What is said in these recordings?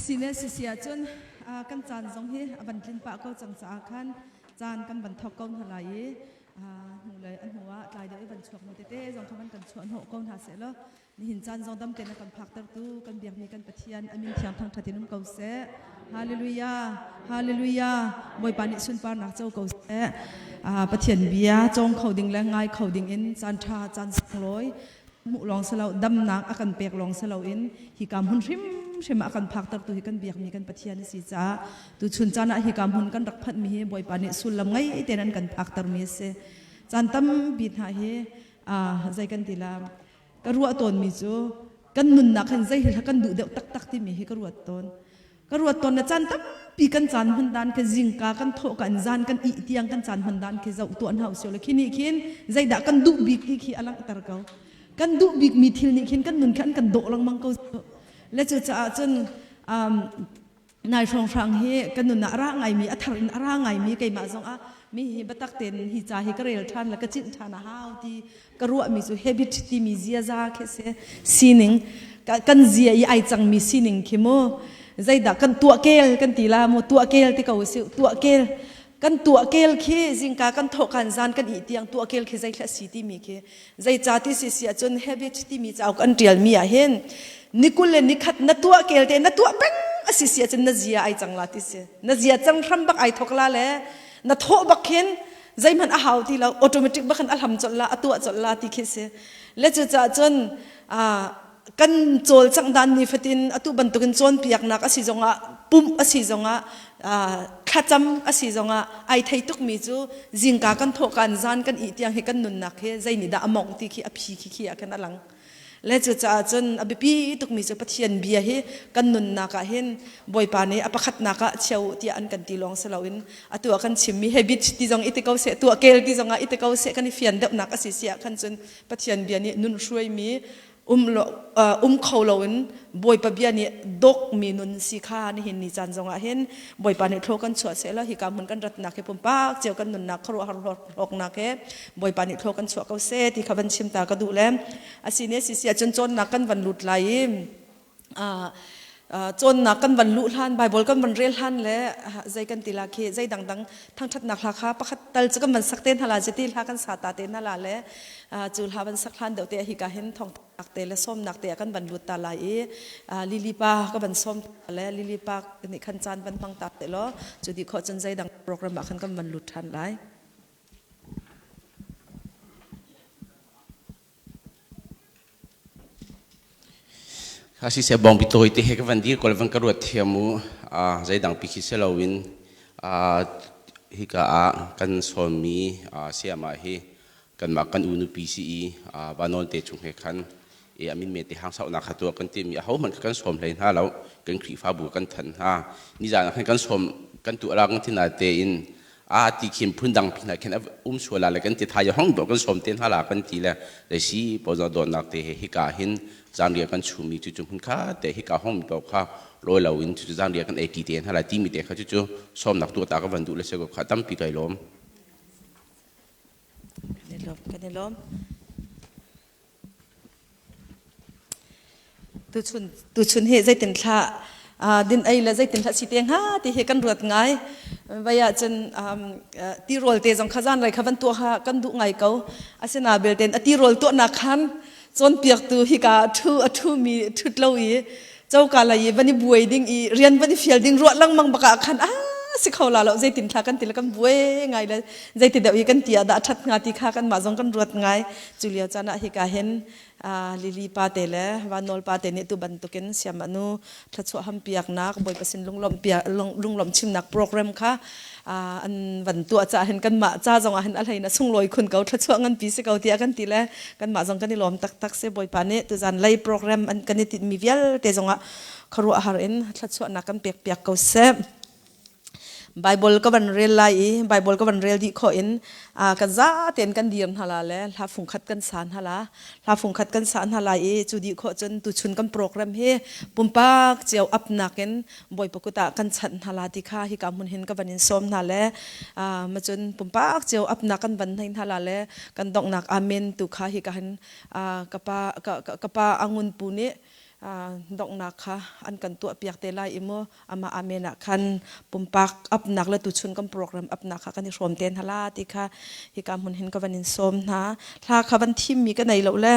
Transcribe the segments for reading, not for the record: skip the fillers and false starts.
Asine sisi ahcun kan caan zong hi a van tlin pah ko cang caah khan caan kan van thawk ko hna lai i hnulei a hnu ah tlai deuh i van chuak mi tete zong kha van kan chuah hnawh ko hna seh law nihin caan zong dam tein a kan phaktertu kan biakmi kan Pathian a min thiang thangṭhat in um ko seh. Hallelujah, Hallelujah. Bawipa nih sunparnak co ko seh. Pathian bia cawng kho ding le ngai kho ding in caan ṭha caan sunglawi hmuh lawng si lo damnak a kan pek lawng si loin hika hmun hrimhrim ah a kan phaktertu hi kan biakmi kan Pathian a si caah tuchun caan ah hika hmun kan rak phanhmi hi Bawipa nih sullam ngei tein an kan phaktermi a si. Caan tampi hna hi zei kan ti la ka ruah tawnmi cu kan nunnak hin zei hi kan duh deuh taktak timi hi ka ruat tawn. Ka ruat tawn na caan tampi kan caan hman dan khi zingka kan thawh kan zan kan ih tiang kan caan hman dan khi zoh tuah hna usih law khi nih khin zeidah kan duh bik ti khi a langhter ko. Kan duh bik mi thil nih khin kan nun khi an kan dawh lengmang ko. Le cu caah cun nai hrawnghrang hi kan nun ah a ra ngaimi a thar in a ra ngaimi keimah zong ah mi hi biatak tein hi ca hi ka rel ṭhan le ka cinh ṭhan a hau ti ka ruahmi cu habit timi ziaza khi si sining kan zia i ai cangmi sining khi mu zeidah kan tuah kel kan ti la mu tuah kel ti ko si tuah kel kan tuah kel khi zingka kan thawh kan zan kan ih tiang tuah kel khi zeithla si timi khi zeica ti si si ahcun habit timi cauk an ṭial mi ah hin nikul le nikhat na tuah kel te na tuah peng a si si ahcun na zia ai cang la ti si na zia cang hram bak ai thok la le na thawh bak khin zeihmanh a hau ti lo automatic bak in a hlam colh la a tuah colh la ti khi si le cu caah cun kan cawlcangh dan ni fatin atu bantukin cawnpiaknak a si zongah pumh a si zongah thlacam a si zongah ai thei tukmi cu zingka kan thawh kan zan kan ih tiang hi kan nunnak hi zei nih dah a mongh ti khi a phi khi khi ah khan a lang Le cucaah cun a biapi tukmi cu Pathian bia hi kan nunnak ah hin Bawipa nih a pakhatnak ah chia u tiah an kan ti lawng si loin atu ah kan chimmi habit ti zong i ti ko seh tuah kel ti zong ah i ti ko seh kan i fian deuhnak a si si ah khan cun Pathian bia nih nun hruaimi um lo um kho loin Bawipa bia nih dawkmi nun si kha nihin ni caan zong ah hin Bawipa nih thlaw kan chuah seh law hika hmun kan ratnak hi pumpak cio kan nunnak khuaruahhar hlawknak he Bawipa nih thlaw kan chuah ko seh ti kha van chim ta ka duh le asine sisi ahcun cawnnak kan van lut lai i cawnnak kan van luh hlan Bible kan van rel hlan le zei kan ti la khi zei dangdang thangṭhatnak hla kha pakhat tal cu kan van sak te hna la jeti hla kan sa ta te hna la le cu hla van sak hlan deuh te hi ka hin thongthak te le sawmnak te kan van lut ta lai i lili pa ka van sawm le lili pa nih khan caan van hmang ta te law cu di khawh cun zei dang program ah khan kan van lut ṭhan lai. Siseh bawngpi tawi te he ka van dir ko le van ka ruat thiam u. Zeidang pi khi si loin hika ah kan sawmmi sayama hi kanmah kan u nupi si i vanawn te chung he khan e amin me te hang saunak kha tuah kan timi ahohmanh kha kan sawm hlei hna lo kan Khrihfabu kan thanh hna nizan ah khan kan sawm kan tuah la kan ti na tein a ti khin phundang pin ah khin um sual le kan ti thai hong do kan som te hna la kan ti le le si poza dawtnak te he hika hin zangria kan chumi chu chu hun kha te hika hong mi kha loi lo in chu zangria kan ei ti te hna la ti mi te kha chu chu som nak tu ta ka van du le se ko kha tampi kai lom. Kan i lawm kan i lawm. Tuchun tuchun hi zeitin thla din ei le zeitin thla si te hnga ti hi kan ruat ngai. Vai ah cun tirawl te zong kha zan rei kha van tuah kha kan duh ngai ko. Asina belte a tirawl tuahnak khan cawnpiaktu hika thu a thu mi thut lo i coka lei i van i buai ding i rian van i fial ding ruah lengmang bak ah khan ah si kho la lo zeitin thla kan ti le kan buai ngai le zeiti deuh i kan ti ah dah ṭhat hnga ti kha kanmah zong kan ruat ngai. Cu lio caan ah hika hin Lily pa te le Van Nawl pa te nih tu bantukin siam anu thluachuah hampiaknak Bawipa sin lunglawmh lunglawmh chimnak program kha an van tuah caah hin kanmah ca zong ah hin a hlein a sunglawi khun ko thluachuah nganpi si ko tiah kan ti le kanmah zong kan i lawm taktak si Bawipa nih tuzan lei program an kan i tinhmi vialte zongah khuaruahhar in thluachuahnak kan pek piak ko seh. Bible ka van rel lai i Bible ka van rel dih khawh in kan za tein kan dir hna la le hla fungkhat kan sa hna la hla fungkhat kan sa hna lai i cu dih khawh cun tuchun kan program hi pumpak cio apnak in Bawipa kut ah kan chanh hna la ti kha hika hmun hin ka van in sawm hna le ma cun pumpak cio apnak kan van hnei hna la le kan donghnak amen tu kha hika hin ka pa ka pa angun pu nih. Donghnak kha an kan tuah piak te lai i mu amah amen ah khan pumpak apnak le tuchun kan program apnak kha kan i hrawm te hna la ti kha hika hmun hin ka van in sawm hna. Hla kha van thim mi ka nei lo le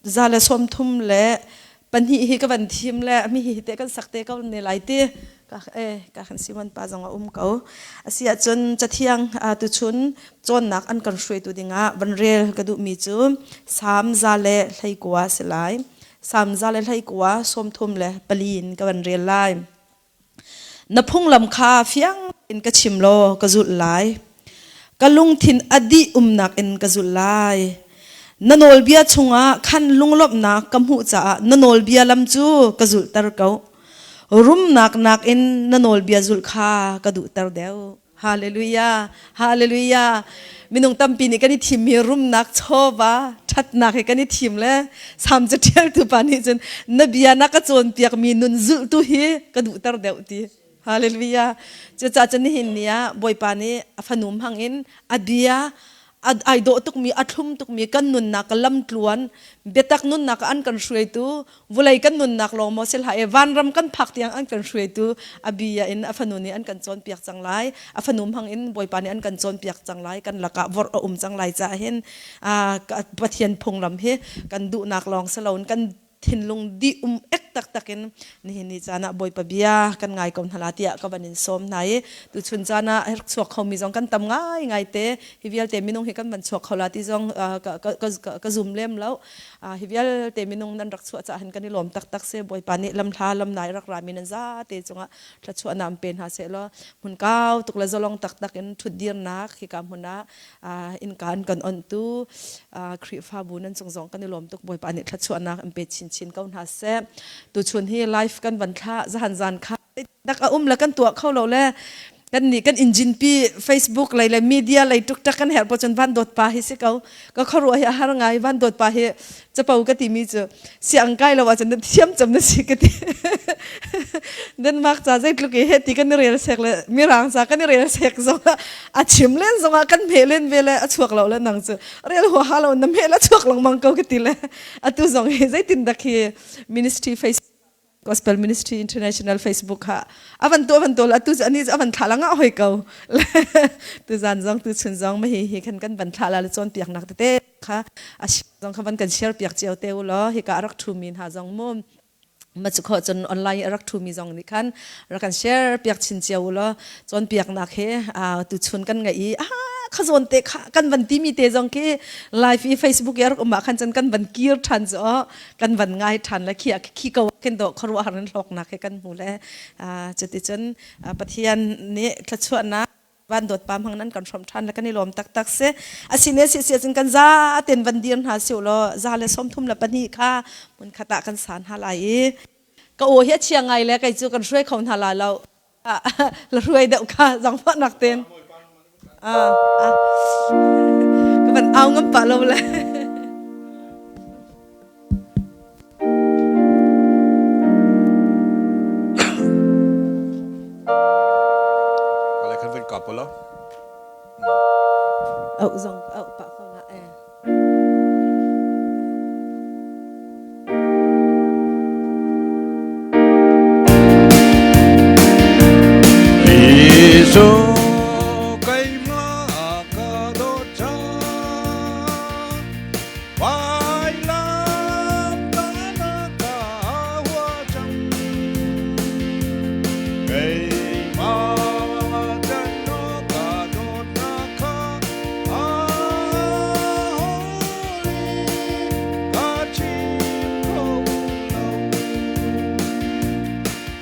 132 hi ka van thim le mi hi te kan sak te ko ne lai ti ka e ka kan Simon pa zong a um ko. Asi ahcun cathiang tuchun cawnnak an kan hruaitu dingah van rel ka duhmi cu Salm 119 si lai. Salm 119, 34 in ka van rel lai. Na phunglam kha fiang in ka chim law ka zulh lai. Ka lungthin a dih umnak in ka zulh lai. Na nawlbia chungah khan lunglawmhnak ka hmuh caah na nawlbia lam cu ka zulhter ko. Rumnak nakin na nawlbia zulh kha ka duhter deuh. Hallelujah. Hallelujah. Minung tampi nih kan i thimmi rumnak chawva ṭhatnak hi kan i thim le Salm caṭialtu pa nih cun na bia na ka cawnpiakmi nun zulhtu hi ka duhter deuh ti. Hallelujah. Cucaah cun nihin ni ah Bawipa nih a fanu hmang in a bia ai dawh tukmi a thlum tukmi kan nunnak lamtluan biatak nunnak an kan hruaitu vulei kan nunnak lawng maw si hlah e vanram kan phak tiang an kan hruaitu a bia in a fanu nih an kan cawnpiak cang lai. A fanu hmang in Bawipa nih an kan cawnpiak cang lai. Kan lakah vorh a um cang lai caah hin Pathian phunglam hi kan duhnak lawng si loin kan thinlung dih um ek taktak in nihin ni caan ah Bawipa bia kan ngai ko hna la tiah ka van in sawm hna i tuchun caan ah rak chuak khomi zong kan tam ngai ngai te. Hi vialte minung hi kan van chuak kho la ti zong ka zum lem lo. Hi vialte minung nan rak chuah caah hin kan i lawm taktak si. Bawipa nih lamhla lamnai rak rami nan zate cungah thluachuah nam pe hna seh law hmun kau tuk le zalong taktak in thutdirnak hika hmun ah innka an kan onhtu Khrihfabu nan cung zong kan i lawm tuk. Bawipa nih thluachuahnak in pe chinchin ko hna seh. Tuchun hi live kan van thlah zahan zan kha dak a um le kan tuah kho lo le kan nih kan engine pi Facebook lei le media lei tuk tak kan herh po cun van dawt pa hi si ko. Ka khuaruah hi a har ngai. Van dawt pa hi capo ka timi cu siang kai lo ahcun na thiam cem na si ka ti. Denmark ca zeitluk i he ti kan i rel sek le Mirang ca kan i rel sek zong a chim len zong ah kan hme len ve le a chuak lo le nang cu rel huaha lo na hme la chuak lengmang ko ka ti le atu zong hi zeitin dak hi ministry face Gospel Ministry International Facebook ha avan tu avan tol atu ani avan thla langa hoi ko. Tu zan zong tu chun zong ma hi hi khan kan van thla la le cawn piak nak tete kha a zong kha van kan share piak cio te u law hi ka rak thu mi hna zong mu ma chu kho cun online rak thu mi zong nih khan rak kan share piak chin cio u law cawn piak nak he tu chun kan ngai i a kha zawn te kha kan van ti mi te zong khi live i Facebook i rak um ah khan cun kan van kir than chu kan van ngai than le khi khi ko khin do khuaruah har in hlawknak he kan hmu le cuticun Pathian nih thluachuahnak van dawt pa hmang nan kan hrom than le kan i lawm taktak si. Asine si si cun kan za ten van dir hna si law 132 kha mun khat ah kan san hna lai i ka aw hi a chia ngai le kei cu kan hruai kho hna la lo la hruai deuh kha zangfah nak ten ka van au ngam pa lo le. Kale khan van kap lo. Au zong au pa ko la e. Jesuh keimah ka dawt cang vailam tana ka hua cang keimah can ka dawtnak kha a ka chim kho lo.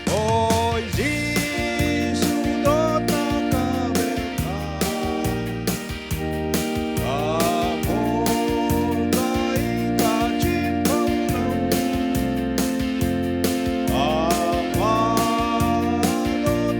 Bawi Jesuh dawtnak ka vel kha ka hmurka i ka chim kho lo. Amah dawtnak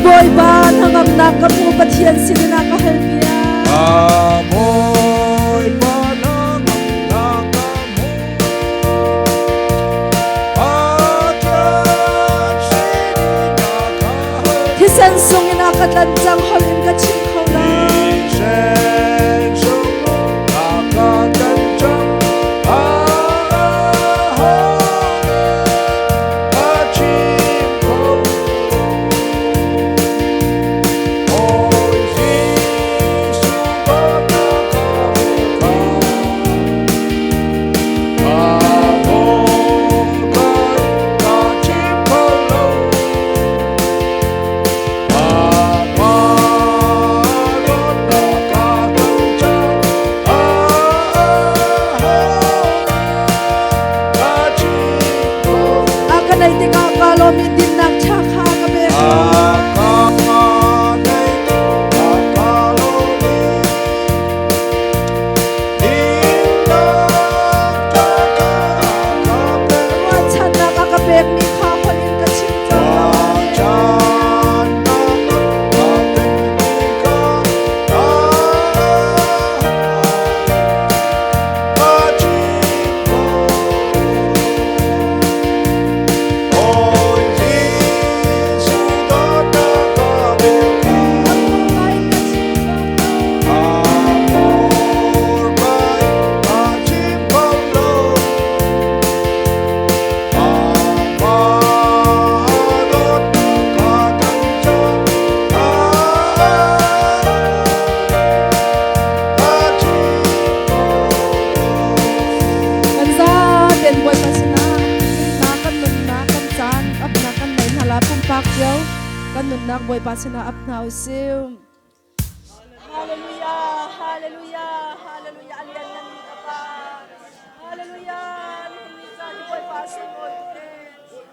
Bawipa hnangamnak ka hmu Pathian sinin a ka halpiak. Ka Bawipa hnangamnak ka hmu. Pathian sinin a ka hal. Thisen sungin a ka tlanh cang holh in ka chim kho lo. Thisen sung a ka tlanh cang. Ka chim kho. Bawi Jesuh dawtnak ka ka. Ka hmurka ka chim kho lo. Amah dawtnak ka tlanh cang. Ka chim kho. A ka neih tikah kaa lawm i dinnak ṭha kha ka pek. Ruahchannak a ka pekmi kha holh in ka chim cang lo. A hmurka in ka chim cang lo. Kan zaten Bawipa sinah nunnak kan nunnak kan caan apnak kan nei hna la pumpak cio kan nunnak Bawipa sinah ap hna usih. Hallelujah, hallelujah, hallelujah, alian ngan mi ka pa. Hallelujah, nihin ni caan hi Bawipa sunglawi tuk e.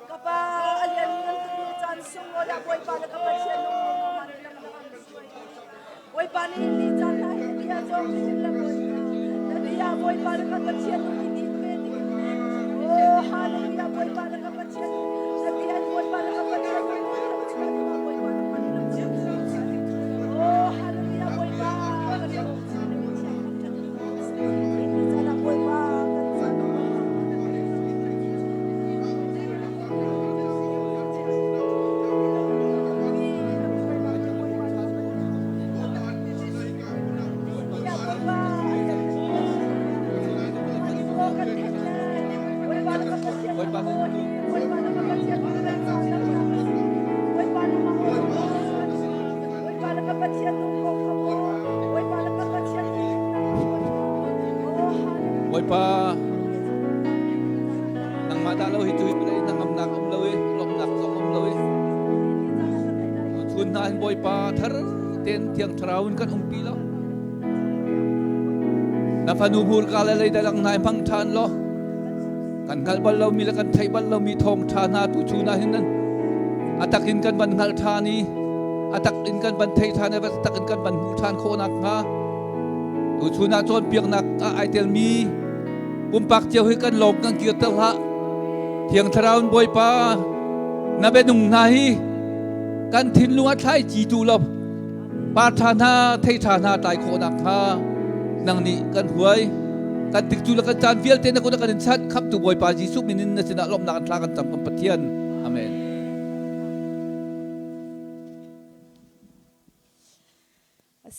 Ka pa alian ngan tuk ni caan sunglawi ah Bawipa le ka Pathian nung nung ma ni lam na kan suai. Bawipa nihin ni caan hna hi bia zong ni la Bawipa. Na bia Bawipa le ka Pathian nung hi dit ve ding. Oh, hallelujah, Bawipa le ka Pathian nung. Na bia Bawipa le ka Pathian nung ni lam chuah ding ah Bawipa le ka lam Oh, hallelujah, Bawipa. Kan lawm Ni caan ah Bawipa kan caan Bawipa nangmah dah lo hi cu hi hnangamnak um lo i lawmhnak zong um lo i chun hna hin Bawipa thar tein Thiang Thlarau in kan umpi lo na fanu hmurka le lei dalang hna i hmang ṭhan law kan hngalh bal lomi le kan theih bal lomi thawngṭha hna tu chun ah hin a tak in kan van hngalh ṭhan i a tak in kan van theih ṭhan i a tak in kan van hmuh ṭhan khawh nakhnga tu chun ah cawnpiaknak ah ai telmi pumpak cio hi kan lawm kan kirter hlah. Thiang Thlarau in Bawipa na bianung hna hi kan thinlung ah thlai ci tu lo par ṭha hna thei ṭha hna tlai khawh nakhnga nang nih kan huai kan tikcu le kan caan vialte na kut ah kan in chanh. Khamhtu Bawipa Jesuh min in na sinah lawmhnak an thla kan cam kan Pathian. Amen.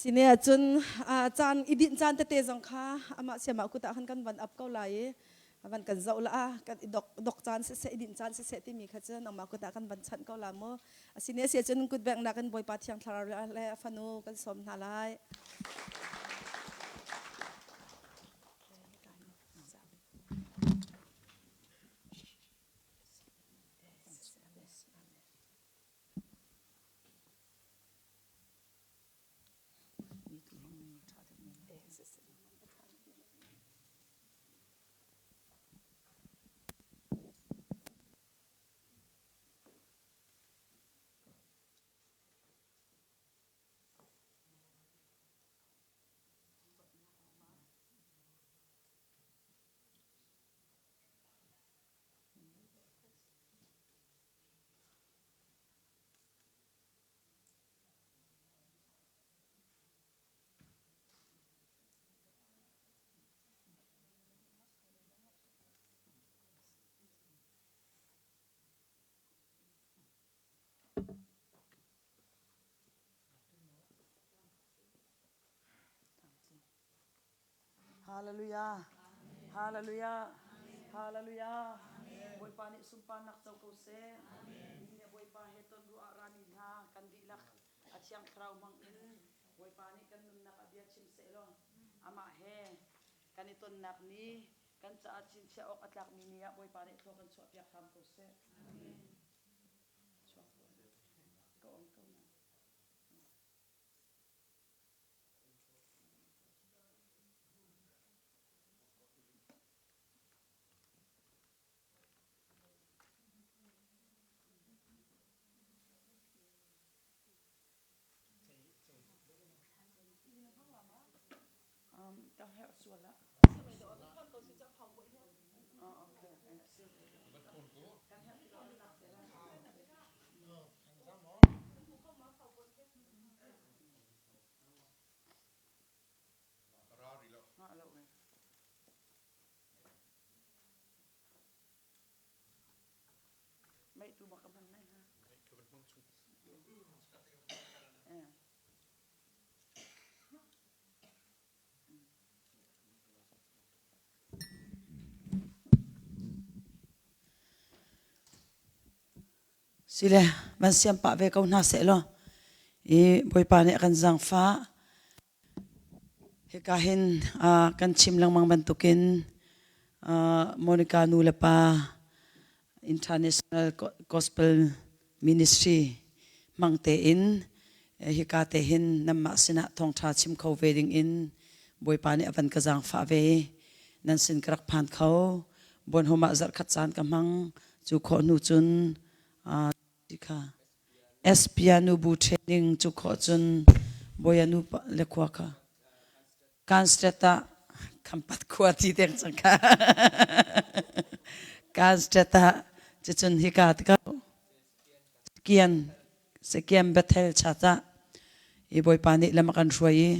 Sine ahcun caan i dinh caan tete zong kha amah siamah kut ah khan kan van ap ko lai i van kan zoh la kan i dok dok caan siseh i dinh caan siseh timi kha cu nangmah kut ah kan van chanh ko la mu. Asine si ahcun kut benghnak in Bawipa Thiang Thlarau le a fanu kan sawm hna lai. Hallelujah. Hallelujah. Hallelujah. Bawipa nih sunparnak co ko seh. Nihin Bawipa he ton ruah rami hna kan dihlak a thiang thlarau hmang in Bawipa nih kan nunnak a bia chim seh law amah he kan i tonnak ni kan caah chinchiah awk a tlakmi ni ah Bawipa nih thlua kan chuahpiak hram ko seh. Chuak ko om ko na. Ka herh sual ah. Oh, okay. Kan herh Mei tu bak ka hman lai ha. Sile van siam pah ve ko hna seh law i Bawipa nih a kan zaangfah. Hika hin kan chim lengmang bantukin Monica nu le pa International Gospel Ministry hmang tein hika te hin nanmah sinah thawngṭha chim kho ve ding in Bawipa nih a van ka zaangfah ve. Nan sin ka rak phan kho. Bonhom ah zarhkhat caan ka hmang. Cu khawh hnu cun kha Espianu bu training cu khawh cun Bawianu le khua kha Kanstret ah Khampat khua ti deng cang kha Kanstret ah cucun hika ka Kian Sekian Bethel cha ta i Bawipa nih lam a kan hruai i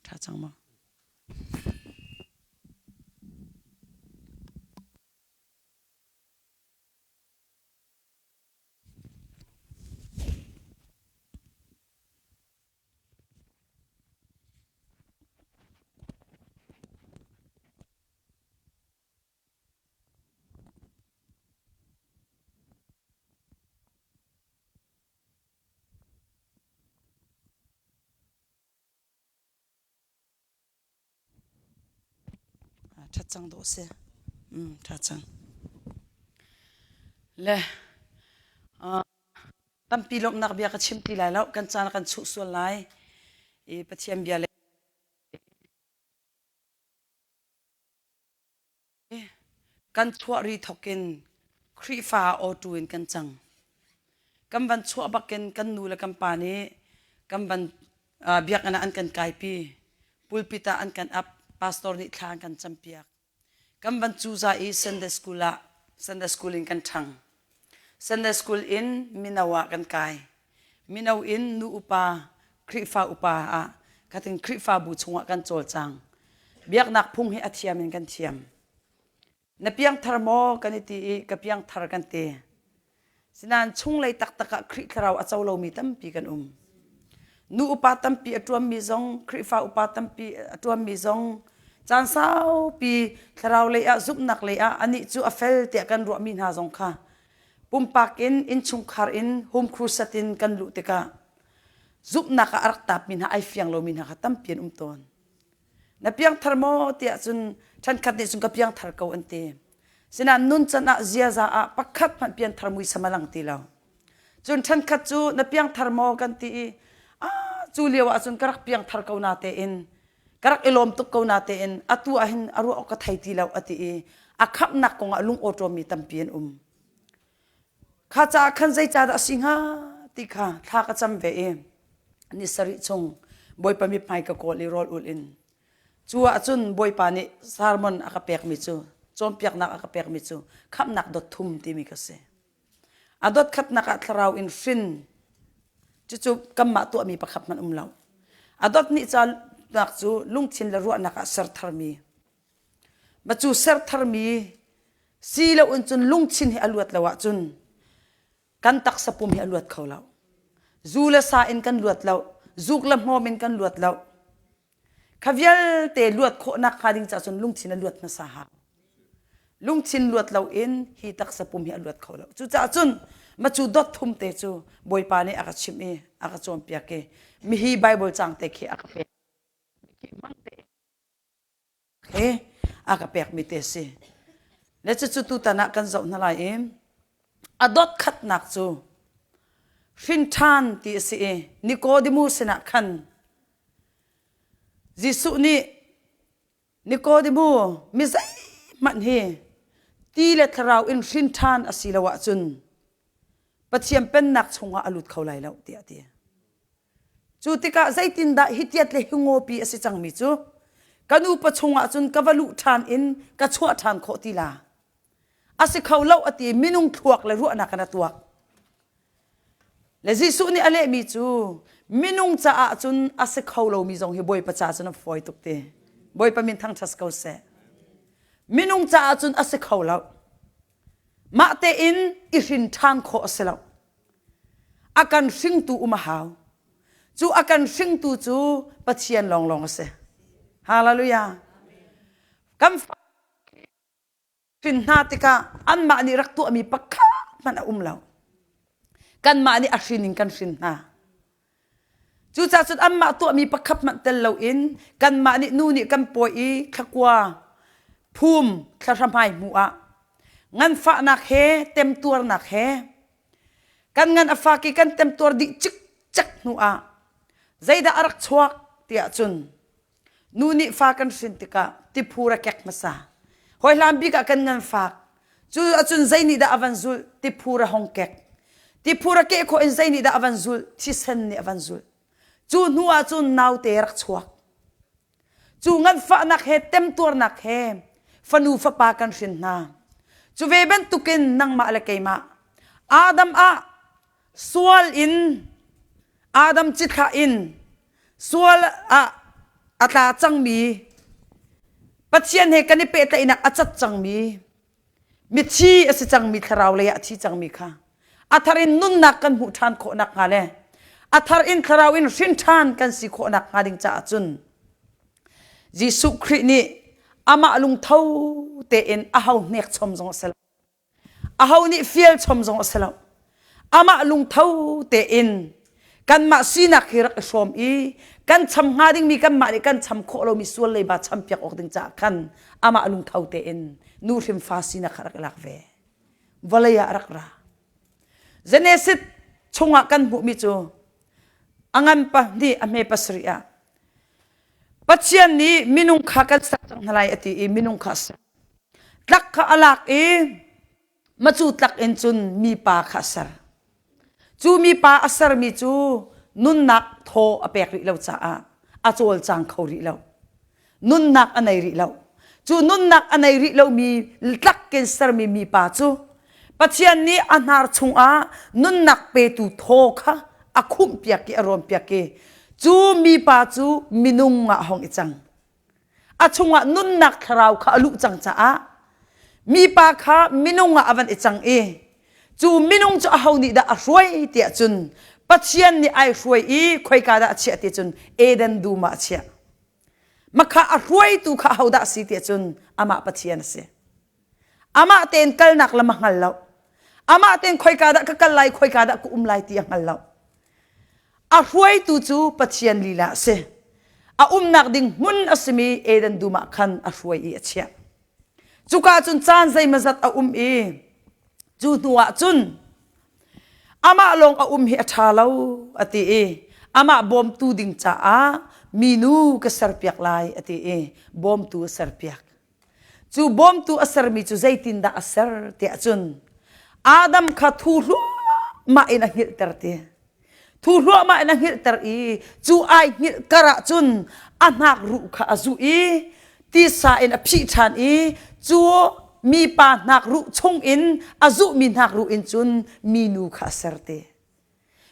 tha cang maw? Ṭhat cang dawh si. Ṭha cang. Le tampi lawmhnak bia ka chim ti lai lo. Kan caan kan chuh sual lai. I Pathian bia le Kan chuah ri thawkin Khrihfa awtu in kan cang. Kan van chuah bakin kan nu le kan pa nih kan van biakinn ah an kan kaipi. Pulpit ah an kan ap. Pastor nih thla an kan campiak. Kan van cuza i Sunday school ah Sunday school in kan ṭhang. Sunday school in mino ah kan kai. Mino in nu upa, Khrihfa upa ah khatin Khrihfabu chungah kan cawlcang. Biaknak phung hi a thiam in kan thiam. Na piangthar maw kan i ti i ka piangthar kan ti. Sinain chunglei taktak ah Khrih thlarau a co lomi tampi kan um. Nu upa tampi a ṭuanmi zong, Khrihfa upa tampi a ṭuanmi zong caan saupi thlarau lei ah zumhnak lei ah anih cu a fel tiah kan ruahmi hna zong kha pumpak in innchungkhar in home crusade in kan luh tikah zumhnak ah a rak tapmi hna ai fiang lomi hna kha tampi an um tawn. Na piangthar maw tiah cun ṭhenkhat nih cun ka piangthar ko an ti. Sinain nuncan ah ziaza ah pakhat hmanh pianthar muisam a lang ti lo. Cun ṭhenkhat cu na piangthar maw kan ti i ah cu lio ah cun ka rak piangthar ko na tein ka rak i lawm tuk ko na tein atu ah hin a ruah awk ka thei ti lo a ti i a khamhnak kong ah lung awṭawmmi tampi an um. Kha caah khan zeicahdah a si hnga ti kha thla ka cam ve i ni sarih chung Bawipa mithmai ka kawl i rawl ulh in cu ahcun Bawipa nih sermon a ka pekmi cu cawnpiaknak a ka pekmi cu khamhnak dot thum timi ka si. A dot khatnak ah thlarau in hrin cucu kanmah tuahmi pakhat hmanh um lo. A dot nih nak cu lungthin le ruahnak ah ser tharmi. Ma cu ser tharmi si lo in cun lungthin hi a luat lo ahcun kan taksa pum hi a luat kho lo. Zu le sa in kan luat lo. Zuk le hmawm in kan luat lo. Kha vialte luat khawhnak hnga ding caah cun lungthin a luat hmasa hau. Lungthin luat loin hi taksa pum hi a luat kho lo. Cucaah cun macu dot thum te cu Bawipa nih a ka chimh i a ka cawnpiak i mihi Bible cang te khi a ka pek. He a ka pekmi te si. Le cucu tutan ah kan zoh hna lai i a dot khatnak cu hrin ṭhan ti a si i Nicodemus sinah khan Jesuh nih Nikodemu mi zeihmanh hi ti le thlarau in hrin ṭhan a si lo ahcun Pathian pennak chungah a lut kho lai lo tiah a ti. Cu tikah zeitindah hi tiat le hi ngawpi a si cangmi cu ka nupa chungah cun ka va luh ṭhan in ka chuah ṭhan khawh ti la? A si kho lo a ti minung thluak le ruahnak in a tuak. Le Jesuh nih a lehmi cu minung caah cun a si kho lomi zong hi Bawipa caah cun a fawi tuk ti. Bawipa min thangṭhat ko seh. Minung caah cun a si kho lo. Mah tein i hrin ṭhan khawh a si lo. A kan hringtu um a hau. Cu a kan hringtu cu Pathian lawnglawng a si. Hallelujah. Kan hrin hna tikah anmah nih rak tuahmi pakhat hmanh a um lo. Kanmah nih a hrin in kan hrin hna. Cucaah cun anmah tuahmi pakhat hmanh tel loin kanmah nih nu nih kan pawi i thlakua phum thlahra hmai hmu ah nganfahnak he temtuarnak he kan ngan a fak i kan temtuar dih cikcek hnu ah zeidah a rak chuak tiah cun Nu nih fa kan hrin tikah tiphur a kek hmasa. Hawi hlan bik ah kan ngan fak. Cu ahcun zei nih dah a van zulh? Tiphur a hong kek. Tiphur a keh khawh in zei nih dah a van zulh? Thisen nih a van zulh. Cu hnu ahcun naute rak chuak. Cu nganfahnak he temtuarnak he fanu fapa kan hrin hna. Cu ve bantukin nangmah le keimah Adam ah sual in Adam cithlah in sual ah a tla cangmi Pathian he kan i pehtlaihnak a cat cangmi mithi a si cangmi thlarau lei ah a thi cangmi kha a thar in nunnak kan hmuh ṭhan khawh nakhnga le a thar in thlarau in hrin ṭhan kan si khawh nakhnga ding caah cun Jesuh Khrih nih amah lungtho tein aho hnek chom zong a si lo. Aho nih fial chom zong a si lo. Amah lungtho tein kanmah sinak hi rak i hrawm i kan cham hnga dingmi kanmah nih kan cham khawh lomi sual leiba champiak awk ding caah khan amah lungtho tein nu hrim fa sinak kha rak i lak ve. Vawlei ah rak ra. Genesis chungah kan hmuhmi cu a ngan pahnih a hme pasarih ah Pathian nih minung kha kan ser cang hna lai a ti i minung kha a ser. Tlak kha a lak i macu tlak in cun mipa kha a ser. Cu mipa a sermi cu nunnak thaw a pek rih lo caah a cawlcang kho rih lo. Nunnak a nei rih lo. Cu nunnak a nei rih lomi tlak in sermi mipa cu Pathian nih a hnar chungah nunnak petu thaw kha a khumhpiak i a rawnpiak i cu mipa cu minung ah a hung i cang. A chungah nunnak thlarau kha a luh cang caah mipa kha minung ah a van i cang i cu minung cu aho nih dah a hruai tiah cun Pathian nih ai hruai i khoika dah a chiah ti cun Eden dum ah a chiah. Makha a hruaitu kha aho dah a si tiah cun amah Pathian a si. Amah tein kalnak lam a hngal lo. Amah tein khoika dah ka kal lai, khoika dah ka um lai ti a hngal lo. A hruaitu cu Pathian lila a si. A umnak ding hmun a simi Eden dum ah khan a hruai i a chiah. Cuka cun caan zeimazat a um i cu hnu ah cun amah lawng a um hi a ṭha lo a ti i amah bawmtu ding caah minu ka serpiak lai a ti i bawmtu a serpiak. Cu bawmtu a sermi cu zeitindah a ser tiah cun Adam kha thu hluahmah in a hngilhter ti. Thu hluahmah in a hngilhter i cu ai hngilh kar ah cun a hnak ruh kha a zuh i tisa in a phih ṭhan i cu mipa hnak ruh chung in a zuhmi hnak ruh in cun minu kha a ser ti.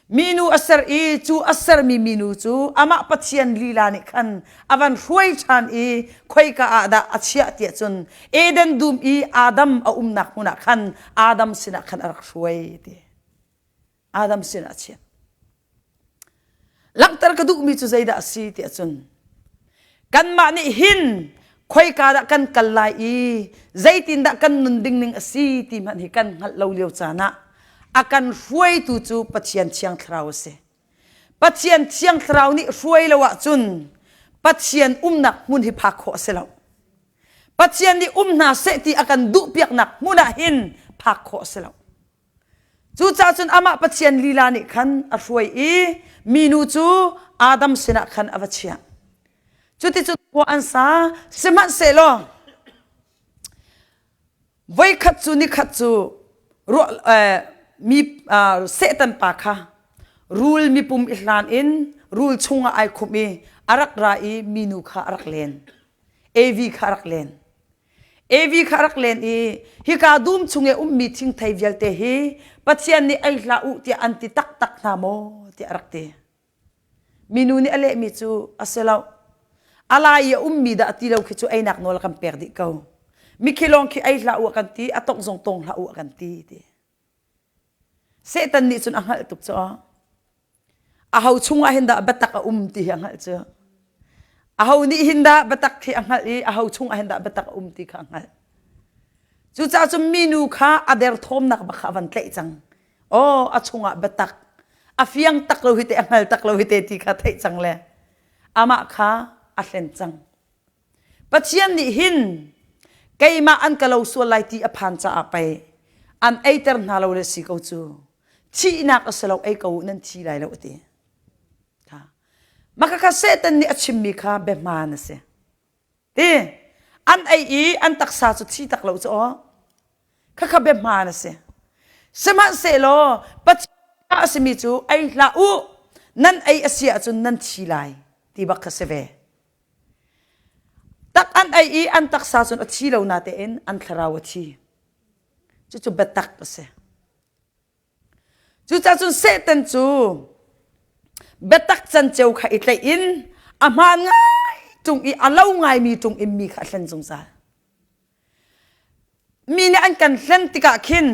Minu a ser i cu a sermi minu cu amah Pathian lila nih khan a van hruai ṭhan i khoika ah dah a chiah tiah cun Eden dum i Adam a umnak hmun ah khan Adam sinah khan a rak hruai ti. Adam sinah a chiah. Langhter ka duhmi cu zeidah a si tiah cun. Kanmah nih hin khoika dah kan kal lai i zeitindah kan nun ding ning a si ti hmanh hi kan hngalh lo lio caan ah a kan hruaitu cu Pathian Thiang Thlarau a si. Pathian Thiang Thlarau nih hruai lo ahcun Pathian umnak hmun hi phak khawh a si lo. Pathian nih um hna seh ti a kan duhpiaknak hmun ah hin phak khawh a si lo. Cucaah cun amah Pathian lila nih khan a hruai i minu cu Adam sinah khan a va chiah. Cuticun khua an sa, sihmanhsehlaw voikhat cu nikhat cu ruah eh, mi uh, Satan pa kha rul mipum i hlan in rul chungah ai khumh i a rak ra i minu kha a rak len. Evi kha a rak len. Evi kha a rak len i hika dum chung i ummi thingthei vialte hi Pathian nih ei hlah u tiah an ti taktak hna maw tiah a rak ti. Minu nih a lehmi cu a si lo. A lai i a ummi dah ti lo khi cu einak nawl a kan pek dih ko. Mikhi lawng khi ei hlah u a kan ti, a tongh zong tong hlah u a kan ti ti. Satan nih cun a hngalh tuk cu. Aho chungah hin dah biatak a um ti hi a hngalh cu. Aho nih hin dah biatak khi a hngalh i aho chungah hin dah biatak a um ti kha a hngalh. Cucaah cun minu kha a derthawmnak bak kha a van tlaih cang. Aw, a chungah biatak a fiang tak lo hi te a hngal tak lo hi te ti kha theih cang le amah kha a hlen cang. Pathian nih hin keimah an ka lo sual lai ti a phan caah pei an eiter hna lo le si ko cu. Thihnak a si lo ei ko u nan thi lai lo a ti. Maka kha Satan nih a chimmi kha biahmaan a si. Ti an ei i an taksa cu thi tak lo cu aw. Khakha biahmaan a si. Sihmanhsehlaw Pathian a simi cu ei hlah u nan ei a si ahcun nan thi lai ti bak kha si ve. Tak an ei i an taksa cun a thi lo natein an thlarau a thi. Cucu biatak a si. Cucaah cun Satan cu biatak canceo kha i tlaih in a hmaan ngai ṭung i a lo ngaimi ṭung in mi kha a hlen zungzal. Mi nih an kan hlen tikah khin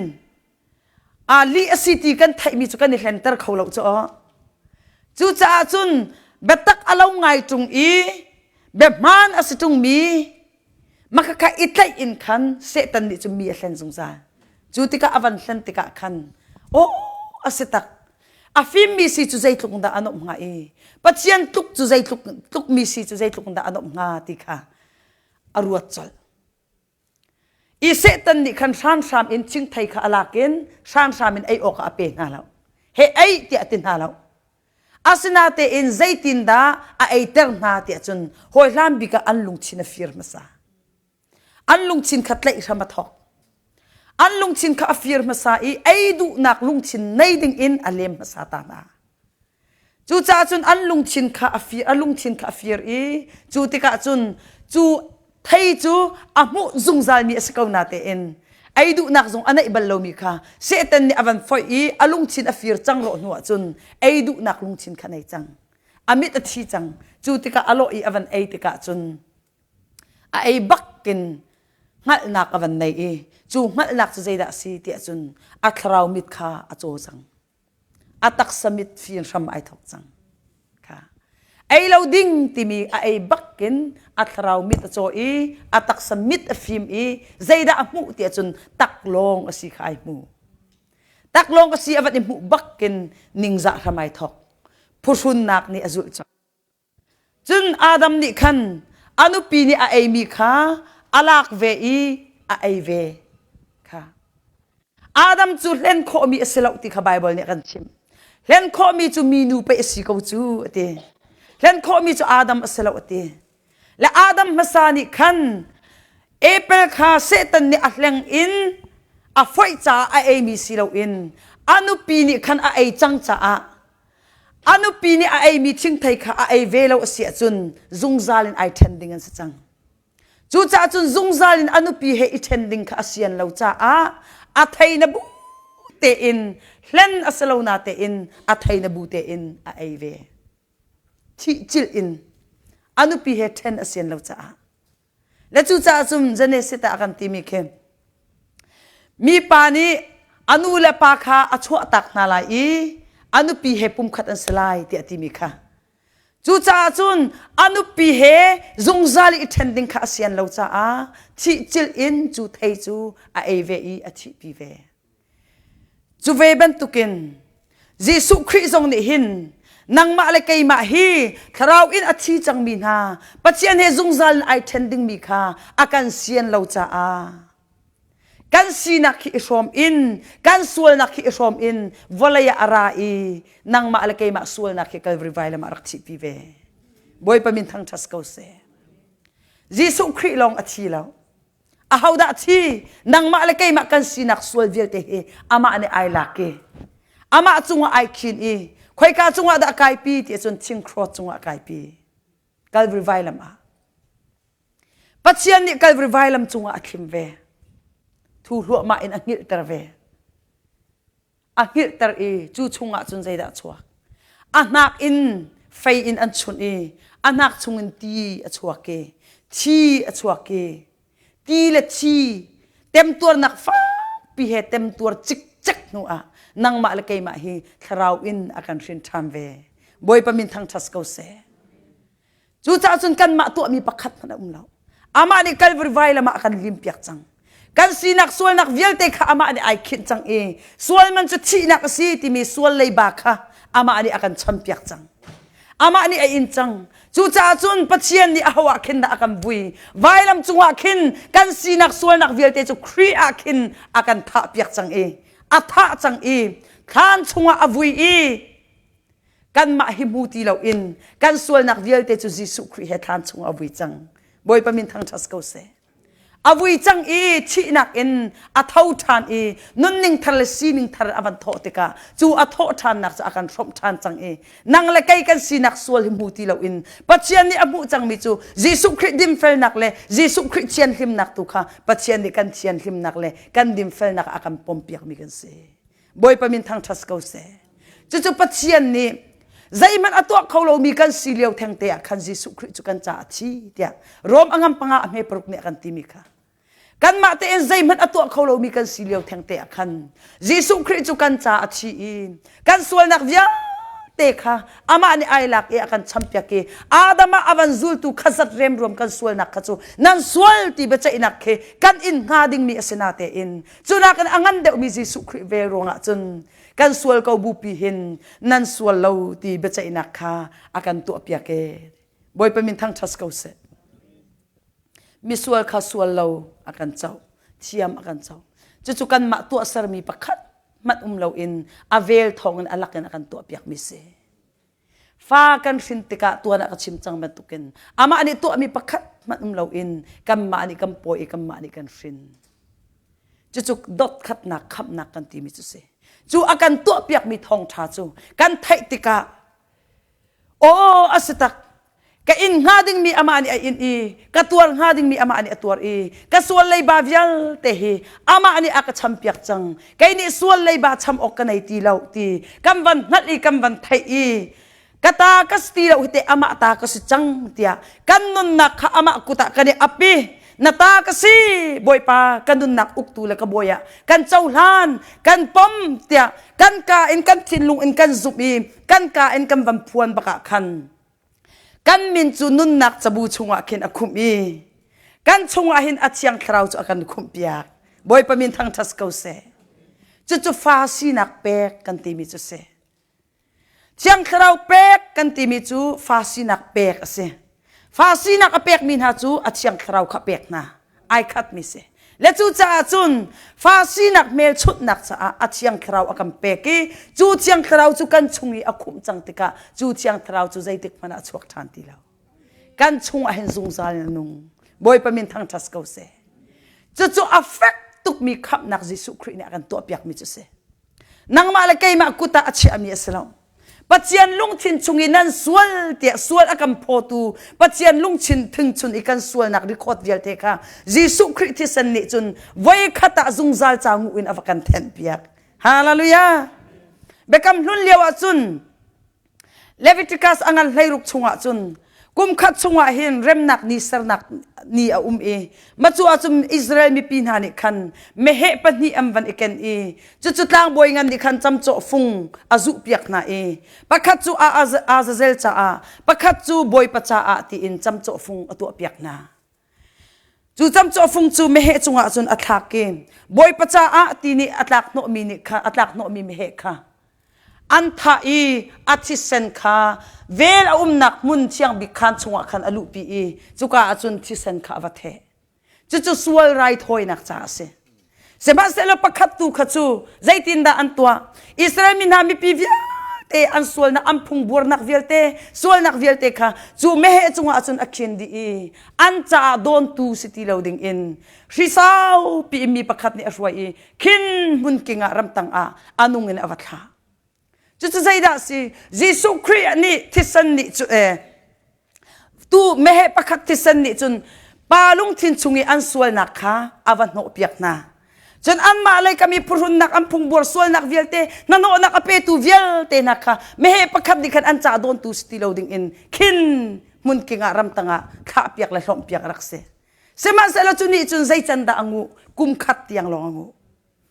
aa lih a si ti kan theihmi cu kan i hlenter kho lo cu aw. Cucaah cun biatak a lo ngai ṭung i biahmaan a si ṭungmi Makhakha i tlaih in khan Satan nih cun mi a hlen zungzal. Cu tikah a van hlen tikah khan aw a si tak. A fimmi si cu zeitluk dah a nuamh hnga i Pathian tluk cu zeitluk tlukmi si cu zeitluk dah a nuamh hnga ti kha a ruat colh. I Satan nih khan hranhram in thingthei kha a lak in hranhram in ei awkah a pe hna lo. He ei tiah a ti hna lo. Asinatein zeitindah a eiter hna tiah cun hawihlan bik ah an lungthin a fir hmasa. An lungthin kha tlaih hram a thawk. An lungthin kha a fir hmasa i ei duhnak lungthin nei ding in a lem hmasa ta hna. Cucaah cun an lungthin kha a fir, a lungthin kha a fir i cu tikah cun cu thei cu a hmuh zungzalmi a si ko natein ei duhnak zong a neih bal lomi kha Satan nih a van foih i a lungthin a fir cang rawh hnu ahcun ei duhnak lungthin kha nei cang. A mit a thi cang. Cu tikah a lawh i a van ei tikah cun a ei bakin hngalhnak a van nei i cu hngalhnak cu zeidah a si tiah cun a thlarau mit kha a caw cang. A taksa mit fir hram ai thawk cang. Kha. Ei lo ding timi a ei bakin a thlarau mit a caw i a taksa mit a fim i zeidah a hmuh tiah cun taklawng a si kha ai hmu. Taklawng a si a van i hmuh bakin ningzah hram ai thawk. Phuhrunnak nih a zulh cang. Cun Adam nih khan a nupi nih a eimi kha a lak ve i a ei ve kha. Adam cu hlen khawhmi a si lo ti kha Baibal nih a kan chimh. Hlen khawhmi cu minu pei a si ko cu a ti. Hlen khawhmi cu Adam a si lo a ti. Le Adam hmasa nih khan Apple kha Satan nih a hleng in a foih caah a eimi si loin a nupi nih khan a ei cang caah A nupi nih a eimi thingthei kha a ei ve lo a si ahcun zungzal in ai ṭhen ding an si cang. Cucaah cun zungzal in a nupi he i ṭhen ding kha a sian lo caah a thei na bu tein hlen a si lo na tein a thei na bu tein a ei ve. Thih cilh in a nupi he ṭhen a sian lo caah. Le cucaah cun Genesis ah a kan timi khi mipa nih a nu le pa kha a chuahtak hna lai i a nupi he pumkhat an si lai tiah a timi kha. Cucaah cun a nupi he zungzal i ṭhen ding kha a sian lo caah thih cilh in cu thei cu a ei ve i a thihpi ve. Cu ve bantukin Jesuh Khrih zong nih hin nangmah le keimah hi thlarau in a thi cangmi hna Pathian he zungzal in ai ṭhen dingmi kha a kan sian lo caah kan sinak hi i hrawm in kan sualnak hi i hrawm in vawlei ah a ra i nangmah le keimah sualnak hi Calvary vailam ah rak thihpi ve. Bawipa min thangṭhat ko seh. Jesuh Khrih lawng a thi lo. Ahodah thi? Nangmah le keimah kan sinak sual vialte hi amah nih ai lak i amah cungah ai khin i khoika cungah dah kaipi ti ahcun thing cross cungah kaipi. Calvary vailam ah. Pathian nih Calvary vailam cungah a thlim ve. Thu hluahmah in a hngilhter ve. A hngilhter i cu chungah cun zeidah a chuak? A hnak in fei in an chunh i a hnak chungin ti a chuak i thi a chuak i ti le thi temtuarnak fakpi he temtuar cikcek hnu ah nangmah le keimah hi thlarau in a kan hrin ṭhan ve. Bawipa min thangṭhat ko seh. Cucaah cun kanmah tuahmi pakhat hmanh a um lo. Amah nih Calvary vailam ah a kan limpiak cang. Kan sinak sualnak vialte kha amah nih ai khinh cang i sual man cu thihnak a si timi sual leiba kha amah nih a kan champiak cang. Amah nih a in cang. Cucaah cun Pathian nih aho ah khin dah a kan vui? Vailam cungah khin kan sinak sualnak vialte cu Khrih ah khin a kan thahpiak cang i a thah cang i thlan chungah a vui i kanmah hi hmu ti loin kan sualnak vialte cu Jesuh Khrih he thlan chungah a vui cang. Bawipa min thangṭhat ko seh. A vui cang i thihnak in a tho ṭhan i nunning thar le sining thar a van thawh tikah cu a thawh ṭhannak cu a kan hrawmh ṭhan cang i nang le kei kan sinak sual hi hmu ti loin Pathian nih a hmuh cangmi cu Jesuh Khrih dinfelnak le Jesuh Khrih thianhlimnak tu kha Pathian nih kan thianhlimnak le kan dinfelnak a kan pompiakmi kan si. Bawipa min thangṭhat ko seh. Cucu Pathian nih zeihmanh a tuah kho lomi kan si lio thengte ah khan Jesuh Khrih cu kan caah a thi tiah Rom a ngam panga a hme paruk nih a kan timi kha. Kanmah tein zeihmanh a tuah kho lomi kan si lio thengte ah khan Jesuh Khrih cu kan caah a thi i kan sualnak vialte kha amah nih ai lak i a kan champiak i Adam ah a van zultu khazat remruam kan sualnak kha cu nan sual ti biaceihnak khi kan in hnga dingmi a si na tein Cu nakin a ngan deuhmi Jesuh Khrih vel ruangah cun kan sual ko bupi hin nan sual lo ti biaceihnak kha a kan tuahpiak e. Bawipa min thangṭhat ko seh. Misual kha sual lo a kan co, thiam a kan co. Cucu kanmah tuahsermi pakhat hmanh um loin a vel thawngin a lakin a kan tuahpiakmi si. Fa kan hrin tikah tuan ah ka chim cang bantukin amah nih tuahmi pakhat hmanh um loin kanmah nih kan pawi i kanmah nih kan hrin. Cucu dot khatnak khamhnak kan timi cu si. Cu a kan tuahpiakmi thawngṭha cu kan theih tikah aw a si tak ka in hnga dingmi amah nih a in i ka tuar hnga dingmi amah nih a tuar i ka sual leiba vialte hi amah nih a ka champiak cang kei nih sual leiba cham awk ka nei ti lo ti kan van hngalh i kan van theih i ka ta ka si ti lo hi te amah ta ka si cang tiah kan nunnak kha amah kut ah kan i ap i na ta ka si bawipa ka nunnak uktu le ka bawi ah kan cohlan kan pom tiah kan ka in kan thinlung in kan zumh i kan ka in kan van phuan bak ah khan kan min cu nunnak cabu chungah khin a khumh i kan chungah hin a thiang thlarau cu a kan khumh piak bawipa min thangṭhat ko seh cucu fa sinak pek kan timi cu si thiang thlarau pek kan timi cu fa sinak pek a si fa sinak a pekmi hna cu a thiang thlarau kha pek hna ai khatmi si le cucaah cun fa sinak hmelchunhnak caah a thiang thlarau a kan pek i cu thiang thlarau cu kan chung i a khumh cang tikah cu thiang thlarau cu zeitik hmanh ah a chuak ṭhan ti lo kan chung ah hin zungzal in a nung bawipa min thangṭhat ko seh cucu a fek tukmi khamhnak Jesuh Khrih nih a kan tuahpiakmi cu si nangmah le keimah kut ah a chiahmi a si lo Pathian lungthin chung i nan sual tiah sual a kan phawtu Pathian lungthin thingchun i kan sualnak record vialte kha Jesuh Khrih thisen nih cun voi khat ah zungzal ca ngu in a va kan thenhpiak. Hallelujah! Biakam hlun lio ah cun Leviticus a ngan hleiruk chungah cun. Kum khat chungah hin remnak ni sernak ni a um i macu ahcun Israel mipi hna nih khan meheh pahnih an van i ken i cucu tlangbawi ngan nih khan camcawh fung a zuhpiak hna i pakhat cu Azazel caah pakhat cu Bawipa caah tiin camcawh fung a tuahpiak hna. Cu camcawh fung cu meheh cungah cun a thlak i Bawipa caah ti nih a tlak hnawhmi nih kha a tlak hnawhmi meheh kha an thah i a thisen kha vel a umnak hmun thiang bik khaan chungah khan a luhpi i cuka ah cun thisen kha a va theh. Cucu sual raithawinak caah a si. Sihmanhsehlaw pakhat tu kha cu zeitindah an tuah? Israel mi hna mipi vialte an sualnak an phung buarnak vialte sualnak vialte kha cu meheh cungah cun a khin dih i an caah dawntu si ti lo dingin hri saupi in mi pakhat nih a hruai i khin hmunking ah ramtang ah a nung in a va thlah. Cucu zeidah a si? Jesuh Khrih nih thisen nih cu eh, tu meheh pakhat thisen nih cun pa lungthin chung i an sualnak kha a va hnawhpiak hna. Cun anmah lei kam i phuhrunnak an phungbuar sualnak vialte hnahnawhnak a petu vialte hna kha meheh pakhat nih khan an cah dawntu si ti lo ding in khin hmunking ah ramtang ah thlahpiak le hlawmhpiak a rak si. Sihmanhsehlaw cu nih cun zei can dah a nguh? Kum khat tiang lawng a nguh.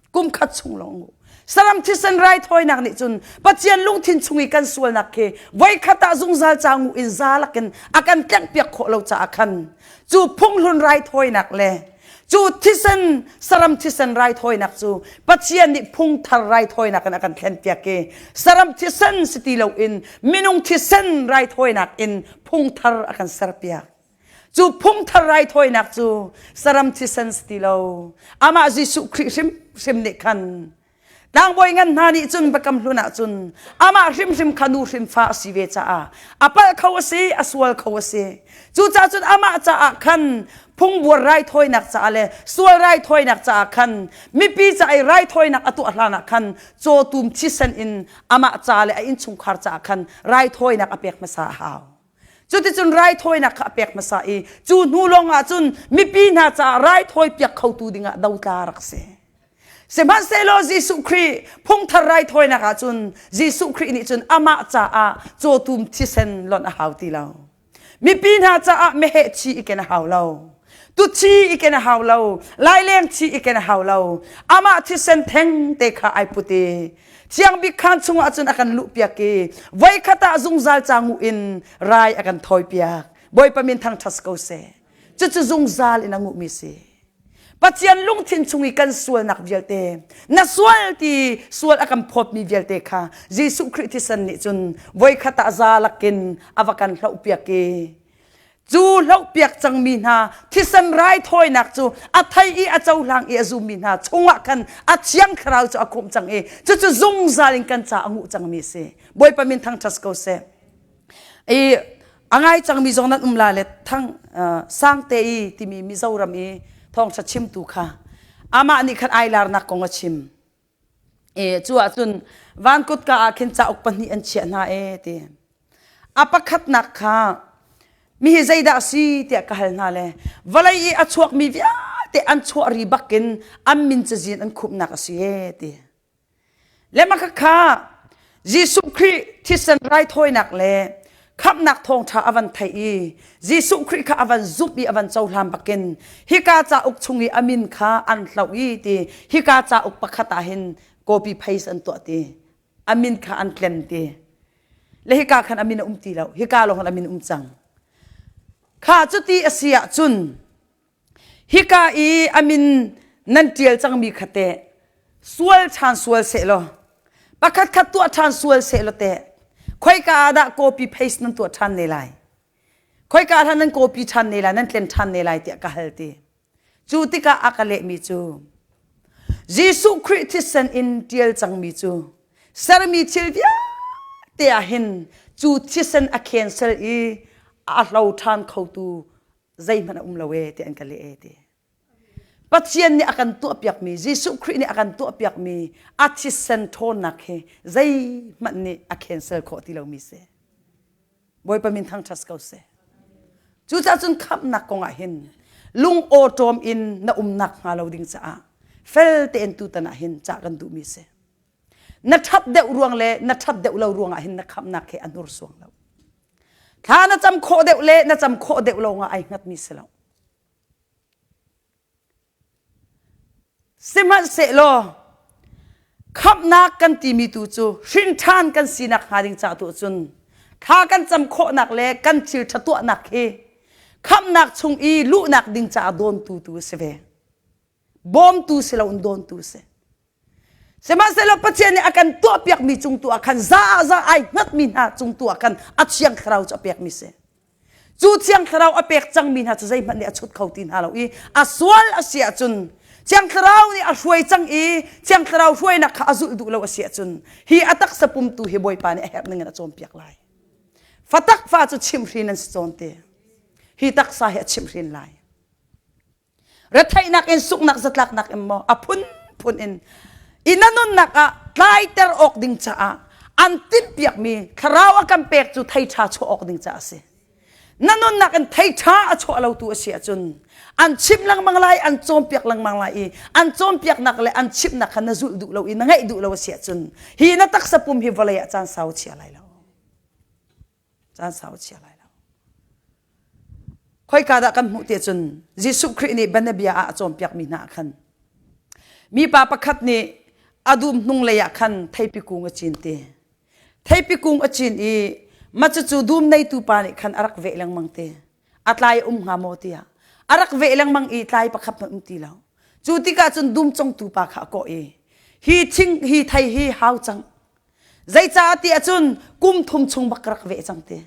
Kum khat chung lawng ngu. Saram thisen raithawinak nih cun Pathian lungthin chung i kan sualnak khi voikhat ah zungzal ca ngu in za lakin a kan tlenghpiak khawh lo caah khan cu phunghlun raithawinak le cu thisen saram thisen raithawinak cu Pathian nih phungthar raithawinak in a kan thlenpiak i saram thisen si ti loin minung thisen raithawinak in phungthar a kan serpiak. Cu phungthar raithawinak cu saram thisen si ti lo. Amah Jesuh Khrih hrimhrim nih khan tlangbawi ngan hna nih cun biakam hlun ah cun amah hrimhrim kha nu hrim fa a si ve caah a palh kho a si, a sual kho a si. Cucaah cun amah caah khan phungbuar raithawinak caah le sual raithawinak caah khan mipi ca i raithawinak a tuah hlan ah khan cawtum thisen in amah ca le a innchungkhar caah khan raithawinak a pek hmasa a hau. Cuticun raithawinak kha a pek hmasa i cu hnu lawng ah cun mipi hna caah raithawi piak khotu dingah dotla rak si. Sihmanhsehlaw Jesuh Khrih phungthar raithawinak ah cun Jesuh Khrih nih cun amah caah cawtum thisen lonh a hau ti lo. Mipi hna caah meheh thi i ken a hau lo. Tuthi i ken a hau lo. Laileng thi i ken a hau lo. Amah thisen theng te kha ai put i Thiang bik khaan chungah cun a kan luhpiak i voikhat ah zungzal ca nguh in rai a kan thawipiak. Bawipa min thangṭhat ko seh. Cucu zungzal in a nguhmi si. Pathian lungthin chung i kan sualnak vialte, na sual ti sual a kan phawtmi vialte kha Jesuh Khrih thisen nih cun voikhat ah za lakin a va kan hlohpiak i Cu hlohpiak cangmi hna thisen raithawinak cu a thei i a cohlang i a zummi hna chungah khan a thiang thlarau cu a khumh cang i cucu zungzal in kan ca a nguh cangmi a si. Bawipa min thangṭhat ko seh. I a ngai cangmi zong nan um la le thang sangte i timi Mizoram i thawngṭha chimtu kha amah nih khan ai larnak kong a chim. E cu ahcun van kutka ah khin cauk pahnih an chiah hna e ti. A pakhatnak kha mi hi zeidah a si tiah ka hal hna le vawlei i a chuakmi vialte an chuah ri bakin an min cazin an khumhnak a si e ti. Le mah kha Jesuh Khrih thisen raithawinak le khamhnak thawngṭha a van theih i Jesuh Khrih kha a van zumh i a van cohlan bakin hika cauk chung i a min kha an hloh i ti hika cauk pakhat ah hin copy paste an tuah ti a min kha an tlem ti le hika khan a min a um ti lo hika lawng a min um cang kha cuti a si ahcun hika i a min nan ṭial cangmi kha teh sual ṭhan sual seh law pakhat khat tuah ṭhan sual seh law teh khoika ah dah copy paste nan tuah ṭhan ne lai khoika ah nan copy ṭhan ne lai nan tlen ṭhan ne lai tiah ka hal ti Cu tikah a ka lehmi cu Jesuh Khrih thisen in ṭial cangmi cu sermi thil vialte ah hin cu thisen a cancel i a hlo ṭhan khotu zeihmanh a um lo ee ti an ka leh ee ti. Pathian nih a kan tuahpiakmi Jesuh Khrih nih a kan tuahpiakmi a thisen ṭhawnnak hi zeihmanh nih a cancel khawh ti lomi si. Bawipa min thangṭhat ko seh. Cucaah cun khamhnak kong ah hin lung awṭawm in na umnak hnga lo ding caah fel tein tutan ah hin cah kan duhmi si. Na ṭhat deuh ruang le na ṭhat deuh lo ruang ah hin na khamhnak he a hnursuang lo. Thla na cam khawh deuh le na cam khawh deuh lo nga ai hngatmi si lo. Sihmanhsehlaw khamhnak kan timi tu cu hrin ṭhan kan sinak hnga ding ca tu cun thla kan cam khawhnak le kan thil ṭha tuahnak hi khamhnak chung i luhnak ding caah dawntu tu a si ve. Bawmtu si loin dawntu a si. Sihmanhsehlaw Pathian nih a kan tuahpiakmi cung tu ah khan za ah za ai hngatmi hna cung tu ah khan a thiang thlarau cu a pekmi si. Cu thiang thlarau a pek cangmi hna cu zeihmanh nih a chut kho ti hna lo i a sual a si ahcun thiang thlarau nih a hruai cang i thiang thlarau hruainak kha a zulh duh lo a si ahcun hi a taksa pumtu hi Bawipa nih a herh ning in a cawnpiak lai. Fatak fa cu chimhhrin an si cawn te. Hi taksa hi a chimhhrin lai. Retheihnak in sunghnak zatlaknak in maw a phunphun in i na nunnak ah tlaiter awk ding caah an timhpiakmi thlarau a kan pek cu thei ṭha chuah awk ding caah a si. Na nunnak in thei ṭha a chuah lo tu a si ahcun an chimh lengmang lai, an cawnpiak lengmang lai i an cawnpiaknak le an chimhnak kha na zulh duh lo i na ngaih duh lo a si ahcun hi na taksa pum hi vawlei ah caan sau chia lai lo. Caan sau chia lai lo. Khoika dah kan hmuh ti cun Jesuh Khrih nih bianabia ah a cawnpiakmi hna ah khan mipa pakhat nih a dum hnunglei ah khan theipi kung a cin ti. Theipi kung a cin i mah cucu dum neitu pa nih khan a rak veh lengmang ti. A tlai a um hnga maw tiah a rak veh lengmang i tlai pakhat hmanh um ti lo. Cu tikah cun dum congtu pa kha a kawh i hi thing hi thei hi hau cang Zeicah ti ahcun kum thum chung bak ka rak veh cang ti.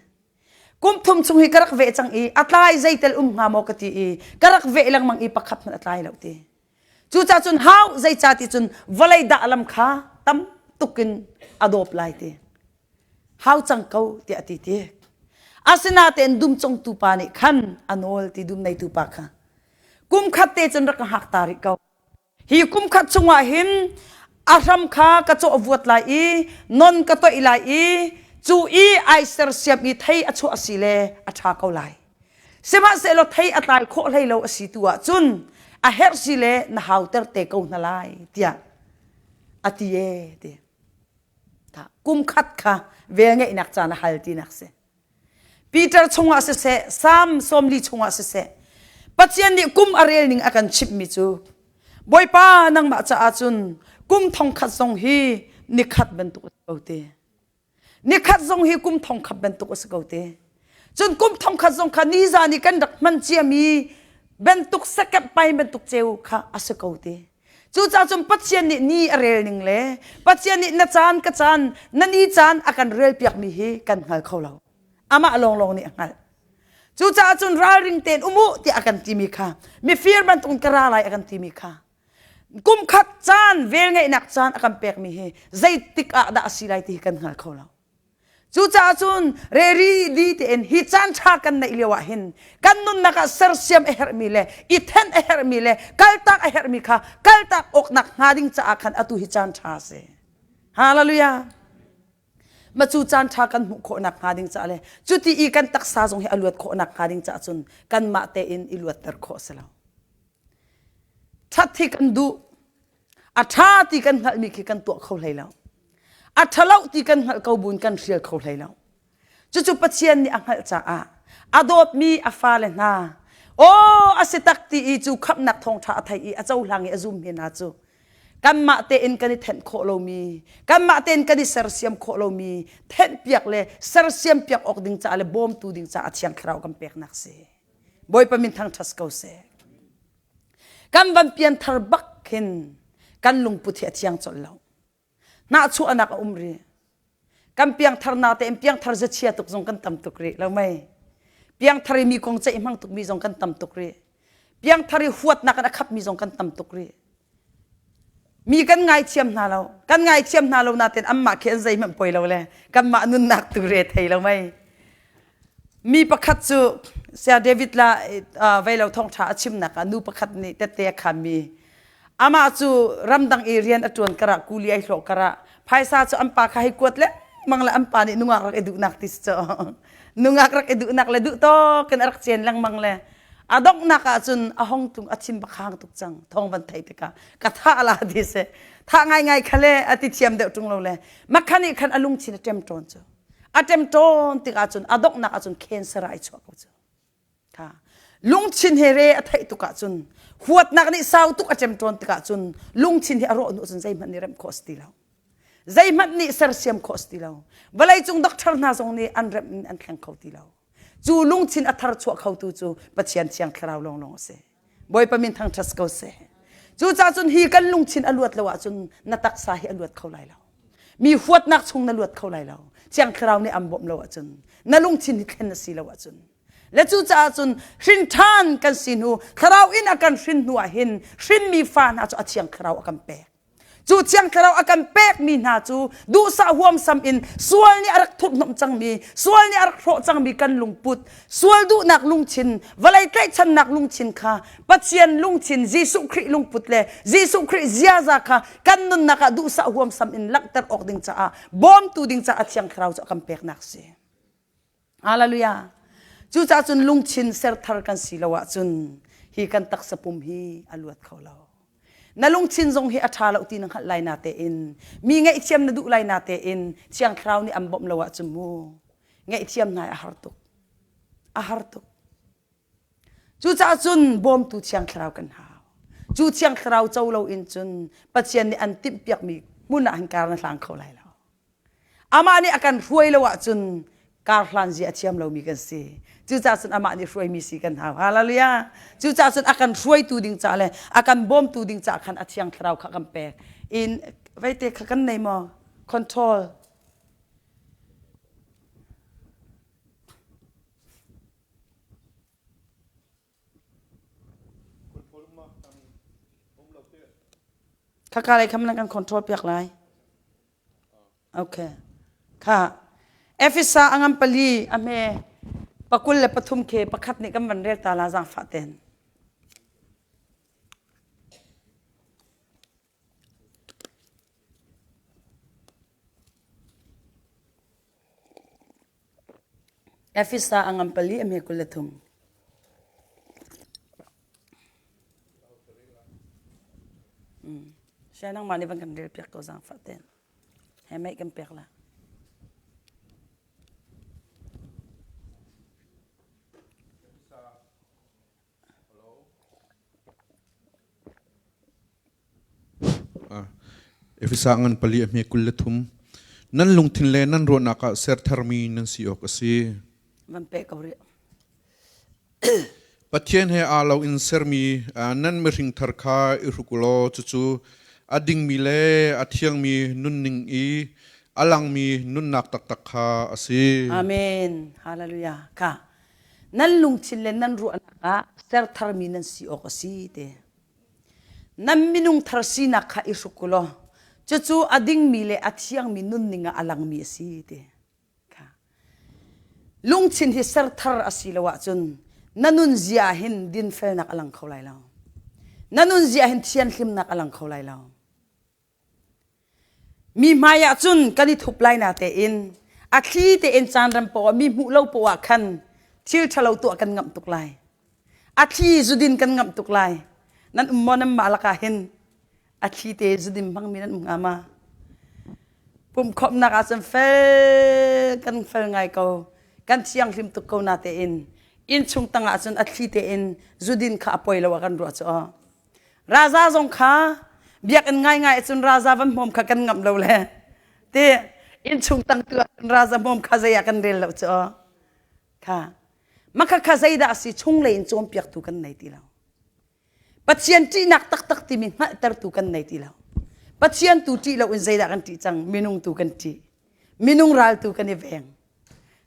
Kum thum chung hi ka rak veh cang i a tlai zeitel um hnga maw ka ti i ka rak veh lengmang i pakhat hmanh a tlai lo ti. Cucaah cun hau zeicah ti cun vawlei dah lam kha tam tuk in a dawp lai ti. Hau cang ko tiah a ti ti. Asinain dum congtu pa nih khan a nawl ti dum neitu pa kha. Kum khat te cun rak ka hngak ta rih ko. Hi kum khat chungah hin a hram kha ka cawh vuat lai i non ka toih lai i cu i ai sersiam i thei a chuah a si le a ṭha ko lai. Sihmanhsehlaw thei a tlai khawh hlei lo a si tu ahcun a herh si le na hauter te ko hna lai tiah a ti ee ti. Kum khat kha velngeihnak caan a hal tinak si. Peter chungah siseh, Salm 40 chungah siseh, Pathian nih kum a rel ning a kan chimhmi cu Bawipa nangmah caah cun kum thongkhat zong hi nikhat bantuk a si ko te. Nikhat zong hi kum thongkhat bantuk a si ko te. Cun kum thongkhat zong kha nizan i kan rak hman ciami bantuk sakep pai bantuk ceu kha a si ko te. Cucaah cun Pathian nih ni a rel ning le Pathian nih na caan ka caan na ni caan a kan relpiakmi hi kan hngal kho lo. Amah lawnglawng nih a hngalh. Cucaah cun ralring tein um u tiah a kan timi kha mifir bantukin ka ra lai a kan timi kha kum khat caan velngeihnak caan a kan pekmi hi zeitik ah dah a si lai ti hi kan hngal kho lo. Cucaah cun reri di tein hi caan ṭha kan neih lio ah hin kan nunnak ah sersiam a herhmi le i thenh a herhmi le kaltak a herhmi kha kaltak awknak hnga ding caah khan atu hi caan ṭha a si. Hallelujah. Ma cu caan ṭha kan hmuh khawhnak hnga ding caah le cuti i kan taksa zong hi a luat khawhnak hnga ding caah cun kanmah tein i luatter khawh a si lo. Ṭhat hi kan duh. A ṭha ti kan hngalhmi khi kan tuah kho hlei lo. A ṭhalo ti kan hngalh ko buin kan hrial kho hlei lo. Cucu Pathian nih a hngalh caah a dawtmi a fale hna aw a si tak ti i cu khamhnak thawngṭha a thei i a cohlang i a zummi hna cu kanmah tein kan i thenh khawh lomi kanmah tein kan i sersiam khawh lomi thenhpiak le sersiam piak awk ding caah le bawmtu ding caah Thiang Thlarau kan peknak si. Bawipa min thangṭhat ko seh. Kan van pianthar bak khin kan lungput hi a thiang colh lo. Hnahchuahnak a um rih. Kan piangthar na tein piangthar zachia tuk zong kan tam tuk rih lo mei. Piangthar i mi kong ceih hmang tukmi zong kan tam tuk rih. Piangthar i huatnak in a khapmi zong kan tam tuk rih. Mi kan ngaithiam hna lo. Kan ngaithiam hna lo nain anmah khi an zeihmanh poi lo le kanmah nunnak tu re thei lo mei. Mi pakhat cu Saya David la veilo thawngṭha a chimnak ah nu pakhat nih tette a khanmi amah cu ramdang i rian a ṭuan karah kuli ai hlawh karah phaisa cu an pa kha hei kuat lengmang le an pa nih nungak rak i duhnak ti si cu nungak rak i duhnak le duh tawk in a rak cen lengmang le a donghnak ah cun a hong tung a thin bak hang tuk cang thawng van thei tikah ka thah la ti si thah ngaingai kha le a ti thiam deuh ṭung lo le makhan nih khan a lungthin a ṭem ṭawn cu. A ṭemṭawn tikah cun a donghnak ahcun cancer ah ai chuah ko cu. Kha lungthin he re a theih tuk ahcun huatnak nih sau tuk a ṭemṭawn tikah cun lungthin hi a rawh hnu cun zeihmanh nih remh khawh a si ti lo. Zeihmanh nih sersiam khawh a si ti lo. Vawleicung doctor hna zong nih an remh in an thleng kho ti lo. Cu lungthin a thar chuah khotu cu Pathian Thiang Thlarau lawnglawng a si. Bawipa min thangṭhat ko seh. Cucaah cun hi kan lungthin a luat lo ahcun na taksa hi a luat kho lai lo. Mi huatnak chung na luat kho lai lo. Thiang Thlarau nih an bawmh lo ahcun na lungthin hi thlen na si lo ahcun. Le cucaah cun hrin ṭhan kan si hnu Thlarau in a kan hrin hnu ah hin hrinmi fa hna cu a Thiang Thlarau a kan pek. Cu Thiang Thlarau a kan pekmi hna cu duhsah huamsam in sual nih a rak thurhhnawmh cangmi, sual nih a rak hrawh cangmi kan lungput, sual duhnak lungthin, vawlei tlaihchannak lungthin kha Pathian lungthin, Jesuh Khrih lungput le Jesuh Khrih ziaza kha kan nunnak ah duhsah huamsam in langhter awk ding caah bawmtu ding caah Thiang Thlarau cu a kan peknak a si. Hallelujah. Cucaah cun lungthin serthar kan si lo ahcun hi kan taksa pum hi a luat kho lo. Na lungthin zong hi a ṭha lo ti na hngalh lai na tein mi ngaihthiam na duh lai na tein Thiang Thlarau nih an bawmh lo ahcun mu ngaihthiam hna a har tuk. A har tuk. Cucaah cun bawmtu Thiang Thlarau kan hau. Cu Thiang Thlarau co lo in cun Pathian nih an timhpiakmi hmun ah hin kar na hlang kho lai lo. Amah nih a kan hruai lo ahcun kar hlan zia a thiam lomi kan si. Cucaah cun amah nih hruaimi si kan hau. Hallelujah. Cucaah cun a kan hruaitu ding ca le a kan bawmtu ding ca khan a Thiang Thlarau kha kan pek. In veite kha kan nei maw? Control. Khaka lei kham nan kan control piak lai. Okay. Kha. Efesa angam pali a hme pakul le pathum khe pakhat nih kan van rel ta la zaangfah ten. Efesa a ngan pali a hme 23. Sia nangmah nih van kan rel piak ko zaangfah ten. He mei kan pek la. Efesa ngan pali a hme 23 Nan lungthin le nan ruahnak ah ser tharmi nan si awk a si. Van pe ko rih. Pathian he aa lo in sermi nan mihring thar kha i hruk u law cucu a dingmi le a thiangmi nunning i a langmi nunnak taktak kha a si. Amen. Hallelujah. Ka nan lungthin le nan ruahnak ah ser tharmi nan si awk a si te. Nan minung thar sinak kha i hruk u law cucu a dingmi le a thiangmi nunning ah a langmi a si ti. Kha. Lungthin hi ser thar a si lo ahcun na nunzia ah hin dinfelnak a lang kho lai lo. Na nunzia hin thianhlimnak a lang kho lai lo. Mi hmai ah cun kan i thup lai na tein a thli tein caan rem poah mi hmuh lo poah khan thil ṭhalo tuah kan ngamh tuk lai. A thli zudin kan ngamh tuk lai. Nan um maw nan mah lakah hin a thli te zudin hmangmi nan um hnga ma? Pumhkhawmhnak ah cun fel kan fel ngai ko. Kan thianghlim tuk ko na tein innchung tangah cun a thli tein zudin kha a poi lo ah kan ruah cu aw. Raza zong kha biakinn ngaingai cun raza van hmawm kha kan ngamh lo le ti innchung tang tu ah raza hmawm kha zei ah kan rel lo cu kha makha kha zeidah a si chunglei in cawnpiaktu kan nei ti lo Pathian ṭihnak taktak timi hngalhtertu kan nei ti lo Pathian tu ṭih lo in zeidah kan ṭih cang minung tu kan ṭih minung ral tu kan i veng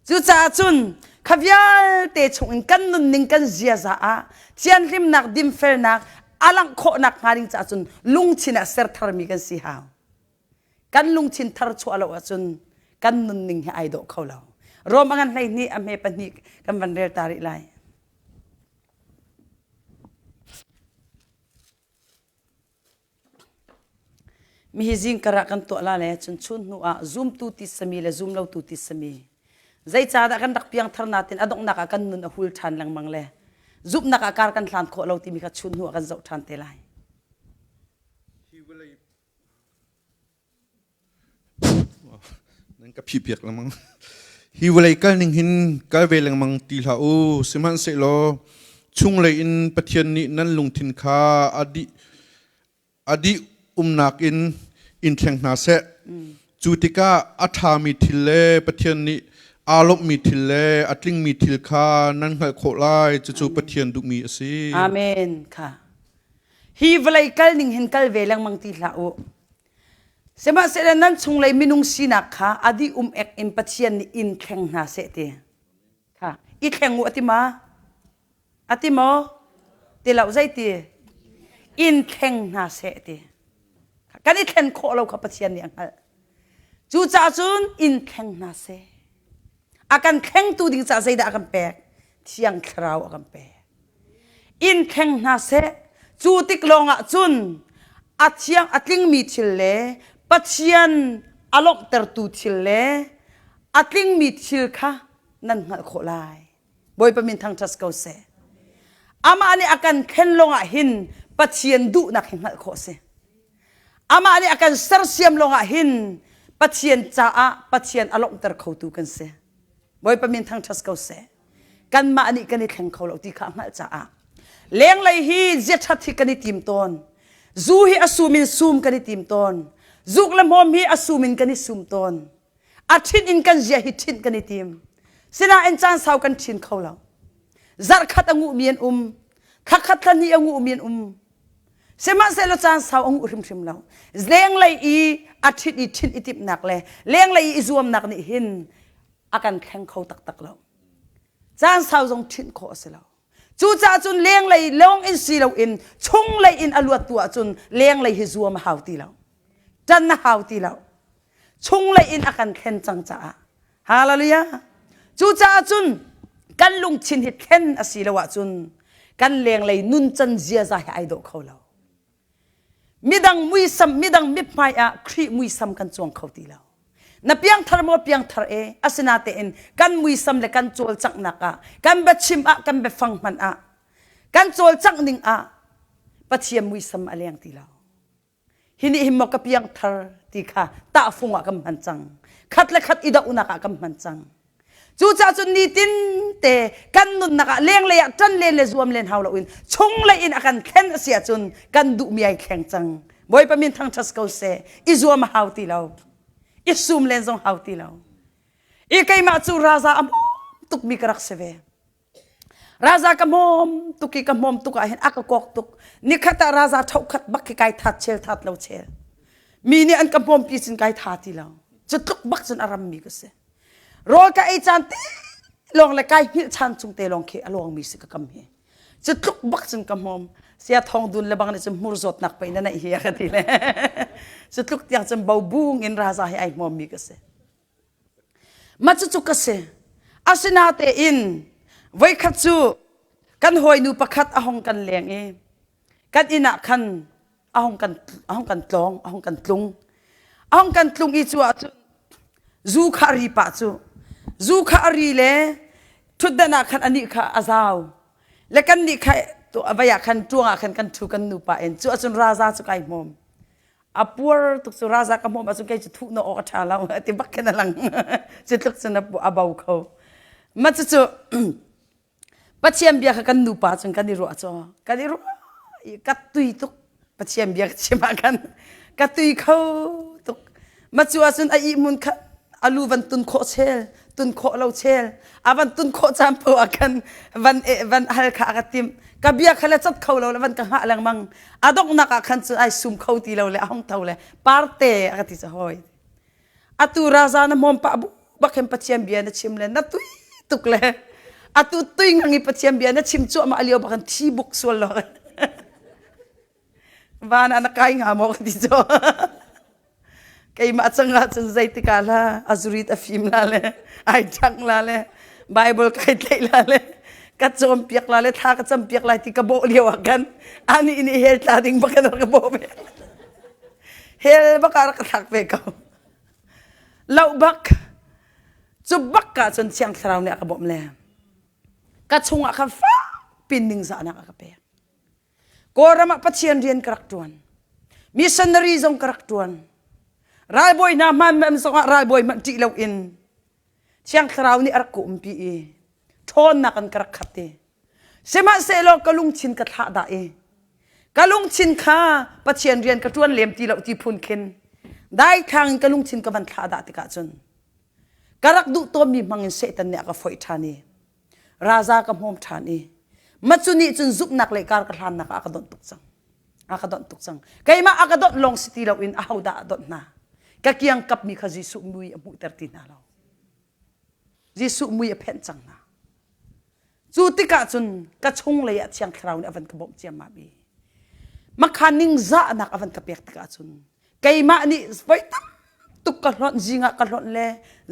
Cucaah cun kha vialte chungin kan nunning kan ziaza ah thianhlimnak dinfelnak a langh khawhnak hnga ding caah cun lungthin ah ser tharmi kan si hau. Kan lungthin thar chuah lo ahcun kan nunning hi ai dawh kho lo. Rom a ngan 12 a hme pahnih kan van rel ta rih lai. Mihi zingkar ah kan tuah la le cun chun hnu ah zumtu ti sami le zumlotu ti sami zeicahdah kan rak piangthar natin a donghnak ah kan nun a hul ṭhan lengmang le zumhnak ah kar kan hlan khawh lo timi kha chun hnu ah kan zoh ṭhan te lai. Nan ka phih piak lengmang. Hi vawlei kal ning hin kal ve lengmang ti hlah u. Sihmanhsehlaw chunglei in Pathian nih nan lungthin kha a dih a dih umnak in in thleng hna seh. Cu tikah a ṭhami thil le Pathian nih aa lawmhmi thil le a tlingmi thil kha nan hngalh khawh lai. Cucu Pathian duhmi a si. Amen. Kha. Hi vawlei kal ning hin kal ve lengmang ti hlah u. Sihmanhsehlaw nan chunglei minung sinak kha a dih um ek in Pathian nih in thleng hna seh ti. Kha i thleng u a ti ma? A ti maw? Ti lo zeiti? In thleng hna seh ti. Kan i thlen khawh lo kha Pathian nih a hngalh. Cucaah cun in thleng hna seh. A kan thlengtu ding caah zeidah a kan pek? Thiang Thlarau a kan pek. In thleng hna seh. Cu tik lawngah cun a thiang a tlingmi thil le Pathian a lawmhtertu thil le a tlingmi thil kha nan hngalh khawh lai. Bawipa min thangṭhat ko seh. Amah nih a kan thlen lawngah hin Pathian duhnak hi hngalh khawh a si. Amah nih a kan sersiam lawngah hin Pathian caah Pathian a lawmhter khotu kan si. Bawipa min thangṭhat ko seh. Kanmah nih kan i thleng kho lo ti kha a hngalh caah lenglei hi ziaṭhat hi kan i tim tawn. Zu hi a sum in sum kan i tim tawn. Zuk le hmawm hi a sum in kan i sum tawn. A ṭhinh in kan zia hi ṭhinh kan i tim. Sinain caan sau kan ṭhin kho lo. Zarhkhat a nguhmi an um. Thlakhat thlahnih a nguhmi an um. Sihmanhsehlaw caan sau a nguh hrimhrim lo. Lenglei i a ṭhit i ṭhinh i timhnak le lenglei i i zuamnak nih hin a kan thleng kho taktak lo. Caan sau zong ṭhinh khawh a si lo. Cucaah cun lenglei lawng in si loin chunglei in a luattu ahcun lenglei hi zuam a hau ti lo. Ṭan a hau ti lo. Chunglei in a kan thlen cang caah. Hallelujah. Cucaah cun kan lungthin hi thlen a si lo ahcun kan lenglei nuncan ziaza hi ai dawh kho lo. Midang muisam, midang mithmai ah Khrih muisam kan cuang kho ti lo. Na piangthar maw piangthar e, asinatein kan muisam le kan cawlcanghnak ah, kan biachim ah, kan biafang hmanh ah, kan cawlcangh ning ah Pathian muisam a leng ti lo. Hi nih hin maw ka piangthar ti kha tahfung ah kan hman cang. Khat le khat i dohnak ah kan hman cang. Cucaah cun nitin te kan nunnak ah lenglei ah ṭan len le zuam len hau loin chunglei in a kan thlen a si ahcun kan duhmi ai thleng cang. Bawipa min thangṭhat ko seh. I zuam a hau ti lo. I sum len zong hau ti lo. I keimah cu raza a hmawm tukmi ka rak si ve. Raza ka hmawm tuk i ka hmawm tuk ah hin a ka kawk tuk. Nikhat ah raza ṭhokhat bak khi kai that chel that lo chel. Mi nih an ka hmawmpi cun kai tha ti lo. Cu tluk bak cun a rammi ka si. Rawl ka ei caan te lawng le kai hngilh chan chung te lawng khi a lawngmi si ka kam hi. Cu tluk bak cun ka hmawm. Sia thong dun le bang nih cun hmur zawtnak pei na neih hi a ka ti le. Cu tluk tiang cun bo bung in raza hi ai hmawmmi ka si. Mah cucu ka si. Asinatein voikhat cu kan hawinu pakhat a hong kan leng i kan inn ah khan a hong kan a hong kan tlawng, a hong kan tlung. A hong kan tlung i cu ahcun zu kha a ri pah cu. Zu kha a ri le ṭhutdan ah khan anih kha a zau. Le kannih kha vai ah khan ṭuang ah khan kan ṭhu kan nupa in. Cu ahcun raza cu kai hmawm. A puar tuk cu raza ka hmawm ahcun kei cu thuh na awk a ṭha lo ti bak khin a lang. Cu tluk cun a bo kho. Mah cucu Pathian bia kha kan nupa cun kan i ruah caw. Kan i ruah i ka tui tuk. Pathian bia ka chim ah khan ka tui kho tuk. Mah cu ahcun a ihmun kha a lu van tun khawh chel, tun khawh lo chel, a van tun khawh caan paoh ah khan van van hal kha a ka timh. Ka bia kha le cat kho lo le van ka hngah lengmang. A donghnak ah khan cun ai sum kho ti lo le a hung tho le parte a ka ti cu hawi. Atu raza na hmawm pah bu bak hin Pathian bia na chim le na tui tuk le atu tui ngang i Pathian bia na chim cuahmah lio bak hin thi buk sual lo van ah na kai hnga maw ka ti cu keimah cang ah cun zeitik ah la azurit a fim la le ai ṭhang la le Bible kai tlaih la le ka cawnpiak la le thla ka campiak lai ti ka bawh lio ah khan anih nih hell tla ding bak in ka bawh ve hell bak ah rak ka thlak ve ko loh bak cu bak ah cun thiang thlarau nih a ka bawmh le ka chungah khan fak pin ningzahnak a ka pek Kawlram ah Pathian rian ka rak ṭuan. Missionary zong ka rak ṭuan. Ralbawi hna hmaan zongah ralbawi hmanh ṭih loin. Thiang Thlarau nih a rak ka umpi i ṭhawnnak in ka rak khat i sihmanhsehlaw ka lungthin ka thlah dah i ka lungthin kha Pathian rian ka ṭuan lem ti lo ti phun khin daithlang in ka lungthin ka van thlah dah tikah cun ka rak duh tawnmi hmang in Satan nih a ka foih ṭhan i raza ka hmawm ṭhan i macu nih cun zumhnak le kar ka hlannak ah a ka donh tuk cang a ka donh tuk cang keimah a ka donh lawng si ti loin ahodah a donh hna ka kiang kapmi kha Jesuh mui a hmuhter ti hna lo Jesuh mui a phenh cang hna cu tikah cun ka chung lei ah Thiang Thlarau nih a van ka bawmh ciammam i makha ningzahnak a van ka pek tikah cun keimah nih voi tam tuk ka hlonh zing ah ka hlonh le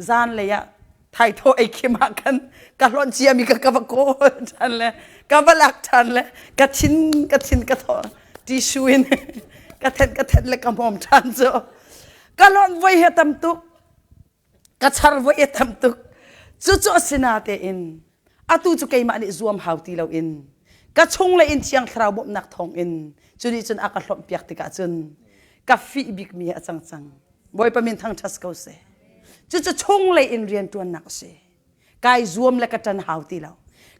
zan lei ah thaithaw ei khim ah khan ka hlonh ciami ka ka va kawl ṭhan le ka va lak ṭhan le ka thin ka thin ka thaw tissue in ka thenh ka thenh le ka hmawm ṭhan cu ka hlonh voi he tam tuk ka char voi a tam tuk cucu a si natein atu cu keimah nih zuam hau ti loin ka chung le in thiang thlarau bawmhnak thawng in cu nih cun a ka hlawmh piak tikah cun ka fih bikmi a cang cang bawipa min thangṭhat ko seh cucu chung lei in rian ṭuannak a si kai zuam le ka ṭan hau ti lo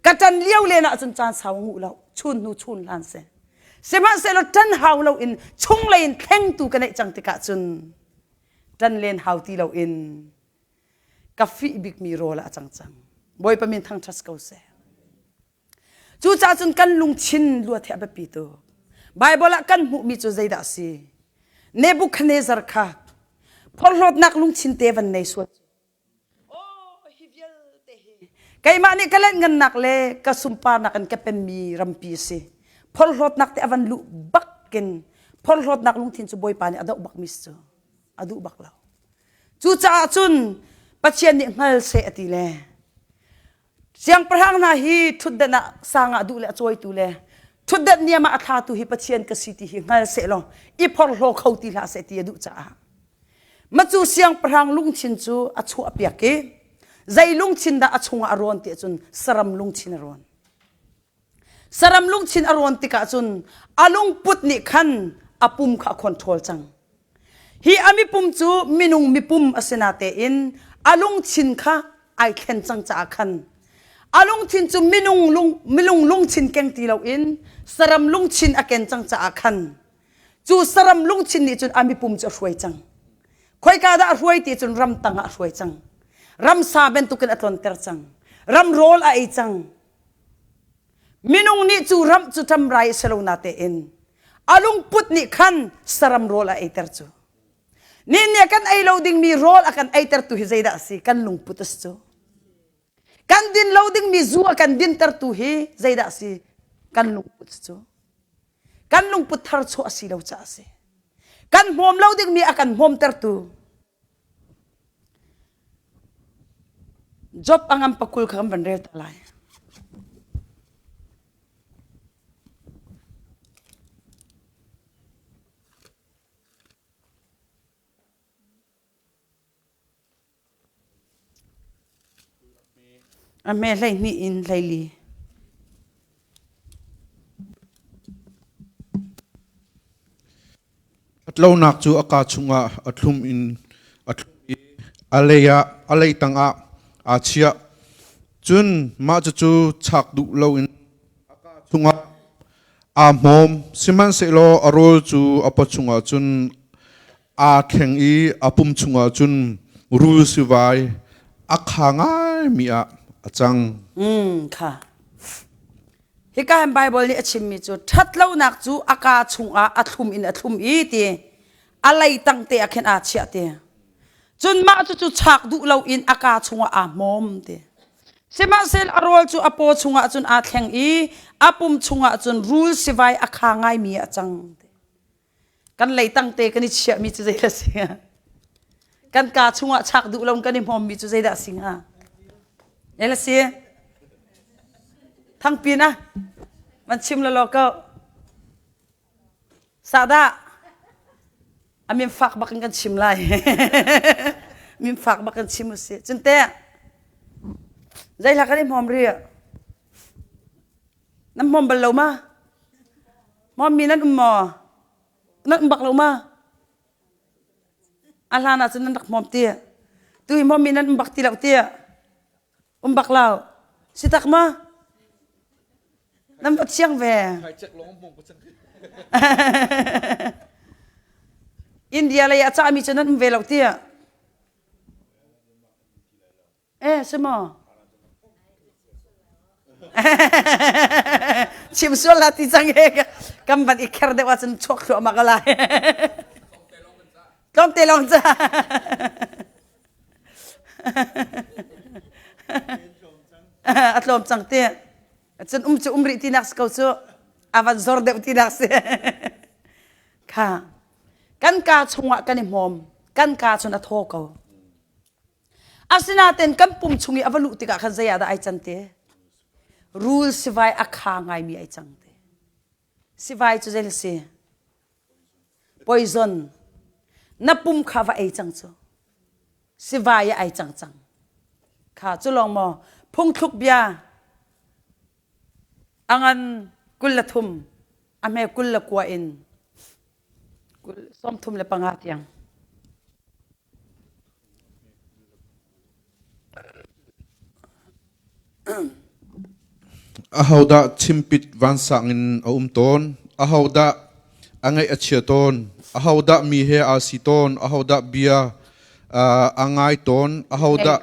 ka ṭan lio len ah cun caan sau nguh lo chun hnu chun hlan seh sihmanhsehlaw ṭan hau lo in chung lei in thlengtu ka neih cang tikah cun ṭan len hau ti loin ka fih bikmi rawl ah a cang cang. Bawipa min thangṭhat ko seh. Cucaah cun kan lungthin luat hi a biapi tuk. Baibal ah kan hmuhmi cu zeidah a si? Nebuchadnezzar kha phorhlawtnak lungthin te van nei sual Keimah nih ka lenhngannak le ka sunparnak in ka pemmi rampi a si. Phorhlawtnak te a van luh bakin phorhlawtnak lungthin cu Bawipa nih a doh bakmi si cu. A duh bak lo. Cucaah cun Pathian nih hngal seh a ti le siangpahrang hna hi ṭhutdan ah sang ah duh le a cawitu le ṭhutdan niam ah a thlatu hi Pathian ka si ti hi hngal seh law i phorhlaw kho ti hlah seh ti a duh caah Macu siangpahrang lungthin cu a chuahpiak i zei lungthin dah a chungah a rawn ti ahcun saram lungthin a rawn. Saram lungthin a rawn tikah cun a lungput nih khan a pum kha a control cang. Hi a mipum cu minung mipum a si natein a lungthin kha ai thlen cang caah khan a lungthin cu minung lung minung lungthin keng ti loin saram lungthin a ken cang caah khan Cu saram lungthin nih cun a mipum cu a hruai cang. Khoika dah a hruai ti cun ramtang ah a hruai cang. Ramsa bantukin a tlonter cang. Ram rawl a ei cang. Minung nih cu ram cu ṭamrai a si lo natein a lungput nih khan saram rawl a eiter cu. Nihin ni kan ei lo dingmi rawl a kan eitertu hi zeidah a si? Kan lungput a si cu. Kan din lo dingmi zu a kan dintertu hi zeidah a si? Kan lungput a si cu. Kan lungput thar chuah a si lo caah a si. Kan hmawm lo dingmi a kan hmawmtertu. Job a ngam pakul kha kan van rel ta lai. A hme 12 in 14. Ṭhatlonak cu a kaa chungah a thlum in a thlum i a lei ah a lei tangah aa chiah. Cun mah cucu chak duh loin a kaa chungah aa hmawm. Sihmanhsehlaw a rawl cu a paw chungah cun aa thleng i a pum chungah cun rul sivai a kha ngaimi ah a cang. Mm, kha. Hika hin Bible nih a chimmi cu ṭhatlonak cu a kaa chungah a thlum in a thlum i ti a lei tang te ah khin aa chiah ti. Cun mah cucu chak duh loin a kaa chungah aa hmawm ti. Sihmanhsehlaw a rawl cu a paw chungah cun aa thleng i a pum chungah cun rul sivai a kha ngaimi ah a cang ti. Kan leitang te kan i chiahmi cu zeidah a si hnga? Kan kaa chungah chak duh lo kan i hmawmmi cu zeidah a si hnga? El a si? Thangpin ah van chim lalaw ko. Sahdah a min fak bak in kan chim lai. min fak bak kan chim usih. Cun teh zei hla kan i hmawm rih? Nan hmawm bal lo ma? Hmawmmi nan um maw? Nan um bak lo ma? A hlan ah cun nan rak hmawm ti. Tu hi hmawmmi nan um bak ti lo ti. Um bak lo. Si tak ma? Nan va thiang ve. India lei ah cahmi cu nan um ve lo tiah. Eh, si maw? Chim sual la ti cang he kan van i kher deuh ahcun chuak thluahmah ko lai. Tlawmte lawng ca. A tlawm cang ti. Cun um cu um rih tinak si ko cu. A van zor deuh tinak si. Kha. Kan ka chungah kan i hmawm. Kan ka cun a thaw ko. Asinain kan pum chung i a va luh tikah khan zei ah dah ai can te? Rul sivai a kha ngaimi ai cang te. Sivai cu zei si? Poison. Na pum kha va ei cang cu. Sivai ai cang cang. Kha cu lawng maw phungthluk bia a ngan 23 a hme 29 in 35 tiang. Ahodah chimpit vansang in a um tawn? Ahodah a ngaih a chia tawn? Ahodah mi he aa si tawn? Ahodah bia a ngai tawn? Ahodah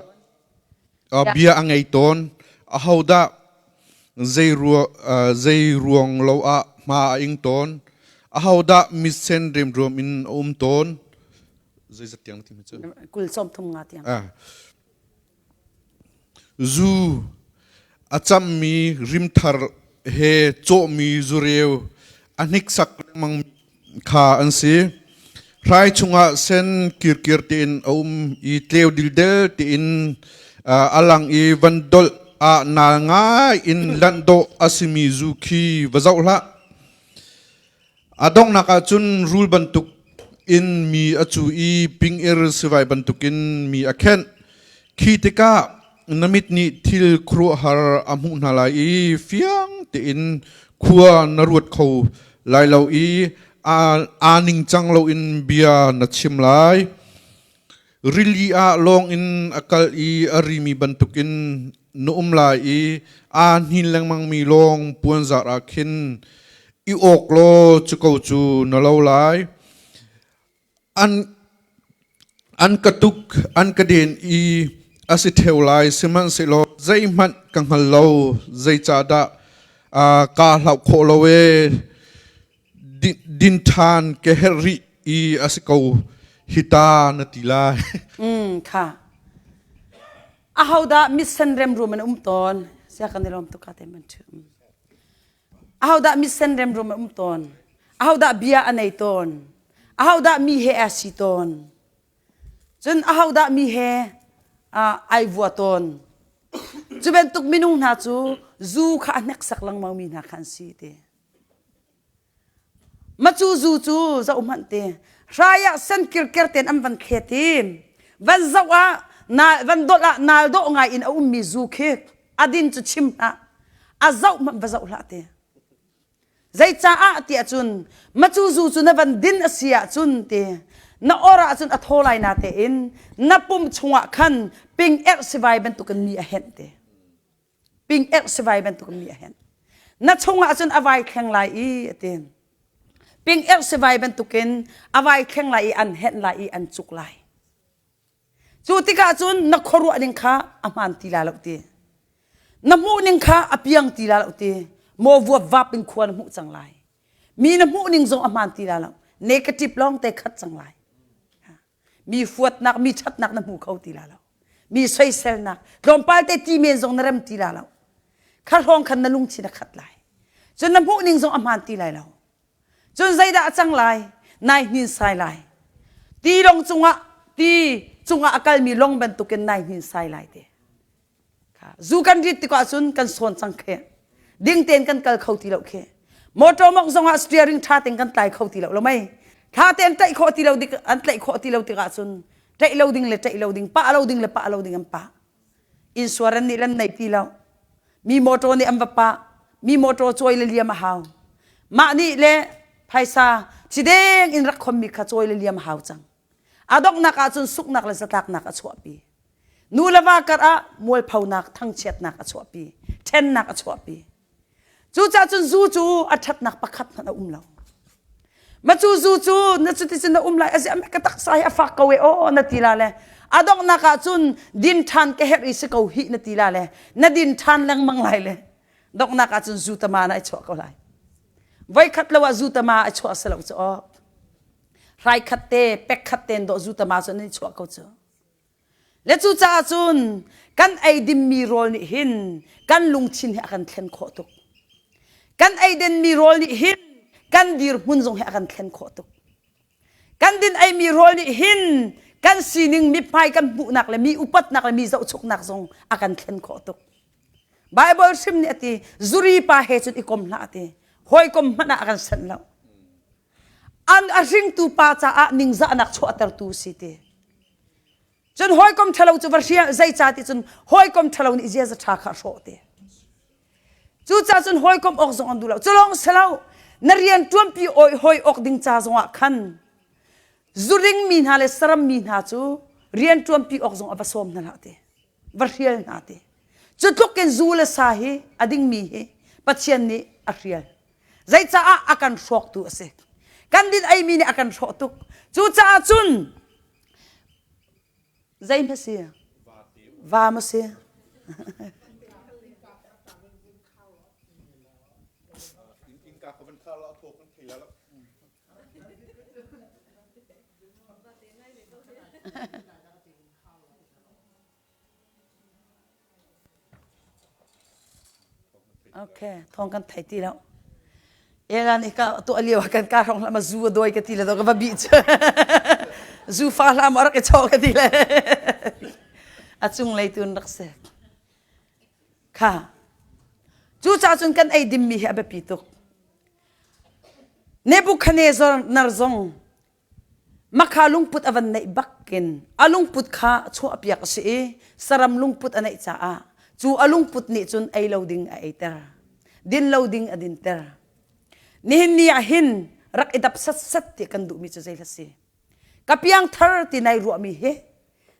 bia a ngei tawn? Ahodah zei ruang lo ah hma a ing tawn? Ahodah mitsen remruam in a um tawn? Zeizat tiang ti cu? Kul sawm thum nga tiang. Zu a cammi rimthar he cawhmi zureu a hniksak lengmang kha an si. Hrai chungah sen kirkir tein a um i tleu dildel tein a lang i van dolh ah naal ngai in lanh dawh a simi zu khi va zoh hlah. A donghnak ah cun rul bantuk in mi a cu i pingir sivai bantukin mi a khenh. Khi tikah na mit nih thil khuaruahhar a hmuh hna lai i fiang tein khua na ruat kho lai lo i aa ningcang loin bia na chim lai. Rili ah lawng in a kal i a rimi bantukin na um lai i aa hnin lengmangmi lawng puanzar ah khin i awk law cu ko cu na lo lai. An, an ka tuk, an ka den i a si ṭheo lai, sihmanhsehlaw zeihmanh ka hngal lo, zeicahdah uh, kaa hlauh khawh lo ee. Din ṭhan ka herh rih i a si ko hi ta na ti lai. Mm, kha. Ahodah mitsen remrum in um tawn? Sia kan i lawm tuk ka te man ṭhu. Ahodah mitsen remrum a um tawn? Ahodah bia a nei tawn? Ahodah mi he aa si tawn? Cun ahodah mi he ai vua tawn? Cu bantuk minung hna cu zu kha a hneksak lengmang mi hna kha an si ti. Macu zu cu zoh hmanh ti. Hrai ah sen kirker tein an van thlet i van zoh ah van dolh ah naal dawh ngai in a ummi zu khi a din cu chim hlah a zoh hmanh va zoh hlah ti zeicaah tiah cun macu zu cu na van din a si ahcun ti na or ahcun a thaw lai na tein na pum chungah khan ping erh sivai bantukin mi a henh ti ping erh sivai bantukin mi a henh na chungah cun a vai thleng lai i a ti ping erh sivai bantukin a vai thleng lai i an henh lai i an cuk lai Cu tikah cun na khuaruah ning kha a hmaan ti la lo ti. Na hmuh ning kha a piang ti la lo ti. Maw vuap vap in khua na hmuh cang lai. Mi na hmuh ning zong a hmaan ti la lo. Negative lawng te khat cang lai. Mi fuatnak, mi ṭhatnak na hmu kho ti la lo. Mi soiselnak, tlawmpal te ti men zong na rem ti la lo. Kha hrawng khan na lungthin a khat lai. Cun na hmuh ning zong a hmaan ti lai lo. Cun zeidah a cang lai? Nai hnin sai lai. Ti lawng cungah ti cungah a kalmi lawng bantukin nai hnin sai lai te. Zu kan rit tikah cun kan sawn cang khe. Ding tein kan kal kho ti lo khe. Motor mok zongah steering tha tein kan tlai kho ti lo lo mei. Tha tein tlaih khawh ti lo dik an tlaih khawh ti lo tikah cun tlaih lo ding le tlaih lo ding pah lo ding le pah lo ding an pah. Insurance nih lan nei ti lo. Mi motor nih an va pah. Mi motor cawi le liam a hau. Mah nih le phaisa cideng in rak khommi kha cawi le liam a hau cang. A donghnak ahcun suknak le zatlaknak a chuahpi. Nu le va kar ah mualphonak, thangchiatnak a chuahpi, ṭhennak a chuahpi. Cucaah cun zu cu a ṭhatnak pakhat hmanh a um lo. Ma cu zu cu na cuticun na um lai aziah ka taksa hi a fak ko e aw na ti la le a donghnak ah cun din ṭhan ka herh i si ko hih na ti la le na din ṭhan lengmang lai le donghnak ah cun zu tama na i chuah ko lai. Voikhat lo ah zu tama a chuah si lo cu aw. Hrai khat te pek khat ten dawh zu tama cu nan i chuah ko cu. Le cucaah cun kan eidinmi rawl nih hin kan lungthin hi a kan thlen khawh tuk. Kan eidinmi rawl nih hin kan dirhmun zong hi a kan thlen khawh tuk. Kan din eimi rawl nih hin kan sining mithmai kan hmuhnak le mi upatnak le mi zohchuknak zong a kan thlen khawh tuk. Bible hrim nih a ti, zuri pa he cun i kom hlah a ti. Hawikom hmanh ah a kan senh lo. An a hringtu pa caah ningzahnak chuahtertu si ti. Cun hawikom ṭhalo cu va hrial zeicah ti cun hawikom ṭhalo nih ziaza ṭha kha a hrawh ti. Cucaah cun hawikom awk zong an duh lo. Cu lawng si lo, na rian ṭuanpi hawi awk ding ca zongah khan zuring mi hna le saram mi hna cu rian ṭuanpi awk zong a va sawm hna hlah ti. Va hrial hna ti. Cu tluk in zu le sa hi a dingmi hi Pathian nih a hrial. Zeicaah a kan hrawktu a si. Kan din eimi nih a kan hrawh tuk. Cucaah cun zei hme si? Va ma si? Okay, thong kan thei ti lo. Ela nih ka tuah lio ah kan ka hrong hlah ma zu a dawi ka ti le ka va bih cu. Zu fa hlah ma rak i chaw ka ti le. A cung lei tun rak si. Kha. Cu ca cun kan ei dimmi hi a biapi tuk. Nebuchadnezzar nar zong Makha lungput a van neih bakin a lungput kha chuahpiak a si i saram lungput a neih caah cu a lungput nih cun ei lo ding a eiter din lo ding a dinter nihin ni ah hin rak i dap setsat ti kan duhmi cu zei hla si ka piangthar ti nai ruahmi hi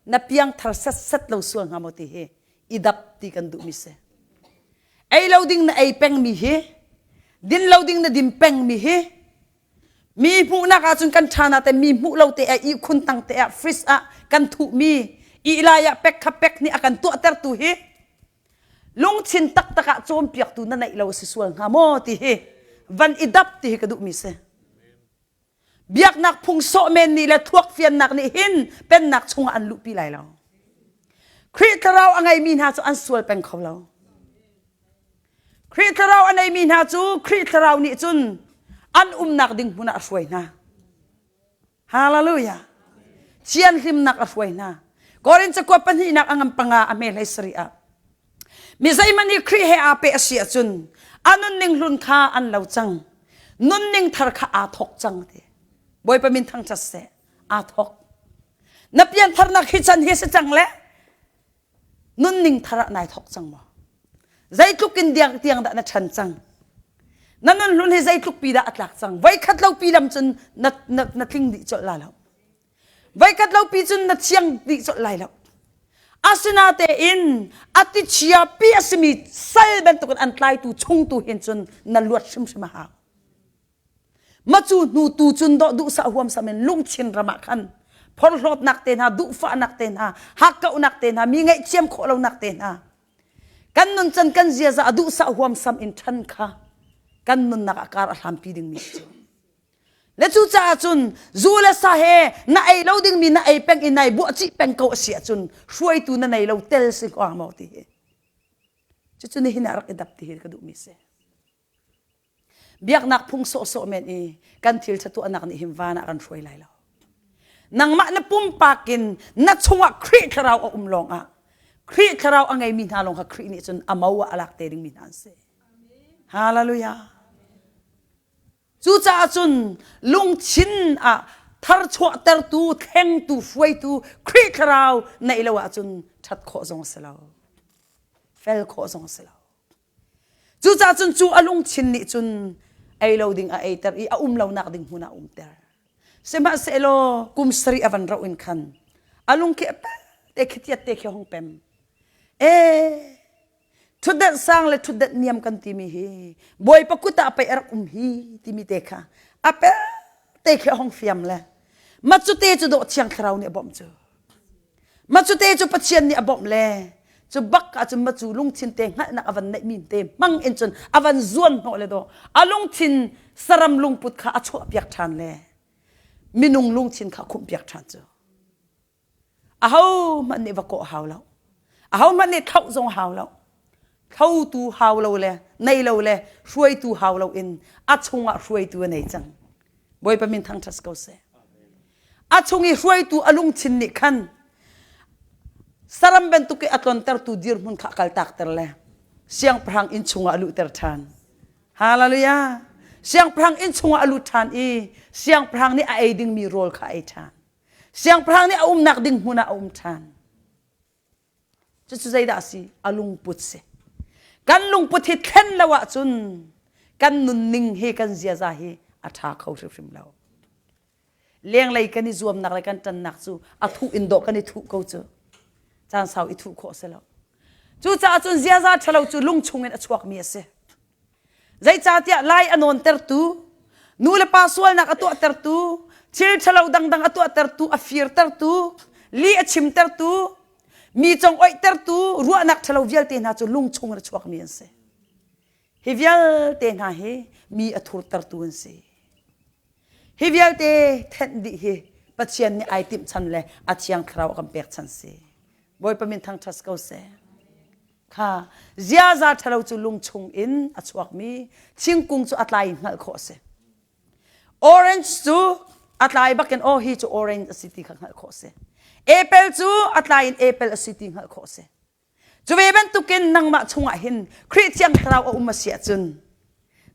na piangthar setsat lo sual hnga maw ti hi i dap ti kan duhmi si ei lo ding na ei pengmi hi din lo ding na din pengmi hi Mi hmuhnak ahcun kan ṭha na te mi hmuh lo te ah ihkhun tang te ah fridge ah kan thuhmi ihlai ah pek kha pek nih a kan tuahtertu hi lungthin taktak ah cawnpiaktu na neih lo si sual hnga maw ti hi van i dap ti hi ka duhmi si. Biaknak phung sawh men nih le thluak fiannak nih hin pennak chungah an luhpi lai lo. Khrih thlarau a ngeimi hna cu an sual peng kho lo. Khrih thlarau a neimi hna cu Khrih thlarau nih cun an umnak ding hmun ah a hruai hna. Hallelujah. Thianhlimnak a hruai hna. Korin cakuat pahnihnak a ngan panga a hme hlei sarih ah. Mi zeihmanh nih Khrih he aa peh a si ahcun a nunning hlun kha an lo cang. Nunning thar kha aa thawk cang ti. Bawipa min thangṭhat seh. Aa thawk. Na piantharnak hi chan hi si cang le nunning thar ah nai thawk cang maw zeitluk in diang tiang dah na ṭhan cang na nun hlun hi zeitluk pi dah a tlak cang voikhat lo pi lam cun na, na, na tling dih colh la lo voikhat lo pi cun na thiang dih colh lai lo asinatein a ti chia pi a simi sal bantukin an tlaitu chungtu hin cun na luat hrimhrim a hau Macu hnu tu cun dawh duhsah huamsam in lungchin ram ah khan phorhlawtnak te hna duhfahnak te hna hakkauhnak te hna mi ngaihthiam khawh lonak te hna kan nuncan kan ziaza a duhsah huamsam in ṭhan kha kan nunnak ah kar a hlampi dingmi cu le cucaah cun zu le sa he na ei lo dingmi na ei peng i nai buah chih peng ko a si ahcun hruaitu na nei lo tel si ko maw ti hi cucu nihin ah rak i dap ti hi ka duhmi si Biaknak phung sawhsawh men i kan thil ṭha tuahnak nih hin van ah kan hruai lai lo. Nangmah na pumpak in na chungah Khrih thlarau a um lawngah Khrih thlarau a ngeimi hna lawng kha Khrih nih cun a mo ah a lak te dingmi hna an si. Hallelujah. Cucaah cun lungthin ah tharchuahtertu, thlengtu, hruaitu Khrih thlarau neih lo ahcun ṭhat khawh zong a si lo. Fel khawh zong a si lo. Cucaah cun cu a lungthin nih cun ei lo ding a eiter i a um lonak ding hmun ah a umter. Sihmanhsehlaw kum sarih a van rauh in khan a lung khi a pel te. Te khi tiat te khi hong pem. E thutdenh sang le thutdenh niam kan timi hi Bawipa kut ah pei a rak um hi timi te kha a pel te khi a hong fiam le ma cu te cu dawh thiang thlarau nih a bawmh cu ma cu te cu Pathian nih a bawmh le cu bak ah cun ma cu lungthin te hngalhnak a van neih mi te hmang in cun a van zuan hnawh le dawh a lungthin saram lungput kha a chuah piak ṭhan le minung lungthin kha khumh piak ṭhan cu Ahohmanh nih va kawh hau lo. Ahohmanh nih thlauh zong hau lo. Thlotu hau lo le nei lo le hruaitu hau lo in a chungah hruaitu a nei cang. Bawipa min thangṭhat ko seh. A chung i hruaitu a lungthin nih khan saram bantuk i a tlontertu dirhmun kha a kaltakter le siangpahrang inn chungah a luhter ṭhan. Hallelujah! Siangpahrang inn chungah a lut ṭhan i siangpahrang nih a ei dingmi rawl kha a ei ṭhan. Siangpahrang nih a umnak ding hmun ah a um ṭhan. Cucu zeidah a si? A lungput si. Kan lungput hi thlen lo ahcun kan nunning hi kan ziaza hi a ṭha kho hrimhrim lo. Lenglei kan i zuamnak le kan ṭannak cu a thuh in dawh kan i thuh ko cu. Caan sau i thuh khawh a si lo. Cucaah cun ziaza ṭhalo cu lung chungin a chuakmi a si. Zeicahtiah lai a nawntertu, nu le pa sualnak a tuahtertu, thil ṭhalo dangdang a tuahtertu, a firtertu, li a chimtertu, mi congoihtertu, ruahnak ṭhalo vialte hna cu lung chung in a chuakmi an si. Hi vialte hna hi mi a thurtertu an si. Hi vialte thenh dih hi Pathian nih ai timh chan le a thiang thlarau a kan pek chan si. Bawipa min thangṭhat ko seh. Kha ziaza ṭhalo cu lung chung in a chuakmi thingkung cu a tlai in hngalh khawh a si. Orange cu a tlai bakin aw hi cu orange a si ti kha hngalh khawh a si. Apple cu a tlai in apple a si ti hngalh khawh a si. Cu ve bantukin nangmah chungah hin Khrih Thiang Thlarau a um a si ahcun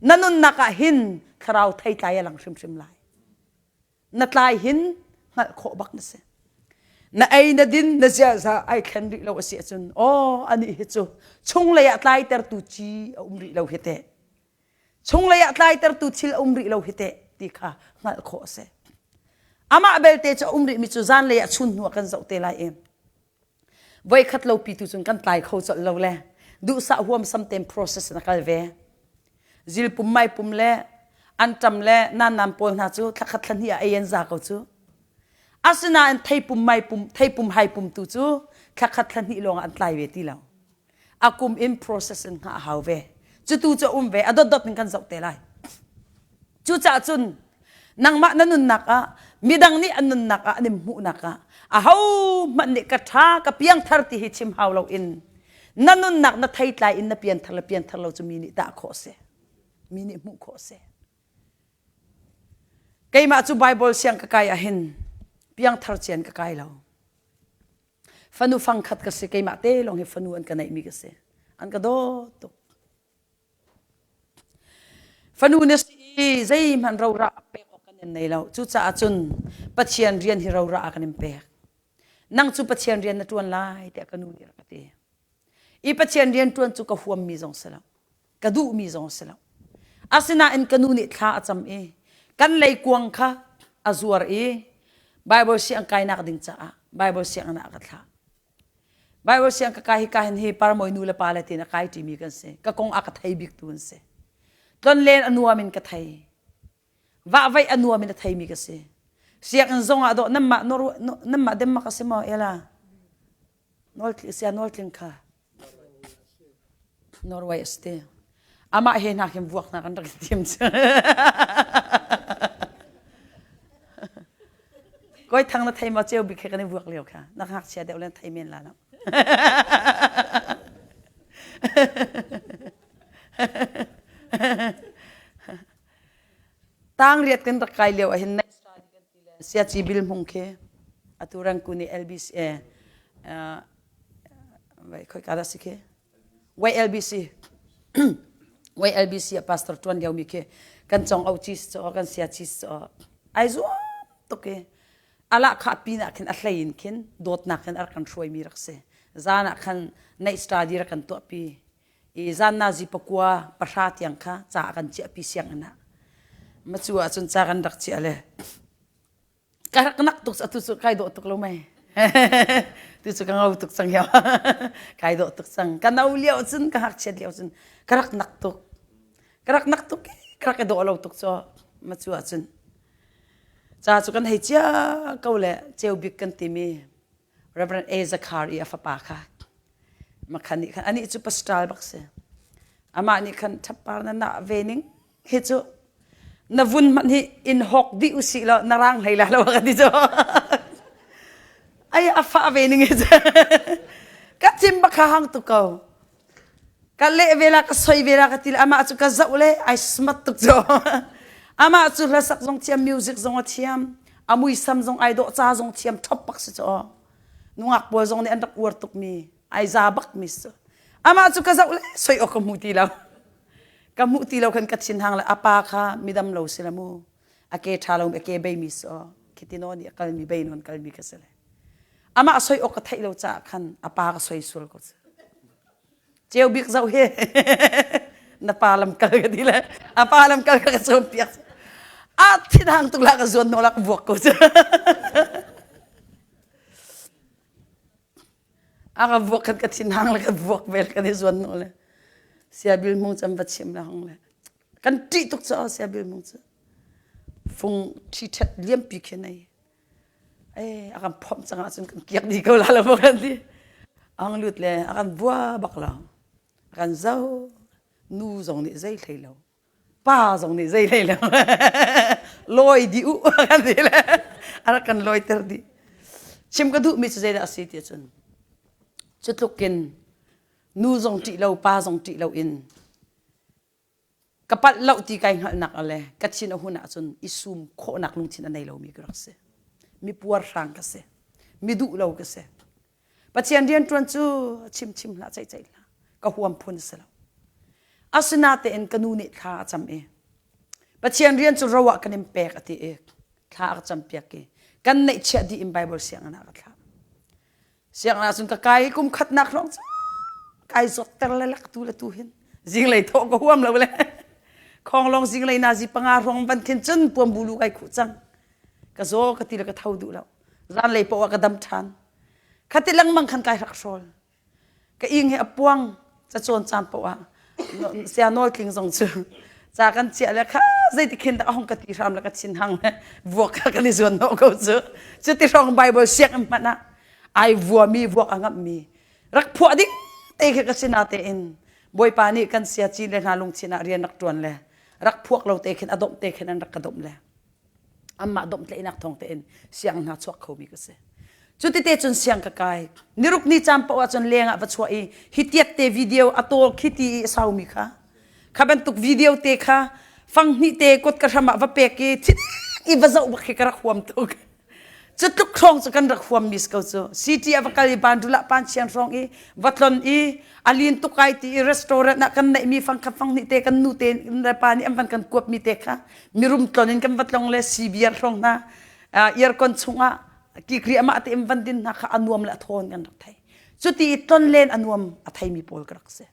na nunnak ah hin thlarau theitlai a lang hrimhrim lai. Na tlai hin hngalh khawh bak na si. Na ei na din na ziaza ai thlen rih lo a si ahcun aw anih hi cu chunglei ah tlaitertu ci a um rih lo hi teh. Chunglei ah tlaitertu thil a um rih lo hi teh ti kha hngalh khawh a si. Amah belte cu a um rihmi cu zanlei ah chun hnu ah kan zoh te lai i voikhat lo pi tu cun kan tlai kho colh lo le duhsah huamsam tein process na kal ve. Zilpum maipum le anṭam le nanam pawl hna cu thlakhat thlahnih ah ei an za ko cu. Asinain theipum maipum theipum haipum tu cu thlakhat thlahnih lawng ah an tlai ve ti lo. A kum in process in hngah a hau ve. Cutu cu a um ve. A dotdot in kan zoh te lai. Cucaah cun nangmah na nunnak ah midang nih an nunnak ah an in hmuhnak ah ahohmanh nih ka ṭha ka piangthar ti hi chim hau loin na nunnak na theitlai in na pianthar le pianthar lo cu mi nih tah khawh a si. Mi nih hmuh khawh a si. Keimah cu Bible siang ka kai ahhin piangthar cian ka kai lo. Fanu fangkhat ka si keimah te lawng hi fanu an ka neihmi ka si. An ka dawt tuk. Fanu na si i zeihmanh rora pek awk kan in nei lo. Cucaah cun Pathian rian hi rora ah kan in pek. Nang cu Pathian rian na ṭuan lai tiah ka nu nih a rak ka ti. I Pathian rian ṭuan cu ka huammi zong si lo. Ka duhmi zong si lo. Asinain ka nu nih thla a cam i kan leikuang kha a zuar i Bible siang kainak ding caah Bible sianginn ah a ka thlah. Bible siang ka kai hi ka hin hi parmawi nu le pa le tiin a kai ṭimi kan si. Ka kong a ka thei biktu an si. Tlonlen a nuam in ka thei. Vahvaih a nuam in a theimi ka si. Sianginn zong ah dawh nanmah nanmah Denmark a si maw ela? Nawl sia nawl tling kha. Norway a si ti. Amah he hna khin vuak hna kan rak i tim cu. Kawi thang na thei maw ceu bik he kan i vuak lio kha. Na ngakchia deuh le thei men la lo. Tang riat kan rak kai lio ahhin next study kan ti le siaci bil hmung khi atu rangku nih LBC eh vai khoi ka dah si khi YLBC YLBC a pastor tuan lio mi khi kan cong au cheese cho kan sia cheese cho ai zuam tuk i ala kha pin ah khin a hlei in khin dawtnak in a rak kan hruai mi rak si zan ah khan night study rak kan tuah pi i zan nazi pakua pahra tiang kha ca a kan chiah pi sianginn ah macu ah cun ca kan rak chiah le ka rak nak tuk atu cu kai dawh tuk lo mei. Tu cu ka ngau tuk cang hiau. Kai dawh tuk cang. Ka no lio cun ka ngakchiat lio cun ka rak nak tuk. Ka rak nak tuk ka rak i dawh lo tuk cu ma cu ahcun. Ca cu kan hei cia ko le ceu bik kan timi Reverend A. Zakhar i a fapa kha makhan nih khan anih cu pastor bak si. Amah nih khan ṭhappar na nah ve ning hi cu na vun hmanh hi in hawk dih usih law na rang hlei la lo ka ti cu. Ai a fah ve ning hi cu. Ka thim bak kha hang tuk ko. Ka leh ve la ka soi ve la ka ti le amah cu ka zoh le ai smart tuk cu. Amah cu hlasak zong thiam music zong a thiam a muisam zong ai dawh ca zong thiam thop bak si cu. Nungak pawl zong nih an rak uar tuk mi ai za bak mi si. Amah cu ka zoh le soi awk ka hmu ti lo. Ka hmuh ti lo khan ka thin hang le a pa kha midam lo si la mu. A ke ṭha lo a ke bei mi si aw. Khitino nih a kal mi bei non kal mi ka si le. Amah soi awk ka theih lo caah khan a pa ka soi sual ko cu. Ceu bik zoh hi na pa lam kal ka ti le a pa lam kal ka ka cawnpiak. A thinhang tuk la ka zuan nawl ka vuak ko cu. A ka vuak khan ka thinhang le ka vuak vel kan i zuan nawl le siabil mung cam va chim la hong le kan ṭih tuk caah siabil mung cu fung ṭhi ṭhet liampi khi nei eh a kan phomh cang ahcun kan kiak dih ko la lo maw kan ti ang lut le a kan vua bak lo a kan zo nu zong nih zei hlei lo pa zong nih zei hlei lo lawi dih u kan ti le a rak kan lawiter dih chim ka duhmi cu zeidah a si ti cun cu tluk in nu zong ṭih lo pa zong ṭih lo in Ka palh lo ti kai hngalhnak le ka thin a hun ahcun i sum khawhnak lungthin a nei lomi ka rak si. Mi puarhrang ka si. Mi duh lo ka si. Pathian rianṭuan cu chim chim hlah ceih ceih hlah. Ka huam phun a si lo. Asinatein ka nu nih thla a cam i Pathian rian cu ro ah kan in pek a ti i thla a ka campiak i kan neihchiah dih in Bible sianginn ah ka thlah. Sianginn ah cun ka kai i kum khatnak hrawng cu kai zawtter le lak tu le tu hin zinglei thawh ka huam lo le khonglong zinglei nazi panga hrawng van khin cun puambulu kai khuh cang ka zaw ka ti le ka tho duh lo zanlei paoh ah ka dam ṭhan khati lengmang khan kai rak hrawl ka ing hi a puang cacawn caan paoh ah sia nawl tling zong cu ca kan chiah le kha zeiti khin dah a hong ka ti hram le ka thin hang le vuak kha kan i zuan hnawh ko cu cuti hrawng Bible sianginn hmanh ah ai vuami vuak a ngamhmi rak phuah ding te khi ka si natein Bawipa nih kan sia ci le hna lungthin ah rian rak ṭuan le rak phuak lo te khin a domh te khin an rak ka domh le anmah domhtlaihnak thawng tein siang hna chuak khomi ka si. Cutite cun siang ka kai. Niruk ni caan paoh ahcun leng ah va chuah i hi tiat te video a tawl khi ti i a saumi kha kha bantuk video te kha fang hnih te kut ka hram ah va pek i thit i va zoh bak khi ka rak huam tuk. Cu tluk hrawng cu kan rak huam mi si ko cu. City ah va kal i bandulah pan chiang hrawng i va tlon i a lin tuk ai ti i restaurant ah kan neihmi fang khat fang hnih te kan nu te le pa nih an van kan kuap mi te kha mirum tlon in kan va tlong le CBR hrawng hna aircon chungah kikri amah te in van din hna kha a nuam le a thawn kan rak thei cuti i tlon len a nuam a theimi pawl ka rak si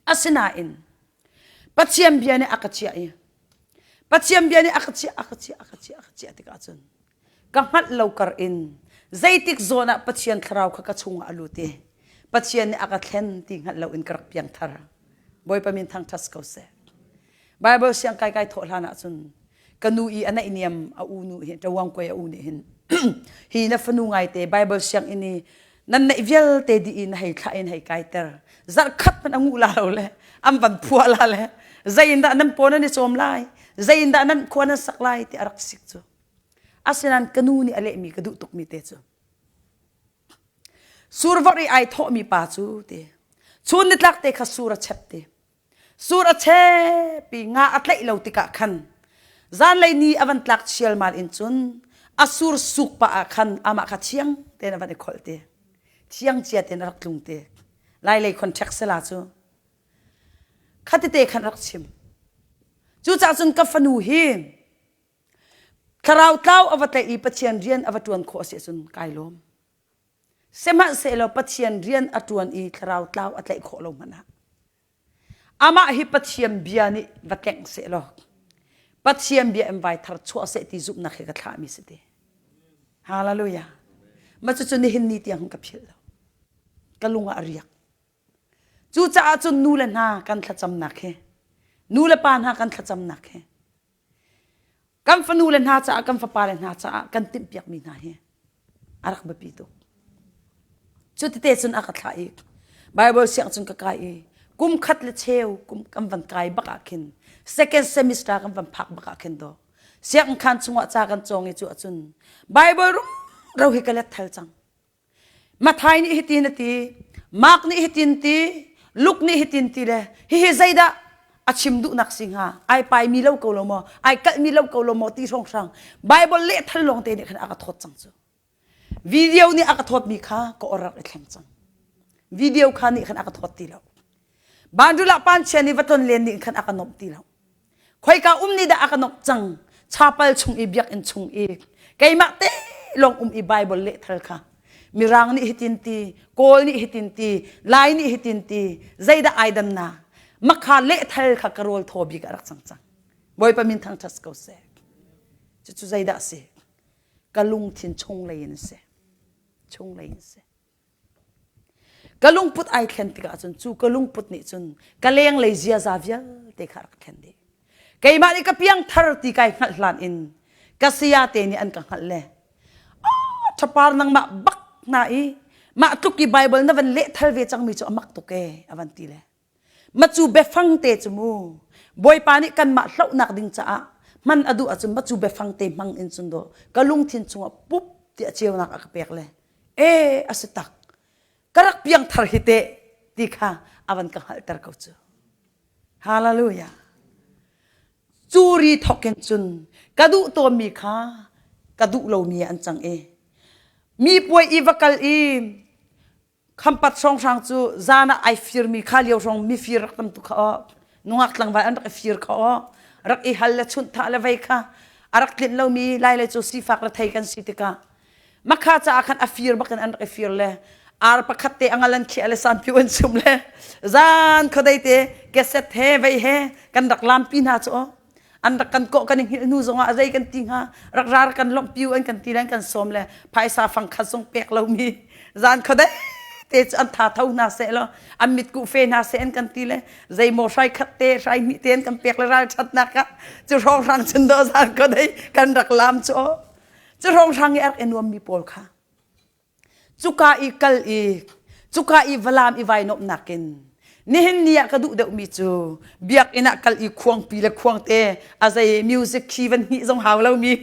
asinain Pathian bia nih a ka chiah i Pathian bia nih a ka chiah a ka chiah a ka chiah a ka chiah tikah cun ka hngalh lo kar in zeitik zawn ah Pathian thlarau kha ka chungah a lut i Pathian nih a ka thlen ti hngalh lo in ka rak piangthar Bawipa min thangṭhat ko seh Bible siang kai kai thawh hlan ahcun ka nu i a naihniam a u nu hi ṭawang kuai a u nih hin hi na fanu ngaite Bible sianginn i nan neih vialte dih in hei thlah in hei kaiter zarh khat hmanh a nguh la lo le an van phuah la le zei in dah nan paw nan i cawm lai zei in dah nan khua nan sak lai ti a rak sik cu asinain ka nu nih a lehmi ka duh tukmi te cu survor i ai thawhmi pa cu ti chun nitlak te kha sur a chep ti Sur a chep i nga a tlaih lo tikah khan zanlei ni a van tlak chialmal in cun a sur suk pah ah khan amah kha thiang tein a van i kholh te. Thiang cia tein a rak tlung te. Lailei contract sela cu khatite khan rak chim. Cucaah cun ka fanu hi thlarau tlau a va tlaih i Pathian rian a va ṭuan khawh a si ahcun kai lawm. Sihmanhsehlaw Pathian rian a ṭuan i thlarau tlau a tlaih khawh lo hmanh ah amah hi Pathian bia nih va tlengh sehlaw Pathian bia in vai thar chuah seh ti zumhnak he ka thlahmi si ti. Hallelujah. Ma cucu nihin ni tiang ka philh lo. Ka lung ah a riak. Cucaah cun nu le hna kan thlacamnak hi, nu le pa hna kan thlacamnak hi, kan fanu le hna caah kan fapa le hna caah kan timhpiakmi hna hi a rak biapi tuk. Cu tete cun a ka thlah i Bible siang cun ka kai i kum khat le cheu kum kan van kai bak ah khin second semester kan van phak bak ah khin do sianginn khan chungah ca kan cawng i cu ahcun Bible rumro hi ka let thal cang. Matthai nih hitin a ti, Mark nih hitin ti, Luke nih hitin ti le hihi zeidah a chim duhnak si hnga? Ai paimi lo ko lo maw? Ai kalhmi lo ko lo maw? Ti hrawnghrang Bible leh thal lawng te nih khan a ka thawt cang cu. Video nih a ka thawtmi kha ka or rak i thleng cang. Video kha nih khan a ka thawt ti lo. Bandula panchia nih va tlon len nih khan a ka nomh ti lo. Khoika um nih dah a ka nok cang? Chapal chung i biakinn chung i keimah te lawng um i Bible leh thal kha. Mirang nih hitin ti, Kawl nih hitin ti, Lai nih hitin ti, zeidah ai dannak? Makha leh thal kha ka rawl thaw bik ah rak cang cang. Bawipa min thangṭhat ko seh. Cucu zeidah a si? Ka lungthin chunglei in a si. Chunglei in a si. Ka lungput ai thlen tikah cun cu ka lungput nih cun ka lenglei ziaza vialte kha a rak thlen dih. Keimah nih ka piangthar ti kai hngalh hlan in ka saya te nih an ka hngalh le ṭhapar nangmah bak hna i mah tluk i Bible na van lehthal ve cangmi cu a mak tuk ee a van ti le Macu biafang te cu mu Bawipa nih kanmah hlohnak ding caah hman a duh ahcun macu biafang te hmang in cun dawh ka lungthin chungah pup tiah ceunak a ka pek le e a si tak ka rak piangthar hi teh ti kha a van ka hngalhter ko cu hallelujah cu ri thok in cun ka duh tawnmi kha ka duh lomi an cang i mi puai i va kal i Khampat hrawnghrang cu zan ah ai firmi kha lio hrawng mifir rak tam tuk kha aw nungak tlangval an rak i fir kha aw rak i hal le chunh thah le vei kha a rak tlinh lomi lai le cu sifak le thei kan si tikah makha caah khan a fir bakin an rak i fir le ar pakhat te angal an khiah le sanpiu an chum le zan khuadei te keset he vei he kan rak lampi hna cu aw an rak kan kawh kan i hngilh hnu zongah a zei kan ti hnga rak rar kan lawmh piu an kan ti le an kan sawm le phaisa fangkhat zong pek lomi zan khuadei te cu an tha tho hna seh law an mitkuh fe hna seh an kan ti le zeimaw hrai khat te hrai hnih te an kan pek le ral thatnak ah cu hrawnghrang cun do zan khuadei kan rak lam cu cu hrawnghrang i a rak i nuammi pawl kha Cuka i kal i cuka i valam i vai nuamhnak in nihin ni ah ka duh deuhmi cu biakinn ah kal i khuangpi le khuangte a zei music khi van hnih zong hau lomi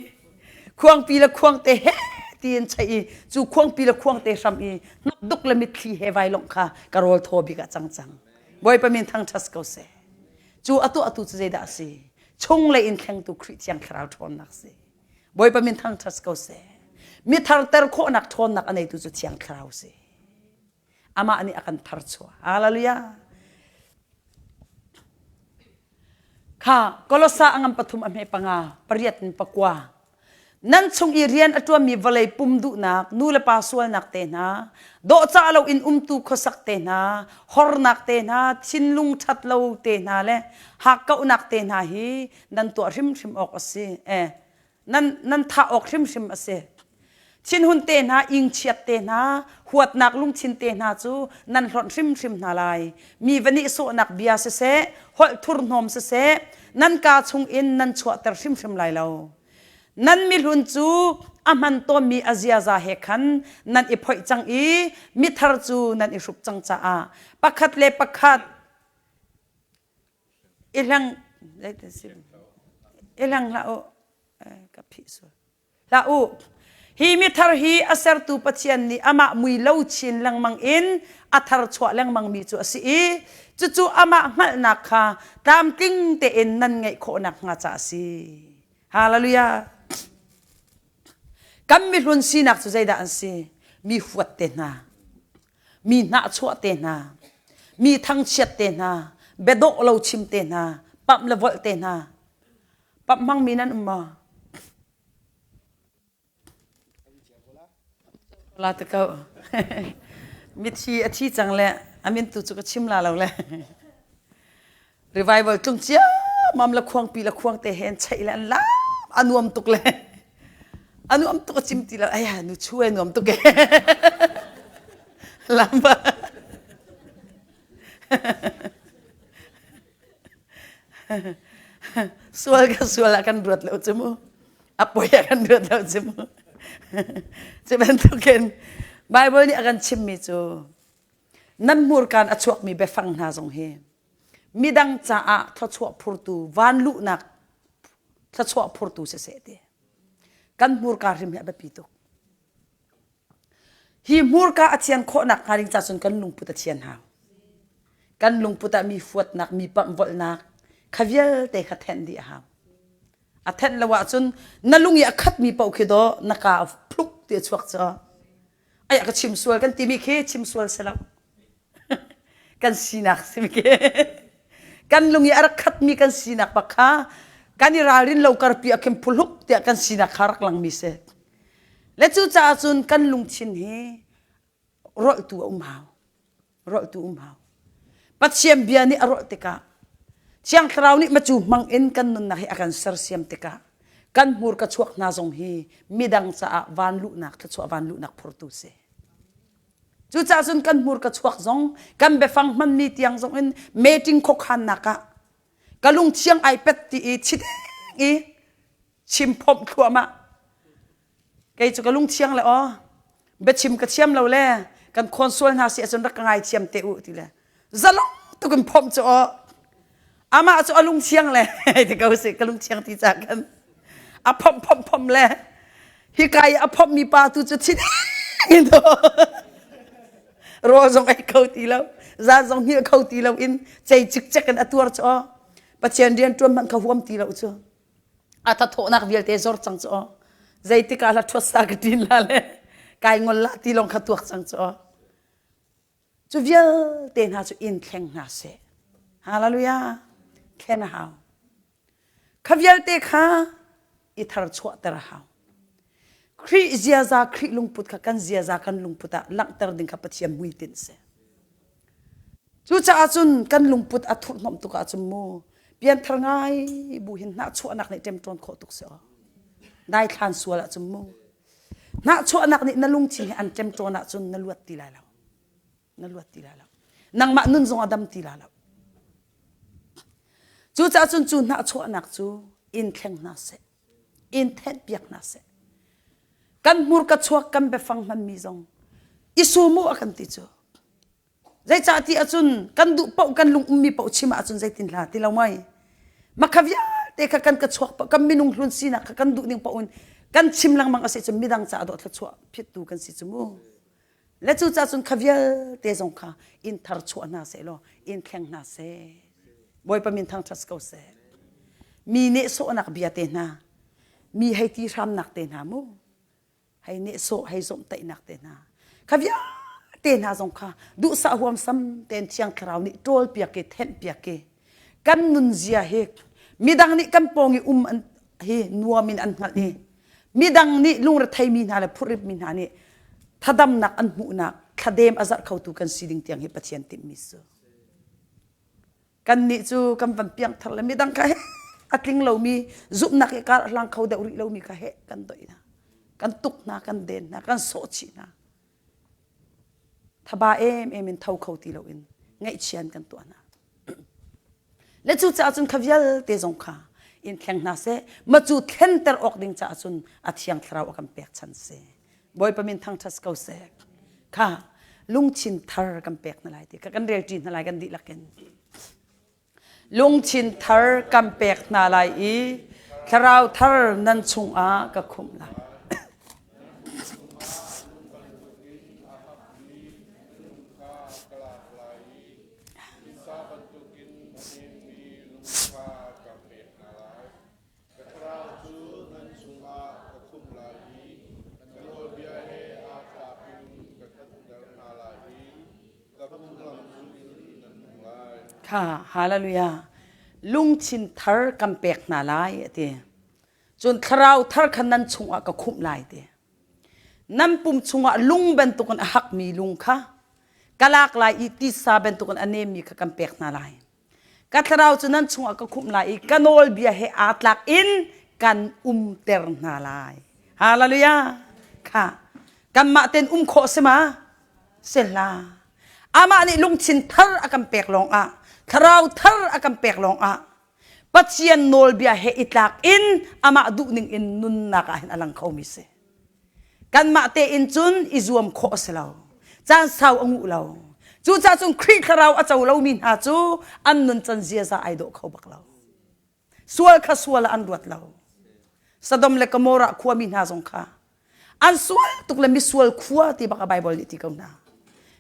khuangpi le khuangte he tiin chaih i cu khuangpi le khuangte hram i hnapduk le mitthli he vai lawng kha ka rawl thaw bik ah cang cang Bawipa min thangṭhat ko seh cu a tuahtu cu zeidah a si chunglei in thlengtu Khrih Thiang Thlarau ṭhawnnak si Bawipa min thangṭhat ko seh. Mi tharter khawhnak ṭhawnnak a neitu cu Thiang Thlarau si. Amah nih a kan tharchuah. Hallelujah. Kha Kolosa a ngam pathum a hme panga pariat in pakua. Nan chung i rian a ṭuanmi vawlei pum duhnak, nu le pa sualnak te hna, dawhcah lo in umtu khuasak te hna, hornak te hna, thinlung ṭhat lo te hna le hakkauhnak te hna hi nan tuah hrimhrim awk a si eh nan nan thah awk hrimhrim a si thinhun te hna ingchiat te hna huatnak lungthin te hna cu nan hlonh hrimhrim hna lai mi va nih sawhnak bia siseh holh thurhnawm siseh nan kaa chung in nan chuahter hrimhrim lai lo nan mihlun cu a hman tawnmi a ziaza he khan nan i phoih cang i mithar cu nan i hruk cang caah pakhat le pakhat I hleng i hleng hlah u ka phih sual hlah u hi mithar hi a sertu Pathian nih amah mui lo chin lengmang in a thar chuah lengmang mi cu a si i cucu amah hngalhnak kha tlamtling tein nan ngeih khawhnak hnga ca a si hallelujah kan mihlun sinak cu zeidah an si mi huat te hna mi hnahchuah te hna, mi thangchiat te hna, biadawh lo chim te hna, pamh le volh te hna. Pamh hmangmi nan um maw? La te ko. Mithi a thi cang le a min tu cu ka chim la lo le. Revival tlung ciammam le khuangpi le khuangte he an cheih le an lam a nuam tuk le. A nuam tuk a chim ti lo. Aya nu chu e nuam tuk e. Lamba. Sual ka sual ah kan ruat lo cu mu. A poi ah kan ruat lo cu mu. Cu bantukin Bible nih a kan chimmi cu nan hmurkaan a chuakmi biafang hna zong hi midang caah thluachuah phurtu van luhnak thluachuah phurtu siseh ti. Kan hmurka hrim hi a biapi tuk. Hi hmurka a thian khawhnak hnga ding ca cun kan lungput a thian hau. Kan lungput ah mi fuatnak, mi pamhvolhnak kha vialte kha thenh dih a hau. A thenh lo ahcun na lung i a khatmi paoh khi daw na ka phluk ti a chuak cu. Ai ka chim sual kan timi khi chim sual si lo. kan sinak simi khi. Kan lung i a rak khatmi kan sinak bak kha kan i ralrin lo karpi ah khin phulhuk tiah kan sinak kha rak langmi si. Le cucaah cun kan lungthin hi rolhtu a um hau. Rolhtu um hau. Pathian bia nih a rolh tikah Thiang Thlarau nih macu hmang in kan nunnak hi a kan sersiam tikah kan hmurka chuak hna zong hi midang caah van luhnak thluachuah van luhnak phurtu si. Cucaah cun kan hmurka chuak zong kan biafang hmanmi tiang zong in meeting khuakhannak ah ka lungthiang ai pet ti i chideng i chim phomh thluahmah kei cu ka lungthiang le aw biachim ka thiam lo le kan khawn sual hna si ahcun rak ka ngaithiam te u ti le zalong tuk in phomh cu aw amah cu a lungthiang le ti ko si ka lungthiang ti ca kan a phomh phomh phomh le hika i a phomh mi pa tu cu thin in rawl zong ei kho ti lo zan zong hngilh kho ti lo in cei cikcek in a tuar cu aw Pathian rian ṭuan hmanh kha huam ti lo cu a thathawhnak vialte zor cang cu aw zeitik ah la ṭhuat sa ka ṭin la le kai ngol la ti lawng kha tuak cang cu aw cu vialte hna cu in thleng hna seh hallelujah thlen a hau kha vialte kha i thar chuahter a hau Khrih ziaza Khrih lungput kha kan ziaza kan lungput ah langhter ding kha Pathian hmuitinh si Cucaah cun kan lungput a thurhhnawmh tuk ahcun mu pianthar ngai bu hin hnahchuahnak nih ṭemṭawn khawh tuk si aw. Daithlan sual ahcun mu hnahchuahnak nih na lungthin hi an ṭemṭawn ahcun na luat ti lai lo. Na luat ti lai lo. Nangmah nun zong a dam ti lai lo. Cucaah cun cu hnahchuahnak cu in thleng hna seh. In thenhpiak hna seh. Kan hmurka chuak kan biafang hmanmi zong i sum u a kan ti cu. Zeicah ti ahcun kan duh paoh kan lung ummi paoh chim ahcun zeitin hla ti lo mai. Makha vialte kha kan ka chuak kan minung hlun sinak kha kan duh ning paoh in kan chim lengmang a si cun midang caah dawh thluachuah phittu kan si cu mu. Le cucaah cun kha vialte zong kha inn thar chuah hna seh law inn thleng hna seh. Bawipa min thangṭhat ko seh. Mi nehsawhnak bia te hna, mi hei ti hramnak te hna mu. Hei nehsawh hei zawmhtaihnak te hna kha vialte hna zong kha duhsah huamsam tein thiang thlarau nih ṭawlpiak i thenhpiak i kan nunzia hi midang nih kan pawng i um an hi nuam in an hngalh i midang nih lungretheimi hna le phurhritmi hna nih thadamnak an hmuhnak thladem a zarh khotu kan si ding tiang hi Pathian timhmi su. Kannih cu kan van piangthar le midang kha he a tling lomi zumhnak i kar a hlang kho deuh rih lomi kha he kan doih hna. Kan tuk hna, kan den hna, kan sawh chih hna. Thaba em em in tho kho ti loin ngaihchian kan tuah hna. Le cucaah cun kha vialte zong kha in thleng hna seh, ma cu thlenter awk ding caah cun a thiang thlarau a kan pek chan si. Bawipa min thangṭhat ko seh. Kha lungthin thar kan pek hna lai ti kha kan relṭi hna lai kan dihlak in. Lungthin thar kan pek hna lai i thlarau thar nan chungah ka khumh lai. Ka thlarau cu nan chungah ka khumh lai i ka nawlbia he aa tlak in ka ṭhatter hna lai i ka phunglam zulh in nan nung lai. Kha hallelujah lungthin thar kan pek hna lai a ti. Cun thlarau thar kha nan chungah ka khumh lai ti. Nan pum chungah lung bantukin a hakmi lung kha ka lak lai i tisa bantukin a nemmi kha kan pek hna lai. Ka thlarau cu nan chungah ka khumh lai i ka nawlbia he aa tlak in kan umter hna lai. Hallelujah. Kha kanmah ten um khawh si ma? Si hlah. Amah nih lungthin thar a kan pek lawng ah, thlarau thar a kan pek lawng ah Pathian nawlbia he i tlak in amah duhning in nunnak ah hin a lang khomi si. Kanmah tein cun i zuam khawh a si lo. Caan sau a nguh lo. Cucaah cun Khrih thlarau a co lomi hna cu an nuncan ziaza ai dawh kho bak lo. Sual kha sual ah an ruat lo. Sodom le Gomorrah khuami hna zong kha an sual tuk le misual khua ti bak a Bible nih ti ko hna.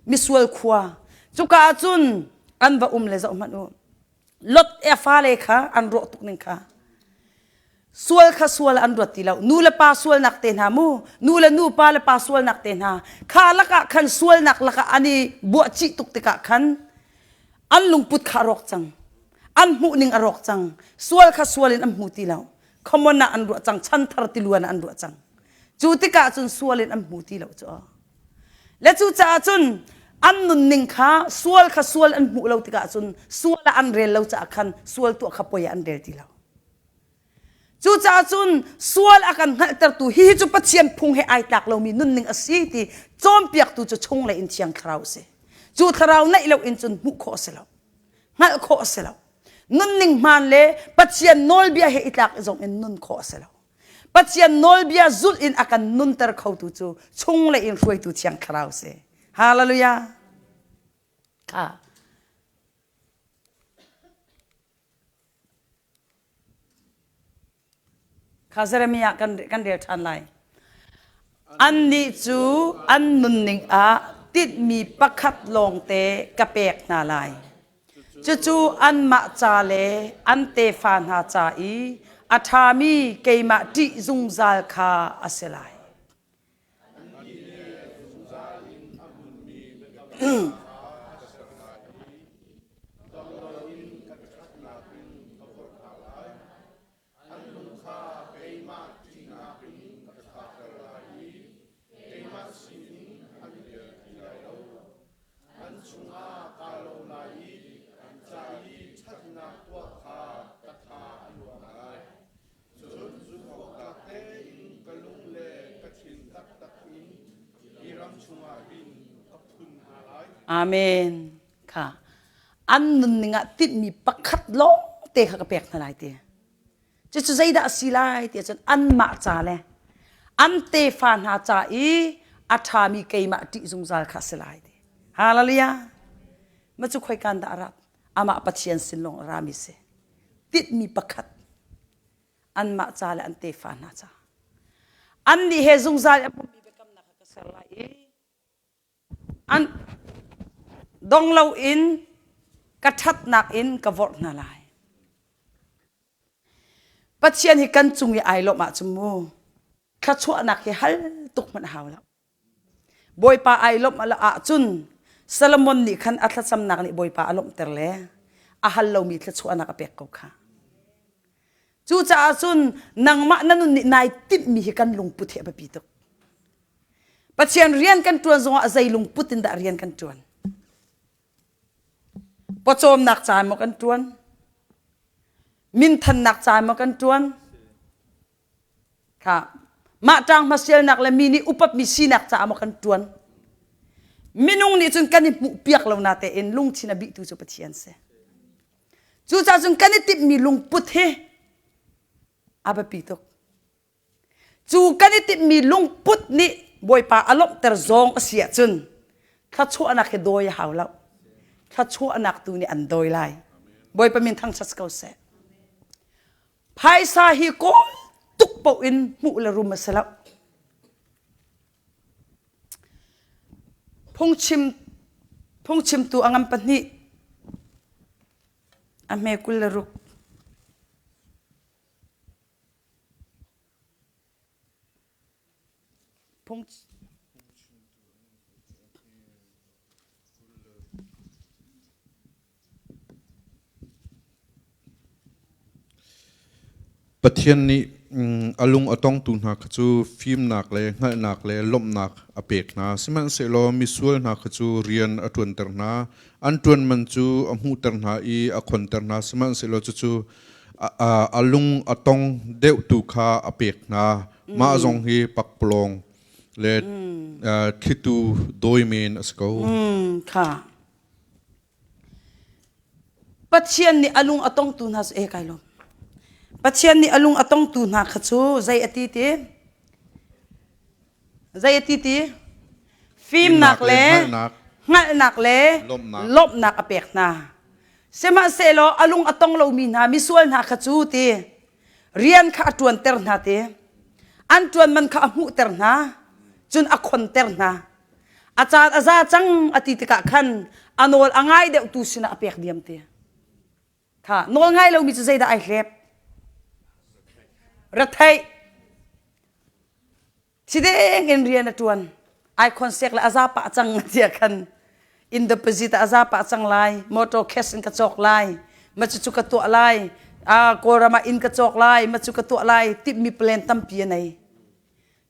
Misual khua. Cuka ah cun an va um le zoh hmanh u. Lot e fale kha an rawh tuk ning kha. Sual kha sual an ruat ti lo. Nu le pa sualnak te hna mu. Nu le nu pa le pa sualnak te hna. Kha lakah khan sualnak lakah an i buahcih tuk tikah khan an lungput kha a rawk cang. An hmuhning a rawk cang. Sual kha sual in an hmu ti lo. Common ah an ruah cang. Chanthar tiluan ah an ruah cang. Cu tikah cun sual in an hmu ti lo cu. Le cucaah cun an nunning kha sual kha sual an hmuh lo tikah cun sual ah an rel lo caah khan sual tuah kha poi ah an rel ti lo. Cucaah cun sual a kan hngalhtertu hihi cu Pathian phung he ai tlak lomi nunning a si ti cawnpiaktu cu chunglei in Thiang Thlarau a si. Cu Thlarau neih lo in cun hmuh khawh a si lo. Hngalh khawh a si lo. Nunning hmaan le Pathian nawlbia he i tlak zong in nun khawh a si lo. Pathian nawlbia zulh in a kan nunter khotu cu chunglei in hruaitu Thiang Thlarau a si. Hallelujah. Kha. Kha Jeremiah kan, kan rel ṭhan lai. Annih cu an nunning ah tinhmi pakhat lawngte ka pek hna lai. Cucu anmah ca le an tefa hna ca i a ṭhami keimah ṭih zungzal kha a si lai. Cun zumhawktlak tein ka lung le ka thin taktak in hi ram chungah hin ka phun hna lai. Amen. Kha an nunning ah tinhmi pakhat lawng te kha ka pek hna lai ti. Cucu zeidah a si lai ti ahcun anmah ca le an tefa hna ca i a ṭhami keimah ṭih zungzal kha a si lai ti. Hallelujah. Ma cu khoikan dah a rat? Amah Pathian sin lawng a rami si. Tinhmi pakhat anmah ca le an tefa hna ca. Annih he zungzal a hmunmi biakamnak kha ka ser lai i an dong loin ka ṭhatnak in ka vorh hna lai. Pathian hi kan cung i ai lawmh ahcun mu thluachuahnak hi hal tuk hmanh a hau lo. Bawipa ai lawmh ahcun Solomon nih khan a thlacamnak nih Bawipa a lawmhter le a hal lomi thluachuahnak a pek ko kha. Cucaah cun nangmah na nun nih nai timhmi hi kan lungput hi a biapi tuk. Pathian rian kan ṭuan zongah zei lungput in dah rian kan ṭuan? Pawcawmnak ca maw kan ṭuan? Minthannak ca maw kan ṭuan? Kha mah ṭang hmasialnak le mi nih upatmi sinak caah maw kan ṭuan? Minung nih cun kan i hmuhpiak lo na tein lungthin a bihtu cu Pathian si. Cucaah cun kan i timhmi lungput hi a biapi tuk. Cu kan i timhmi lungput nih Bawipa a lawmhter zawng a si ahcun thluachuahnak hi dawi a hau lo. Thluachuahnak tu nih an dawi lai. Bawipa min thangṭhat ko seh. Phaisa hi kawl tuk paoh in hmuh le rum a si lo. Phungchim phungchimtu a ngam pahnih a hme 26. Phung Pathian nih a lung a tongtu hna kha cu fimnak le hngalhnak le lawmhnak a pek hna. Sihmanhsehlaw misual hna kha cu rian a ṭuanter hna. An ṭuan man cu a hmuhter hna i a khonter hna. Sihmanhsehlaw cucu A lung a tong deuhtu kha a pek hna. Mah zong hi pakpalawng le thlitu dawi men a si ko. Kha. Pathian nih a lung a tongtu hna cu e kai lawm. Pathian nih a lung a tongtu hna kha cu zei a ti ti? Zei a ti ti? Fimnak le hngalhnak le lawmhnak a pek hna. Sihmanhsehlaw a lung a tong lomi hna misual hna kha cu ti rian kha a ṭuanter hna ti. An ṭuan man kha a hmuhter hna, cun a khonter hna. A caan a za cang a ti tikah khan a nawl a ngai deuhtu sinah a pek diam ti. Kha nawl ngai lomi cu zeidah ai hlep? Retheih. Thideng in rian a ṭuan. Ai khonsek le a za pah cang tiah khan in deposit ah a za pah cang lai, motor cash in ka cawk lai, ma cucu ka tuah lai, Kawlram ah inn ka cawk lai, ma cu ka tuah lai, timhmi plan tampi a nei.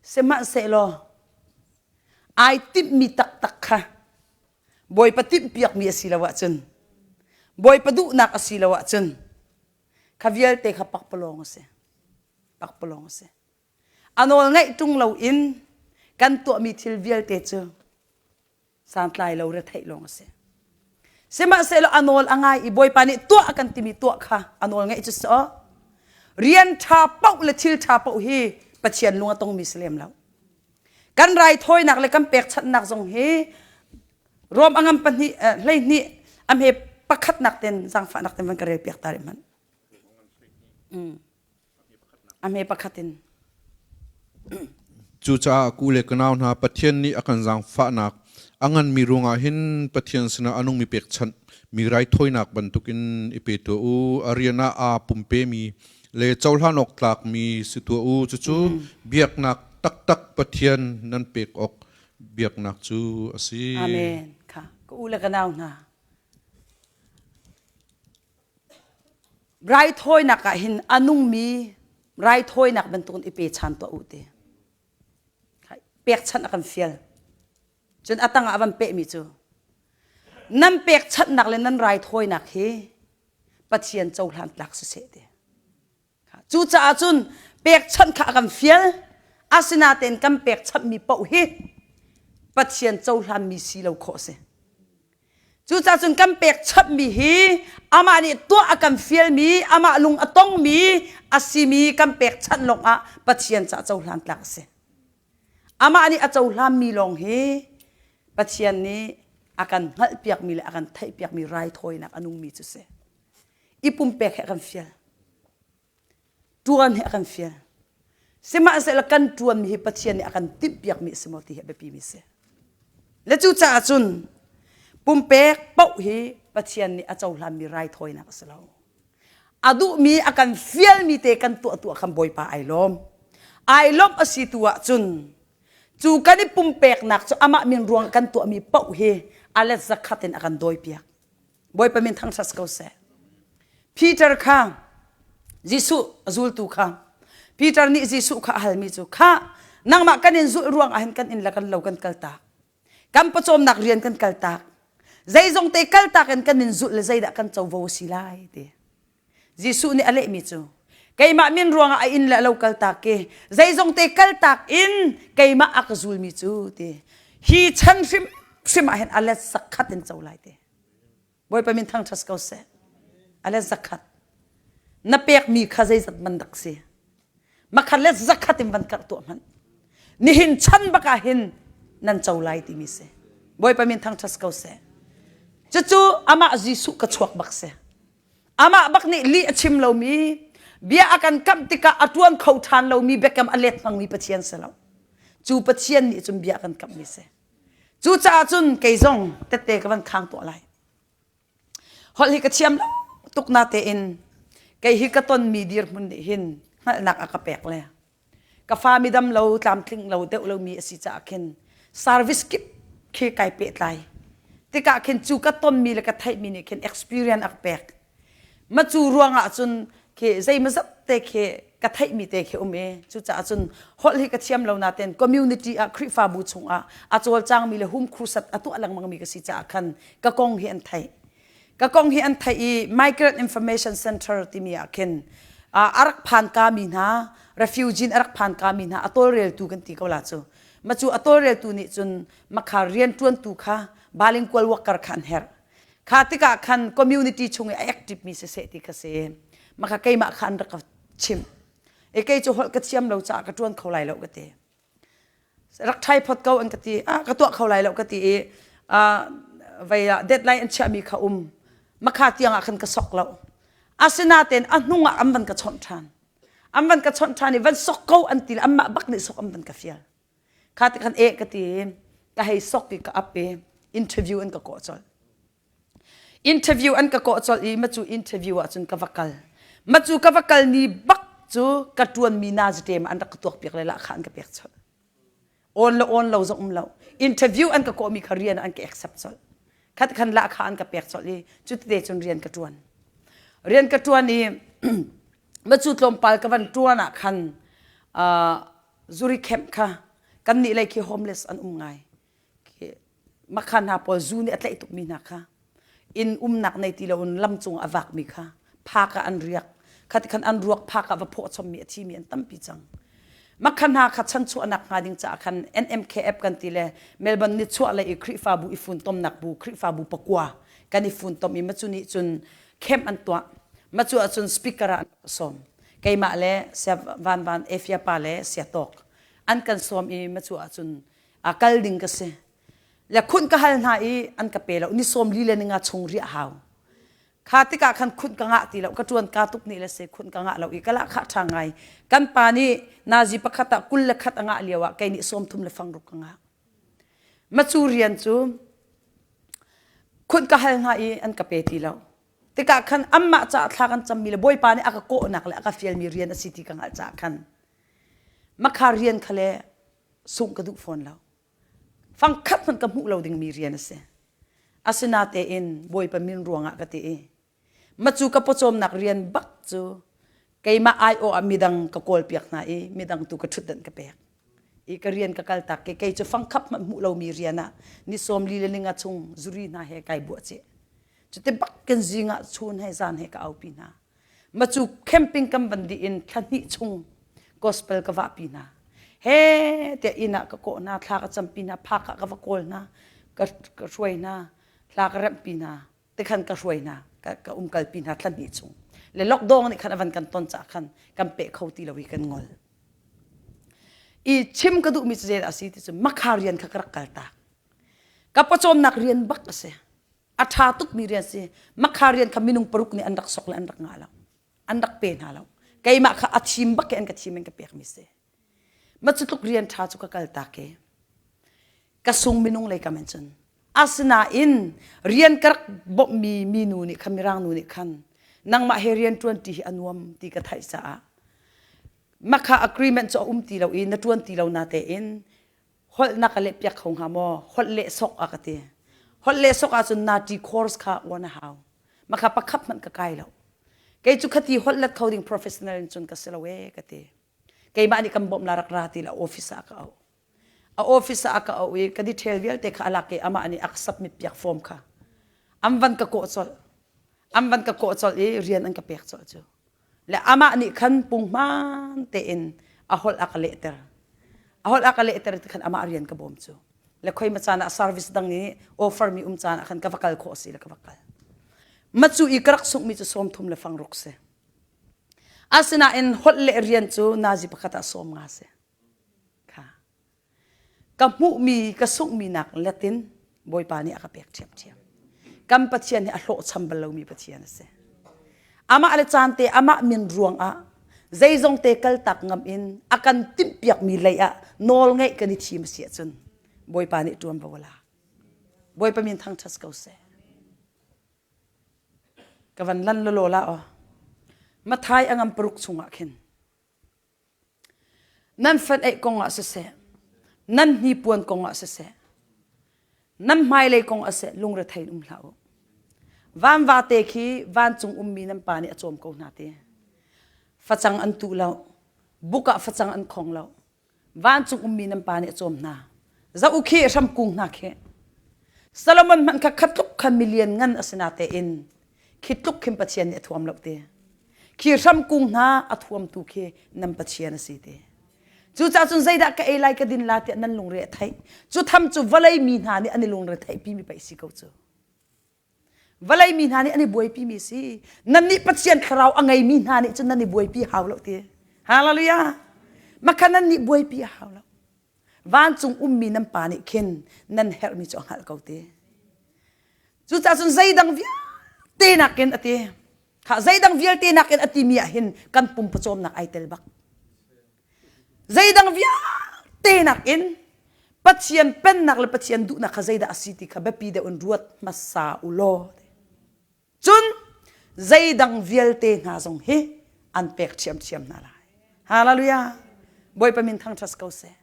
Sihmanhsehlaw ai timhmi taktak kha Bawipa timhpiakmi a si lo ahcun Bawipa duhnak a si lo ahcun kha vialte kha pakpalawng a si. Pakpalawng a si. A nawl ngaih ṭung loin kan tuahmi thil vialte cu santlai lo retheih lawng a si. Sihmanhsehlaw a nawl a ngai i Bawipa nih tuah a kan timi tuah kha a nawl ngaih cu si aw. Rian ṭha paoh le thil ṭha paoh hi Pathian lung a tongmi si lem lo. Kan raithawinak le kan pekchanhnak zong hi Rom a ngam pahnih 12 a hme pakhatnak ten zaangfahnak ten van ka rel piak ta rih hmanh. A hme pakhat in. Cucaah ku le ka nau hna Pathian nih a kan zaangfahnak a nganmi ruangah hin Pathian sinah a nungmi pekchanh mi raithawinak bantukin i pe tuah u. A rian ah aa pumpemi le cohlan awk tlakmi si tuah u. Cucu biaknak taktak Pathian nan pek awk biaknak cu a si. Amen. Kha ka u le ka nau hna. Raithawinak ah hin a nungmi raithawinak bantukin i pe chan tuah u ti. Pekchanh a kan fial. Cun a tangah a van pehmi cu nan pekchanhnak le nan raithawinak hi Pathian cohlan tlak siseh ti. Cucaah cun pekchanh kha a kan fial. Asinain kan pekchanhmi paoh hi Pathian cohlanmi si lo khawh a si. Cucaah cun kan pekchanhmi hi amah nih tuah a kan fialmi, amah lung a tongmi a simi kan pekchanh lawngah Pathian caah cohlan tlak a si. Amah nih a cohlanmi lawng hi Pathian nih a kan hngalhpiakmi le a kan theihpiakmi raithawinak a nungmi cu si. I pumpek he a kan fial. Ṭuan hi a kan fial. Sihmanhsehlaw kan ṭuanmi hi Pathian nih a kan timhpiakmi a si maw ti hi a biapimi a si. Le cucaah cun pumpek paoh hi Pathian nih a cohlanmi raithawinak a si lo. A duhmi a kan fialmi te kan tuah tuah khan Bawipa ai lawm. Ai lawmh a si tu ahcun cu kan i pumpeknak cu amah min ruang kan tuahmi paoh hi a let zakhat in a kan dawipiak. Bawipa min thangṭhat ko seh. Peter kha Jesuh a zultu kha Peter nih Jesuh kha a halmi cu kha nangmah kan in zulh ruang ah hin kan inn le kan lo kan kaltak kan pawcawmnak rian kan kaltak zeizong te kaltak in kan in zulh le zeidah kan covo a si lai ti Jesuh nih a lehmi cu keimah min ruangah a inn le a lo kaltak ki zeizong te kaltak in keimah a ka zulmi cu ti hi chan hrim hrim ah hin a let zakhat in co lai ti Bawipa min thangṭhat ko seh a let zakhat na pekmi kha zeizat man dak si makhat let zakhat in van karh tuah hmanh nihin chan bak ah hin nan co lai timi si Bawipa min thangṭhat ko seh cucu amah Jesuh ka chuak bak si Amah bak nih lih a chim lomi, bia a kan kamh tikah a ṭuan kho ṭhan lomi biakam a let hmangmi Pathian si lo. Cu Pathian nih cun bia a kan kamhmi si. Cucaah cun kei zong tette ka van khang tuah lai. Holh hi ka thiam lo tuk na tein kei hi ka tonmi dirhmun nih hin hngalhnak a ka pek le ka fa midam lo tlamtling lo deuh lomi a si caah khin service kip khi kai pehtlai tikah khin cu ka tonmi le ka theihmi nih khin experience a ka pek ma cu ruangah cun khi zeimazat te khi ka theihmi te khi um i cucaah cun holh hi ka thiam lo naten community ah Khrihfabu chungah a cawlcangmi le home crusade a tuah lengmangmi ka si caah khan ka kong hi an theih. Ka kong hi an theih i Migrant Information Center timi ah khin a rak phan ka mi hna refugee a rak phan ka mi hna a tawlreltu kan ti ko la cu. Ma cu a tawlreltu nih cun makha rianṭuantu kha bilingual worker kha an herh. Kha tikah khan community chung i a active mi siseh ti kha si. Makha keimah kha an rak ka chimh. E kei cu holh ka thiam lo caah ka ṭuan kho lai lo ka ti. Rak ṭhai phot ko an ka ti. Ah ka tuah kho lai lo ka ti i vei ah deadline an chiahmi kha um. Makha tiang ah khan ka sok lo. Asinain a hnung ah an van ka chawnh ṭhan. An van ka chawnh ṭhan i van sok ko an ti le anmah bak nih sok an van ka fial. Kha ti khan eh ka ti ka hei sok i ka ap i interview an ka kawh colh. Interview an ka kawh colh i macu interview ahcun ka va kal. Macu ka va kal ni bak cu ka ṭuanmi naziṭem an rak ka tuakpiak le lahkhah an ka pek colh. On le on lo zong um lo. Interview an ka kawhmi kha rian an ka accept colh. Khat khan lahkhah an ka pek colh i cutite cun rian ka ṭuan. Rian ka ṭuan i macu tlawmpal ka van ṭuan ah khan uh, zuri camp kha kannih lei khi homeless an um ngai. Makha hna pawl zu nih a tlaih tukmi hna kha inn umnak nei ti loin lam cung a vakmi kha phak ah an riak khati khan an ruak phak ah va phawh chommi a thimi an tampi cang makha hna kha chanchuahnak hnga ding caah khan NMKF kan ti le Melbourne ni chuah lei i Khrihfabu i funtomnak bu Khrihfabu pakua kan i funtom i macu nih cun camp an tuah macu ahcun speaker ah an sawm keimah le sia van van Efia pa le sia tawk an kan sawm i macu ahcun a kal ding ka si le khunh ka hal hna i an ka pe lo ni sawm li le ninga chung riah hau kha tikah khan khunh ka ngah ti lo ka ṭuan ka tuk nih le se khunh ka ngah lo i ka lah khah ṭha ngai kan pa nih nazi pakhat ah 21 a ngah lio ah kei nih sawm thum le fang ruk ka ngah macu rian cu khunh ka hal hna i an ka pe ti lo tikah khan anmah caah thla kan cammi le bawipa nih a ka kawhnak le a ka fialmi rian a si ti ka hngalh caah khan makha rian kha le sungh ka duh fawn lo. Fangkhat hmanh ka hmuh lo dingmi rian a si. Asinatein Bawipa min ruangah ka ti i macu ka pawcawmnak rian bak cu keimah aiawh ah midang ka kawlpiak hna i midang tu ka ṭhutdanh ka pek. I ka rian ka kaltak ke kei cu fangkhap hmanh hmuh lomi rian ah ni sawm li le ninga chung zuri hna he kai buah ceh. Cuti bak kan zing ah chun he zan he ka aupi hna. Macu camping kan van dih in thla hnih chung gospel ka vahpi hna. He tiah inn ah ka kawh hna, thla ka campi hna, phak ah ka va kawl hna, ka, ka hruai hna, thla ka remhpi hna, tikhan ka hruai hna, ka, ka umkalpi hna thla hnih chung. Le lockdown nih khan a van kan ton caah khan kan peh kho ti lo i kan ngol. I chim ka duhmi cu zeidah a si ti cu makha rian kha ka rak kal tak. Ka pawcawmnak rian bak a si. A ṭha tukmi rian si. Makha rian kha minung paruk nih an rak sok le an rak ngah lo. An rak pe hna lo. Keimah kha a thim bak ke an ka thim in ka pekmi si. Ma cu tluk rian ṭha cu ka kal tak i ka sung minung lei kam in cun. Asinain rian ka rak bawmhmi minu nih khan mirang nu nih khan nangmah he rian ṭuan ṭi hi a nuam ti ka theih caah makha agreement cu a um ti lo i na ṭuan ti lo na tein holh na ka leh piak kho hnga maw holh leh sok a ka ti holh leh sok ahcun nati course kha uan a hau makha pakhat hmanh ka kai lo kei cu khati holh let kho ding professional in cun ka si lo e ka ti keimah nih kan bawmh la rak ra ti la office ah ka auh a office ah ka auh i ka detail vialte kha alak i amah nih a ka submit piak form kha an van ka kawh colh an van ka kawh colh i rian an ka pek colh cu Le amah nih khan punghman tein a holh a ka lehter. A holh a ka lehter ti khan amah rian ka bawm cu. Le khoi ma caan ah service dang i offer mi um caan ah khan ka va kal khawh si le ka va kal. Ma cu i ka rak sunghmi cu sawm thum le fang ruk si. Asinain holh le rian cu nazi pakhat ah 50 si. Kha. Ka hmuhmi, ka sunghmi nak let in Bawipa nih a ka pek ṭhiamṭhiam. Kan Pathian hi a hlawhcham bal lomi Pathian a si. Amah le caan te amah min ruangah zeizong te kaltak ngam in a kan timhpiakmi lei ah nawl ngeih kan i thim a si ahcun Bawipa nih ṭuanvo a lak. Bawipa min thangṭhat ko seh. Ka van lan lalaw la aw. Mathai a ngam paruk chungah khin Nan fenh-eih kongah siseh, nan hnipuan kongah siseh, nan hmailei kongah siseh lungrethei in um hlah u. Van vate khi vancung ummi nan pa nih a cawm ko hna ti. Facang an tuh lo, buk ah facang an khong lo. Vancung ummi nan pa nih a cawm hna. Zoh u khi hramkung hna khi. Solomon hmanh kha khat tluk khan. kha milian ngan a si natein khi tluk khin Pathian nih a thuam lo ti. Khi hramkung hna a thuamtu khi nan Pathian a si ti. Cucaah cun zeidah ka ei lai ka din la tiah nan lungre a theih. Cu tham cu vawlei mi hna nih an i lungre theihpi mi pei si ko cu. Vawlei mi hna nih an i buaipi mi si. Nannih Pathian thlarau a ngeimi hna nih cun nan i buaipi hau lo ti. Hallelujah. Makha nan nih buaipi a hau lo. Vancung ummi nan pa nih khin nan herhmi cu a hngalh ko ti. Cucaah cun zeidang vialte nakin a ti. Kha zeidang vialte nakin a timi ah hin kan pum pawcawmnak ai tel bak. Zeidang vialte nakin Pathian pennak le Pathian duhnak kha zeidah a si ti kha biapi deuh in ruat hmasa u law. Cun zeidang vialte hna zong hi an pek ṭhiamṭhiam hna lai. Hallelujah! Bawipa min thangṭhat ko seh.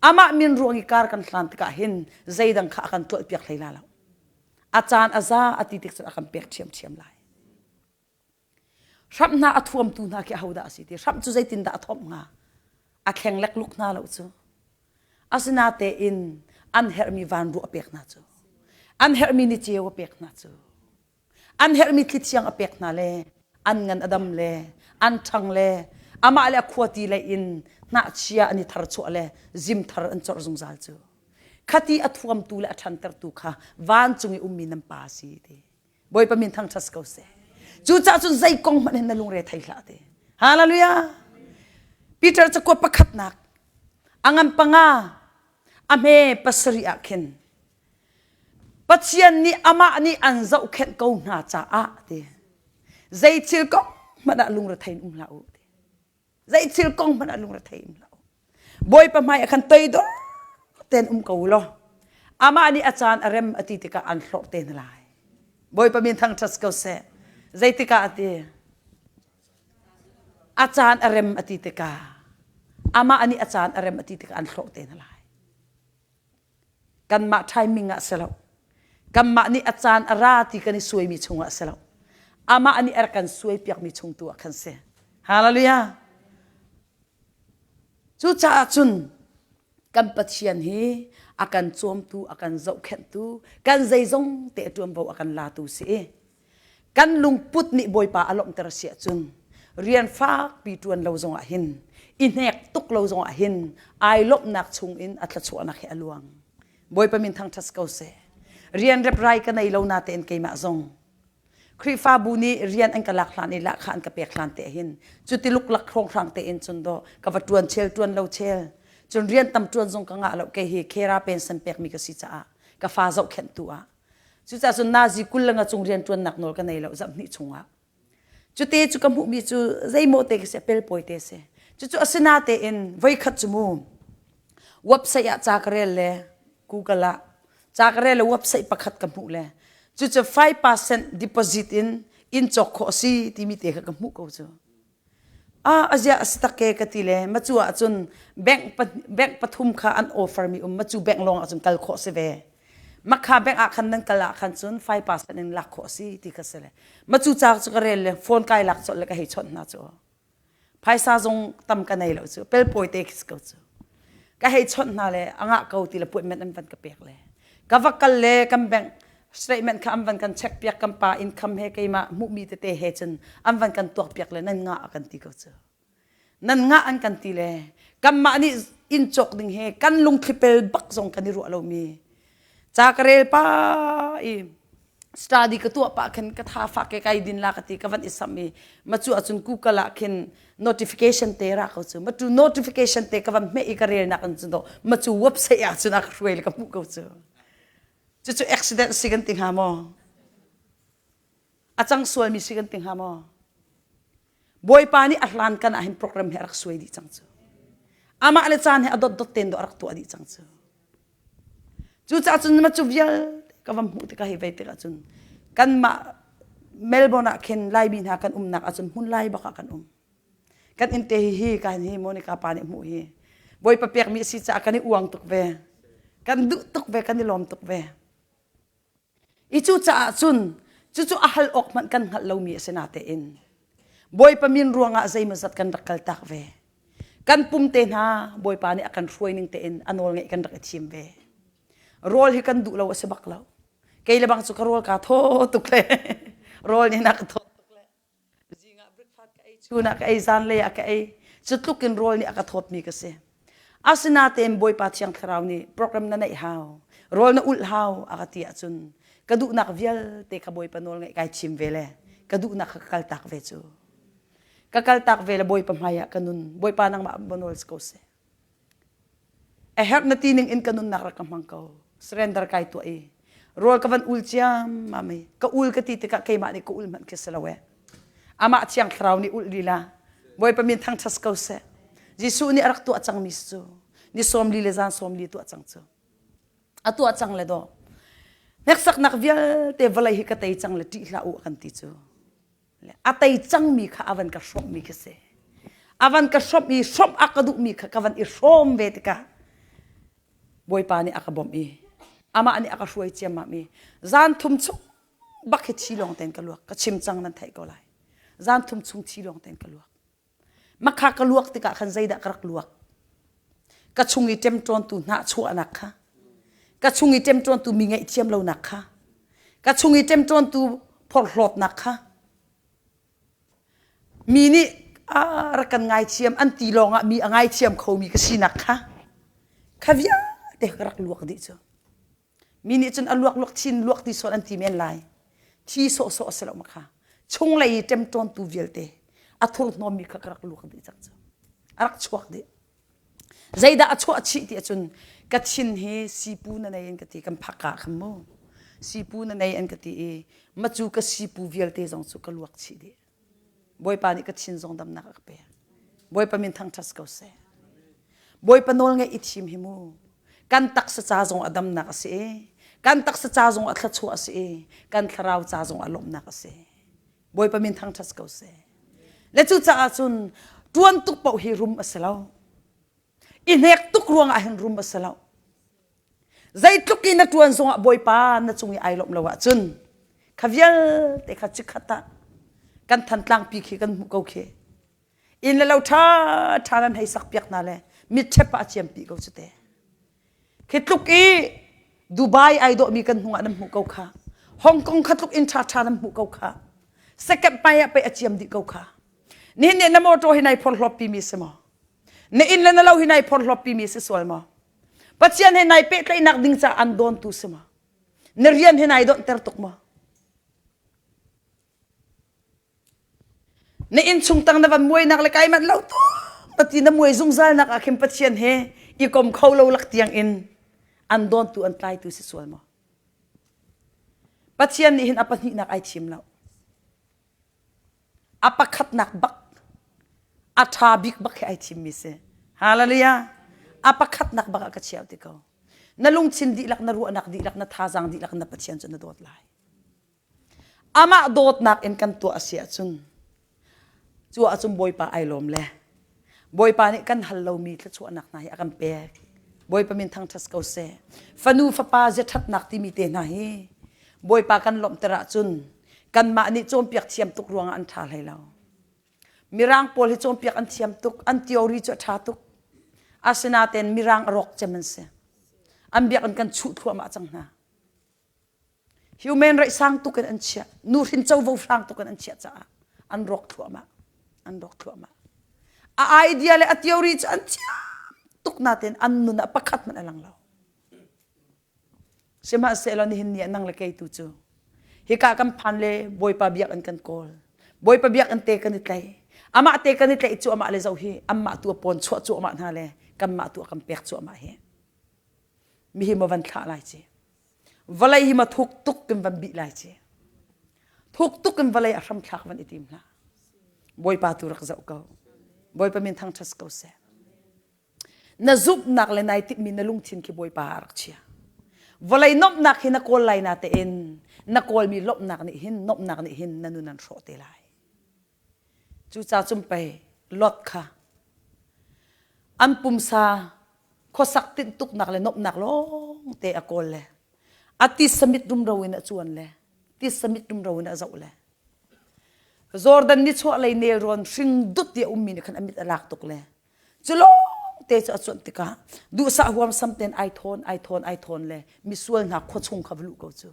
Amah min ruang i kar kan hlan tikah hin zeidang kha a kan tuahpiak hlei la lo. A caan a za a ti tik cun a kan pek ṭhiamṭhiam lai. Hramh hna a thuamtu hna khi ahodah a si ti? Hramh cu zeitindah a thawmh hnga? A thleng lekluk hna lo cu. Asinatein an herhmi vanruah a pek hna cu. An herhmi niceu a pek hna cu. An herhmi thlithiang a pek hna le an ngan a dam le an ṭhang le amah le a khuati lei in hnahchia an i tharchuah le zim thar an corh zungzal cu. Khati a thuamtu le a ṭhantertu kha vancung i ummi nan pa a si ti. Bawipa min thangṭhat ko seh. Cucaah cun zei kong hmanh hin na lungre thei hlah ti. Hallelujah. Peter cakuat pakhatnak a ngan panga a hme pasarih ah khin Pathian nih amah nih an zohkhenh ko hna caah ti. Zei thil kong hmanh ah lungrethei in um hlah u ti. Zei thil kong hmanh ah lungrethei in hlah u. Bawipa hmai ah khan toidor tein um ko u law amah nih a caan a rem a ti tikah an hlawh te hna lai. Bawipa min thangṭhat ko seh. Zeitikah a ti? A caan a rem a ti tikah amah nih a caan a rem a ti tikah an hlawh te hna lai. Kanmah timing ah si lo. Kanmah nih a caan a ra ti kan i suaimi chungah si lo. Amah nih a rak kan suaipiakmi chung tu ah khan si. Hallelujah. Cucaah cun kan Pathian hi a kan cawmtu, a kan zohkhenhtu, kan zeizong te ṭuanvo a kan latu si i kan lungput nih Bawipa a lawmhter a si ahcun rian fakpi ṭuan lo zongah hin i hnek tuk lo zongah hin ai lawmhnak chungin a thluachuahnak hi a luang. Bawipa min thangṭhat ko seh. Rian reprai ka nei lo natein keimah zong Khrihfabu nih rian an ka lak hlan i lahkhah an ka pek hlan te hin cuti luklak hrawnghrang tein cun dawh ka va ṭuan chel ṭuan lo chel cun rian tam ṭuan zong ka ngah lo kei hi khera pension pekmi ka si caah ka fa zohkhenhtu ah cucaah cun nazi 20 le nga cung rian ṭuannak nawl ka nei lo zamhnih chungah cute cu ka hmuhmi cu zeimaw te ka si pelpawi te si cucu asinatein voikhat cu mu website ah ca ka rel le Google ah ca ka rel le website pakhat ka hmuh le cucu 5% deposit in inn cawk khawh a si timi te kha ka hmuh ko cu ah azia a si tak ke ka ti le macu ah cun bank bank pathum kha an offer mi um macu bank lawng ah cun kal khawh si ve makha bank ah khan nan kal ah khan cun 5% in lak khawh si ti kha si le macu ca cu ka rel le phone kai lak colh le ka hei chawnh hna cu phaisa zong tam ka nei lo cu pelpawi te khi ko cu ka hei chawnh hna le a ngah ko ti le appointment an van ka pek le ka va kal le kan bank statement kha an van kan check piak kan pa income he keimah hmuhmi tete he cun an van kan tuak piak le nan ngah a kan ti ko cu nan ngah an kan ti le kanmah nih inn cawk ding he kan lungthli pel bak zong kan i ruah lomi ca ka rel pa i study ka tuah pah khin ka tha fak ke kai din la ka ti ka van i sam i macu ahcun Google ah khin notification te ra ko cu matu notification te ka van hmeh i ka rel nak an cun do macu website ah cun a ka hruai le ka hmuh ko cu cucu accident si kan ti hnga maw a cang sualmi si kan ti hnga maw Bawipa nih a hlan kan ah hin program he a rak suai dih cang cu amah le caan he a dot dot ten do a rak tuah dih cang cu Cucaah cun ma cu vialte ka va hmuh tikah hi vei tikah cun kanmah Melbourne ah khin Laimi hna kan umnak ahcun hmun lai bak ah kan um. Kan inn te hi hi ka hi Monica pa nih hmuh hi Bawipa pekmi a si caah kan i uang tuk ve. Kan duh tuk ve, kan i lawm tuk ve. I cucaah cun cucu a hal awk hmanh kan hngalh lomi a si natein Bawipa min ruangah zeimawzat kan rak kaltak ve. Kan pum te hna Bawipa nih a kan hruai ning tein a nawl ngeih kan rak i thim ve. Rawl hi kan duh lo a si bak lo. Kei le bang cu ka rawl kaa thaw tuk le rawl nih na ka thawt tuk le zing ah breakfast ka ei chun ah ka ei zanlei ah ka ei cu tluk in rawl nih a ka thawtmi ka si. Asinain Bawipa Thiang Thlarau nih program na neih hau, rawl na ulh hau a ka ti ahcun ka duhnak vialte kha Bawipa nawl ngaih kai thim ve le ka duhnak kha ka kaltak ve cu. Ka kaltak ve le Bawipa hmai ah ka nun. Bawipa nangmah nawl si ko seh. A herh na ti ning in ka nunnak rak ka hmang ko. Surrender kai tuah i rawl ka van ul ciammam i ka ul ka ti tikah keimah nih ka ul hmanh khi si lo eh. Amah Thiang Thlarau nih ulh lila. Bawipa min thangṭhat ko seh. Jesuh nih a rak tuah cangmi cu ni 40 le zan 40 tuah cang cu. A tuah cang le dawh. Hneksaknak vialte vawlei hi ka tei cang le ṭih hlah u a kan ti cu. A tei cangmi kha a van ka hrawmhmi khi si. A van ka hrawmh i hrawmh a ka duhmi kha ka van i hrawm ve tikah Bawipa nih a ka bawmh i amah nih a ka hruai ciammam i zan thum chung bak hi thi lawng tein ka luak ka chim cang nan theih ko lai zan thum chung thi lawng tein ka luak makha ka luak tikah khan zeidah ka rak luak ka chung i ṭemṭawntu hnahchuahnak kha ka chung i ṭemṭawntu mi ngaihthiam lonak kha ka chung i ṭemṭawntu phorhlawtnak kha mi nih a rak kan ngaithiam an ti lawngah mi a ngaithiam khomi ka sinak kha kha vialte ka rak luak dih cu Mi nih cun a luak luak thin luak ti sual an ti men lai. Thi sawhsawh a si lo ma kha. Chunglei i ṭemṭawntu vialte a thurhnawmmi kha ka rak luak dih cang cu. A rak chuak dih. Zeidah a chuah chih ti ahcun ka thin hi sipu na nei an ka ti kan phak ka khan mu. Sipu na nei an ka ti i macu ka sipu vialte zong cu ka luak chih dih. Bawipa nih ka thin zong damnak a ka pek. Bawipa min thangṭhat ko seh. Bawipa nawl ngeih i thim hi mu. Kan taksa ca zong a damnak a si i, kan taksa ca zong a thluachuah a si i, kan thlarau ca zong a lawmhnak a si. Bawipa min thangṭhat ko seh. Le cucaah cun ṭuan tuk paoh hi rum a si lo. I hnek tuk ruangah hin rum a si lo. Zeitluk in na ṭuan zongah Bawipa na cung i ai lawmh lo ahcun kha vialte kha chikkhat ah kan Thantlang pi khi kan hmuh ko khi. Inn le lo ṭha ṭha nan hei sak piak hna le mitṭhep ah a ciampi ko cu te. Khi tluk i Dubai ai dawhmi kan hnung ah nan hmuh ko kha. Hong Kong kha tluk inn ṭha ṭha nan hmuh ko kha. Second hmai ah pei a ciam dih ko kha. Nihin nih na motor hi nai phorhlawp pimi si maw? Na inn le na lo hi nai phorhlawp pimi si sual maw? Pathian he nai pehtlaihnak ding caah an dawntu si maw? Na rian he nai dawnhter tuk maw? Na innchung tang na van muainak le kai manh lo tuk na ti na muai zungzalnak ah khin Pathian he i kom kho lo lak tiang in an dawntu an tlaitu si sual maw? Pathian nih hin a pahnihnak ai thim lo. A pakhatnak bak a ṭha bik bak hi ai thimmi si. Hallelujah. A pakhatnak bak ah ka chiah ti ko. Na lungthin dihlak, na ruahnak dihlak, na thazaang dihlak na Pathian cu na dawt lai. Amah dawtnak in kan tuah a si ahcun cu ahcun Bawipa ai lawm le Bawipa nih kan hal lomi thluachuahnak hna hi a kan pek. Bawipa min thangṭhat ko seh. Fanu fapa ziaṭhatnak timi te hna hi Bawipa kan lawmhter ahcun kanmah nih cawnpiak thiam tuk ruangah an ṭha hlei lo. Mirang pawl hi cawnpiak an thiam tuk, an theory cu a ṭha tuk. Asinain Mirang a rawk cem an si. An biakinn kan chuh thluahmah cang hna. Human right sang tuk in an chiah. Nuhrin covo hrang tuk in an chiah caah an rawk thluahmah. An rawk thluahmah. A idea le a theory cu an thiam tuk natein an nun ah pakhat hmanh a lang lo. Sihmanhsehlaw nihin ni ah nang le kei tu cu hika kan phan le Bawipa biakinn kan kawl. Bawipa biakinn te kan i tlaih. Amah te kan i tlaih cu amah le zoh hi amah tu a pawn chuah cuahmah hna le kanmah tu a kan pek cuahmah hi. Mihi maw van thlah lai ci. Vawlei hi ma thuk tuk in van bih lai ci. Thuk tuk in vawlei a hramthlak van i tim hlah. Bawipa tu rak zoh ko. Bawipa min thangṭhat ko seh. Na zumhnak le nai timhmi na lungthin khi Bawipa ah rak chia. Vawlei nuamhnak hi na kawl lai na tein na kawlmi lawmhnak nih hin nuamhnak nih hin na nun an hrawh te lai. Cucaah cun pei Lot kha an pumsa khuasak tinhtuknak le nuamhnak lawng te a kawl le a titsa mit rumro in a cuan le titsa mit rumro in a zoh le Jordan nichuahlei nelrawn hring dut i a ummi nih khan a mit a lak tuk le cu lawng te cu a cuanh tikah duhsah huamsam tein ai thawn ai thawn ai thawn le misual hna khua chung kha va luh ko cu.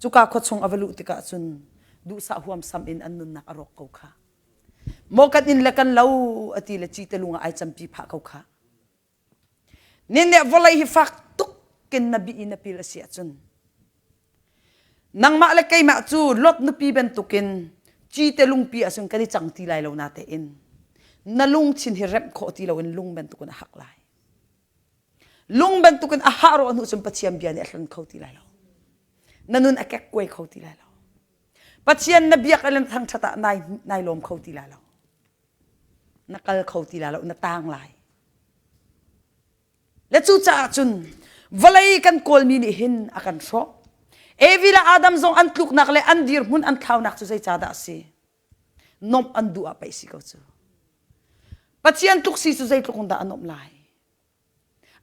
Cuka khua chung a va luh tikah cun duhsah huamsam in an nunnak a rawk ko kha. Maw kan inn le kan lo a ti le cite lung ah ai campi phah ko kha. Nin nih vawlei hi fak tuk in na bih i na pil a si ahcun nangmah le keimah cu Lot nupi bantukin cite lungpi ahcun kan i cang ti lai lo natein na lungthin hi remh khawh ti loin lung bantukin a hak lai. Lung bantukin a hah rawh hnu cun Pathian bia nih a hlon kho ti lai lo. Na nun a kekkuai kho ti lai lo. Pathian na biak le na thangṭhat ah nai, nai lawm kho ti lai lo. Na kal kho ti lai lo, na taang lai. Le cucaah cun vawlei kan kawlmi nih hin a kan hrawh. Evi le Adam zong an tluknak le an dirhmun an thlaunak cu zeicahdah a si? Nomh an duh ah pei si ko cu. Pathian tluk si cu zeitluk in dah a nomh lai?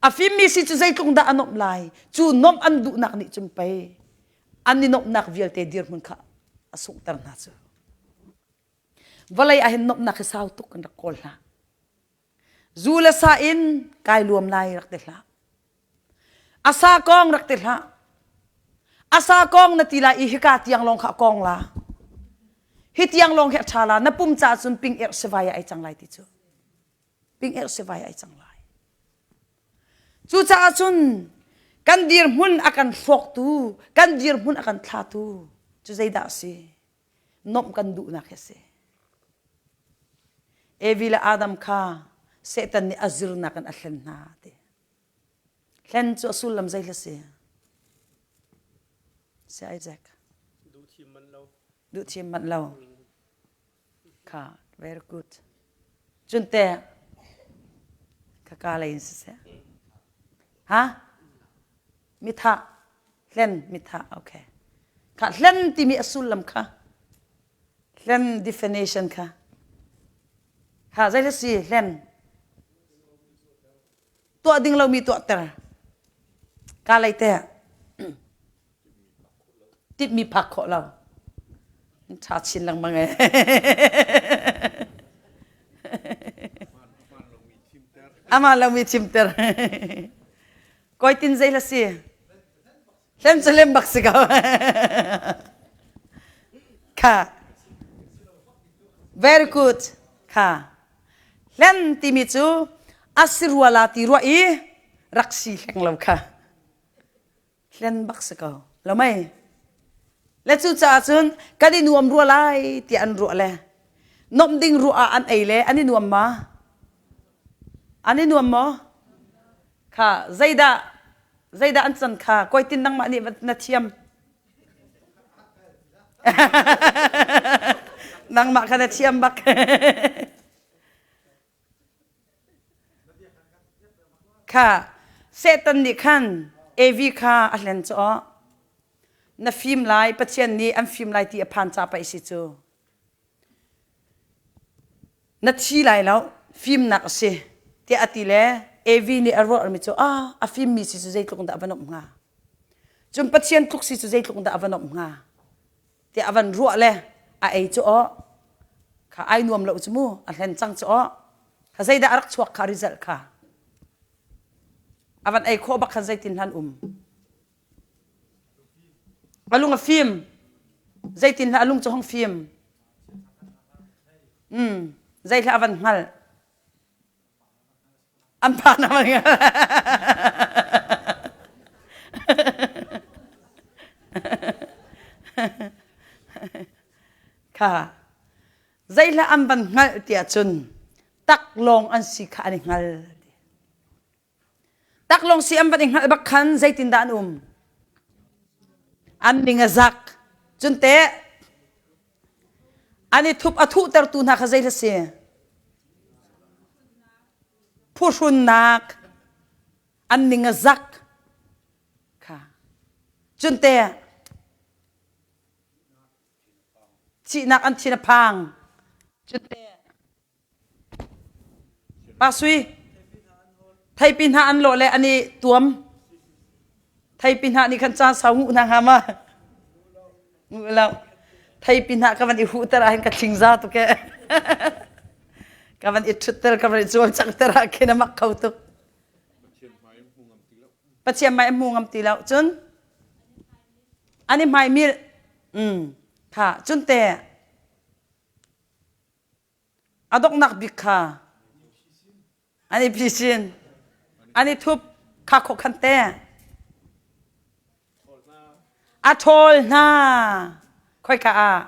A fimmi si cu zeitluk dah a nomh lai? Cu nomh an duhnak nih cun pei an i nomhnak vialte dirhmun kha a sunghter hna cu. Vawlei ah hin nomhnak hi sau tuk kan rak kawl hlah. Zu le sa in kai luam lai rak ti hlah. A sa kong rak ti hlah. A sa kong na ti lai i hika tiang lawng kha kong la. Hi tiang lawng hi a ṭha la. Na pum caah cun ping erh sivai ah ai cang lai ti cu. Ping erh sivai ai cang lai. Cucaah cun kan dirhmun a kan hrawktu, kan dirhmun a kan thlatu cu zeidah a si? Nomh kan duhnak hi a si. Evi le Adam kha Satan nih a zirnak in a hlen hna ti. Hlen cu a sullam zei hla si? Si Isaac. Duh thim manh lo. Duh thim manh lo. Kha very good. Cun te ka ka lei in siseh. Ha? Mithah. Hlen mithah. Okay. Kha hlen timi a sullam kha. Hlen definition kha. Kha zei si hlen. Tuah ding lomi tuahter. Ka lei te. Timhmi phak khawh lo. Ṭha chin lengmang ee. Amah lomi thimter. Kawi tin zei la si? Hlem cu hlem bak si ko. Kha. Very good. Kha. Hlen timi cu a si rua la ti ruah i rak si hleng lo kha. Hlen bak si ko. Lo mei. Le cucaah cun kan i nuam rua lai tiah an ruah le nomh ding ruah ah an ei le an i nuam ma? An i nuam maw? Kha zeidah zeidah an can kha koitin nangmah nih na thiam. nangmah kha na thiam bak. Kha Satan nih khan Evi kha a hlen cu aw. Na fim lai, Pathian nih an fim lai ti a phan ca pei si cu. Na thi lai lo, fimnak a si tiah a ti le Evi nih a ruahmi cu ah a fimmi si cu zeitluk dah a va nuamh hnga. Cun Pathian tluk si cu zeitluk dah a va nuamh hnga. Tiah a van ruah le a ei cu aw kha ai nuam lo cu mu a hlen cang cu aw kha zeidah a rak chuak kha result kha a van ei khawh bak khan zeitin hlan um a lung a fim zeitin hlah a lung cu hong fim um zei hlah a van hngal An pa na van Kha zeihlah an van hngalh tiah cun taklawng an si kha an i hngal. Taklawng si an van i hngalh bak khan zeitindah an um? An ning a zak. Cun teh An i thup a thuhtertu hna kha zei a si? Phuhrunnak an ning a zak kha. Cun te thihnak an thin a phang. Cun te Pa Sui, theipi hna an lawh le an i tuam. Theipi hna nih khan caan sau nguh hna hnga ma? Nguh lo. Theipi hna ka van i huhter ahhin ka thlingza tuk e. ka van i ṭhutter, ka van i cawlcanghter ah khin a mak kho tuk. Pathian hmai a hmu ngam ti lo. Cun? An i hmaimilh. Mm. Kha cun te a donghnak bik kha an i phisin an i thup kha khawh khan te a ṭhawl hna khoika ah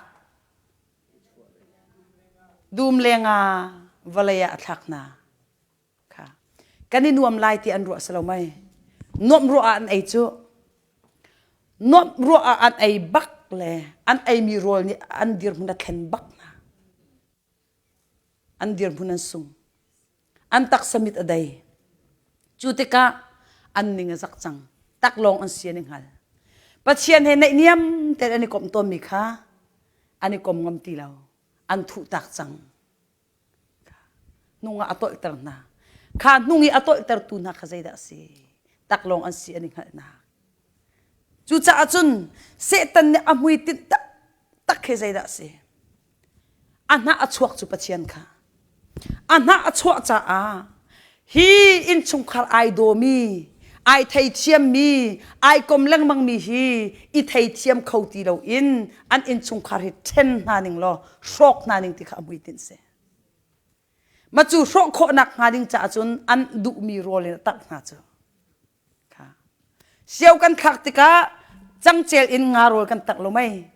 dum lengah vawlei ah a thlak hna Kha. Kan i nuam lai ti an ruah si lo mei. Nuamh ruah ah an ei cu. Nuamh ruah ah an ei bak le an eimi rawl nih an dirhmun a thlen bak hna. An dirhmun an sung. An taksa mit a dei. Cu tikah an ning a zak cang. Taklawng an si an i hngal. Pathian he naihniam tein an i komh tawnmi kha an i kom ngam ti lo. An thuh tak cang. Hnung ah a tolhter hna. Kha hnung i a tolhtertu hna kha zeidah a si? Taklawng an si an i hngalhnak. Cucaah cun Satan nih a hmuitinh taktak hi zeidah a si? A hnah a chuak cu Pathian kha. A hnah a chuah caah hi innchungkhar ai dawmi, ai theithiammi, ai kom lengmangmi hi i theithiam kho ti loin an innchungkhar hi ṭhen hna ning law hrawk hna ning ti kha a hmuitinh si. Ma cu hrawh khawhnak hnga ding caah cun an duhmi rawl in a tarh hna cu. Kha. Sio kan thlak tikah cangcel in nga rawl kan tarh lo mei.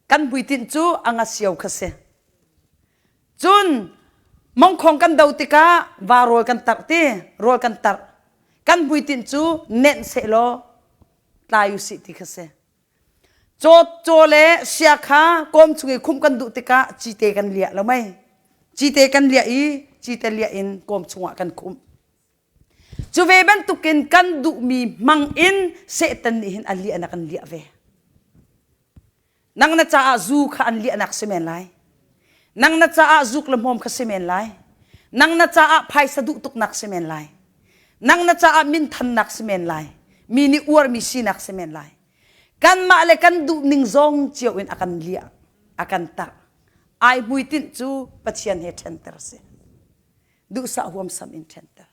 Kan hmuitinh cu a nga sio kha si. Cun mongkhong kan do tikah va rawl kan tarh ti, rawl kan tarh. Kan hmuitinh cu nenh sehlaw tlai usih ti kha si. Caw, caw le sia kha kawm chung i khumh kan duh tikah cite kan liah lo mei. Cite kan liah i cite liah in kawm chungah kan khumh. Cu ve bantukin kan duhmi hmang in Satan nih hin a liah na kan liah ve. Nang na caah zu kha an liahnak si men lai. Nang na caah zuk le hmawm kha si men lai. Nang na caah phaisa duh tuknak si men lai. Nang na caah minthannak si men lai. Mi nih uarmi sinak si men lai. Kanmah le kan duh ning zong cio in a kan liah, a kan tarh. Ai hmuitinh cu Pathian he ṭhenter si. Duhsah huamsam in ṭhenter.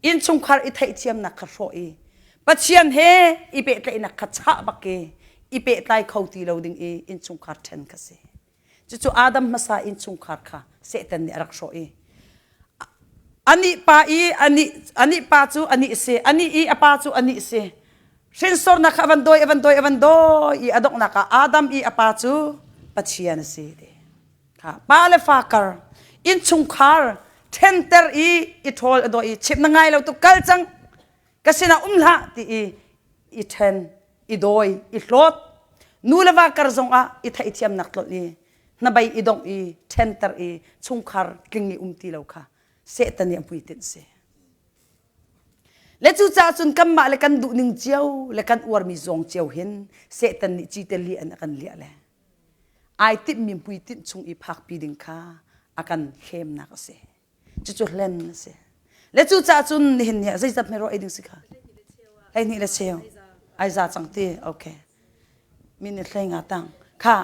Innchungkhar i theihthiamnak kha hrawh i Pathian he i pehtlaihnak kha chah bak i i pehtlai kho ti lo ding i innchungkhar ṭhen kha si. Cucu Adam hmasa innchungkhar kha Satan nih a rak hrawh i anih pa i anih anih pa cu anih si anih i a pa cu anih si hrinsornak kha a van dawi a van dawi a van dawi i a donghnak ah Adam i a pa cu Pathian a si ti. Kha pa le fa kar innchungkhar ṭhenter i i ṭhawl a dawi i chimh na ngai lo tuk kal cang ka sinah um hlah ti i i ṭhen i dawi i hlawt nu le va kar zongah i theihthiamnak tlolh i hnabei i dongh i ṭhenter i chungkhar tling i um ti lo kha Satan nih a hmuitinh si. Le cucaah cun kanmah le kan duhning cio le kan uarmi zawng cio hin Satan nih cite liah in a kan liah le ai timhmi hmuitinh chung i phakpi ding kha a kan hlemnak a si. Cucu hlen a si. Le cucaah cun nihin ni ah zeizat hme ei ding si kha? 12 le cheu. Ai za cang ti. Okay. Min hlei nga tang. Kha.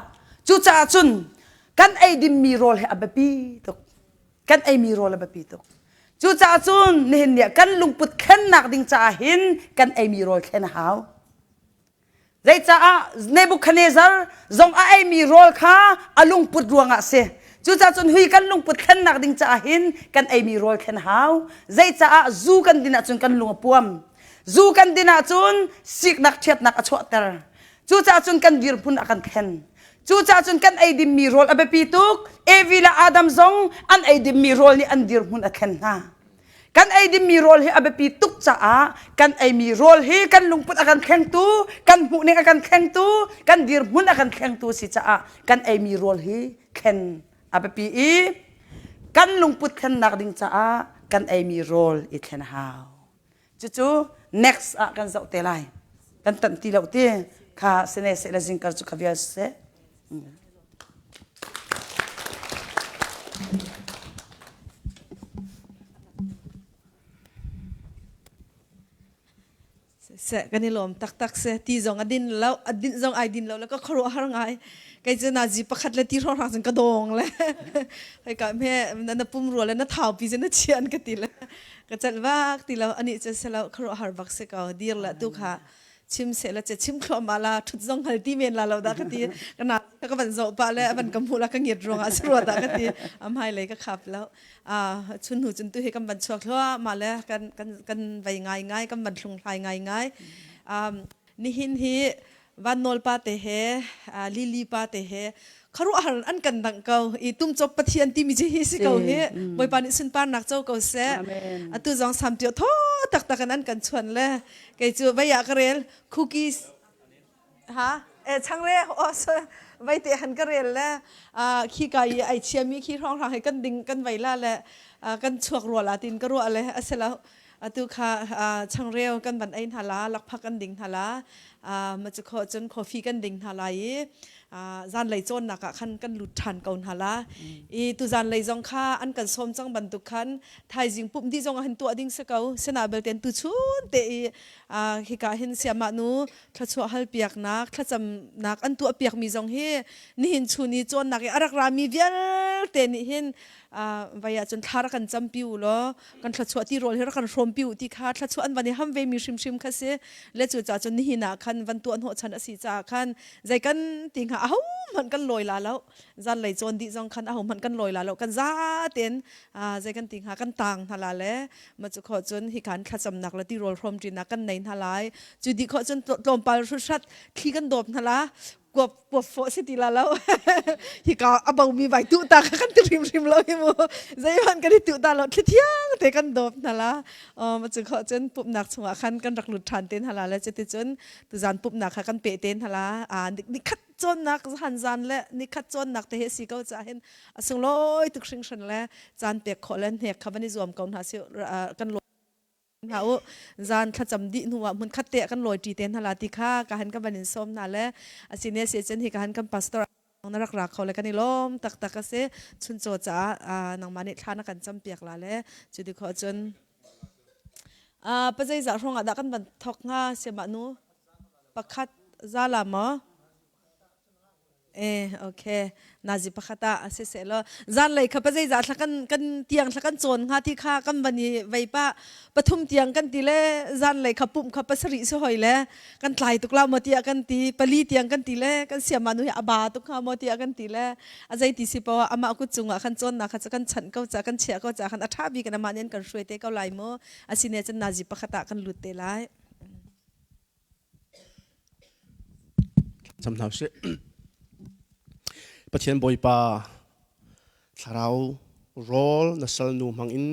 Cucaah cun kan ei dinmi rawl hi a biapi tuk. Kan eimi rawl a biapi tuk. Cucaah cun nihin ni ah kan lungput thlennak ding caah hin kan eimi rawl thlen a hau. Zeicaah Nebuchadnezzar zong a eimi rawl kha a lungput ruangah a si. Cucaah cun hui kan lungput thlennak ding caah hin kan eimi rawl thlen a hau. Zeicaah zu kan din ahcun kan lung a puam. Zu kan din ahcun siknak ṭhiatnak a chuahter. Cucaah cun kan dirhmun a kan thlen. Cucaah cun kan ei dimmi rawl a biapi tuk. Evi le Adam zong an ei dimmi rawl nih an dirhmun a thlen hna. Kan ei dingmi rawl hi a biapi tuk caah kan eimi rawl hi kan lungput a kan thlengtu, kan hmuhning a kan thlengtu, kan dirhmun a kan thlengtu si caah kan eimi rawl hi thlen a biapi i kan lungput thlennak ding caah kan eimi rawl i thlen a hau. Cucu next ah kan zoh te lai. Kan tanh ti lo ti kha sene seh le zingkar cu kha vial seh. Seh kan i lawm taktak se ti zong a din lo a din zong ai din lo le ka khuaruah har ngai kei cu na zi pakhat le ti hrawng hrang cun ka dawng le hei ka me na na pum rua le na thau pi na chian ka ti le ka chalh vak ti lo ani cu selo khuaruah har bak se ko dir le tu kha. Chim seh la che chim thluahmah la thut zong hngal ti men la lo dah ka ti. Ka na ka van zoh pah le van ka hmuh la ka ngiat ruangah si rua dah ka ti. Am hai lei ka khap lo. Chun hnu cun tu hi kan van chuak thluahmah le kan kan kan vei ngai ngai kan van thlung hlai ngai ngai. Nihin hi Van Nawl pa te he Lily pa te he khuaruahhar an kan dangh ko i tumcop Pathian timi cu hi si ko hi Bawipa nih sunparnak co ko seh. Atu zong samtio thaw taktak in an kan chuan le kei cu vei ah ka rel cookies ha e changre o vei te han ka rel le khi ka i ai chiami khi hrawng hrang he kan ding kan vei la le kan chuak rua la tin ka ruah le asilo atu kha changreu kan van ei hna la lakphak kan ding hna la ma cu kho cun coffee kan ding hna lai i zanlei cawnnak ah khan kan lut ṭhan ko hna la i tu zanlei zong kha an kan sawm cang bantuk khan thaizing pumh dih zong ah hin tuah ding si ko sina belte tu chun te i hika hin siamah nu thluachuah hal piaknak thlacamnak an tuah piakmi zong hi nihin chun i cawnnak i a rak rami vialte nih hin vai ah cun thla rak kan campi u law kan thluachuah ti rawl hi rak kan hrawmpi u ti kha thluachuah an van i ham ve mi hrimhrim kha si le cu ca cun nihin ah khan van tuah hnawh chan a si caah khan zei kan ti hnga aho hmanh kan lawi la lo zanlei cawn dih zong khan aho hmanh kan lawi la lo kan za tein zei kan ti hnga kan tang hna la le ma cu kho cun hi kan thlacamnak le tirawl hrawm ṭinak kan nei hna lai cu dih kho cun tlawmpal hrut thli kan dawp hna la kuap kuap fawh si ti la lo hi ka a bo mi vai tu ta kan ti hrim hrim lo hi mu zeihmanh kan i tu ta lo thli thiang te kan dawp hna la ma cu kho cun pumhnak chungah khan kan rak lut ṭhan te hna la le cuti cun tuzan pumhnak kha kan pe te hna la nikhat cawnnak han zan le nikhat cawnnak te hi si ko ca hin a sunglawi tuk hringhran le caan pek khawh le hnek kha van i zuam ko hna si kan hna u zan thlacam dih hnu ah hmun khat te kan lawi ṭi te hna la ti kha ka han ka van in sawm hna le asine si cun hi ka han kan pastor na rak ra kho le kan i lawm taktak a si chuncaw caah nangmah nih thla na kan cam piak la le cu ti khawh cun pazei zah hrawng ah dah kan van thok hnga siamah nu pakhat zala maw Eh, okay. Nazi pakhat ah a si seh law zanlei kha pazei za thla kan kan tiang thla kan cawn hnga ti kha kan van i vei pa pathum tiang kan ti le zanlei kha pumh kha pasarih si hoi le kan tlai tuk la maw tiah kan ti pali tiang kan ti le kan siama nu hi a ba tuk hnga maw tiah kan ti le a zei ti si poah amah kut cungah khan cawnnak kha cu kan chanh ko ca kan chiah ko ca khan a ṭha bik in amah nih an kan hruai te ko lai mu asine cun nazi pakhat ah kan lut te lai. Cam hna usih. Pathian Bawipa thlarau rawl na salnu hmang in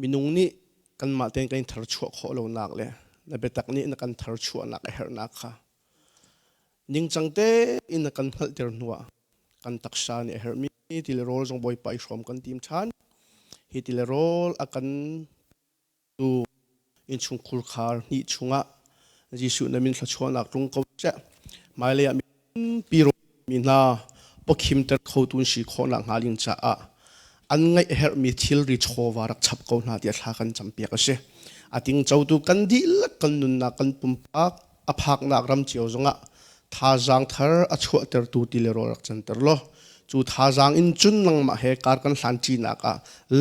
minung nih kanmah tein kan in tharchuah khawh lonak le na biatak nih na kan tharchuahnak a herhnak kha ningcang tein na kan hngalhter hnuah kan taksa nih a herhmi ti le rawl zong Bawipa i hrawm kan tim ṭhan. Hi ti le rawl a kan Tu innchungkhur khar hnih chungah Jesuh na min thluachuahnak tlung ko seh. Hmailei ah mi mi hna pawkhimter khotu an si khawhnak hnga ding caah an ngaih herhmi thilri chawva rak chap ko hna tiah thla kan campiak a si. A tingcotu kan dihlak kan nunnak kan pumpak a phaknak ram cio zongah thazaang thar a chuahtertu ti le rawl rak canter law cu thazaang in cun nangmah he kar kan hlan ṭinak ah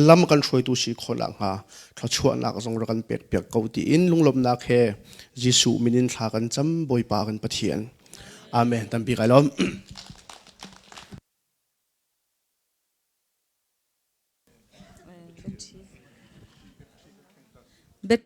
lam kan hruaitu si khawh nakhnga thluachuahnak zong rak kan pekpiak ko tiin lunglawmhnak he Jesuh min in thla kan cam Bawipa kan Pathian. Amen. Tampi kai lawm. Bet.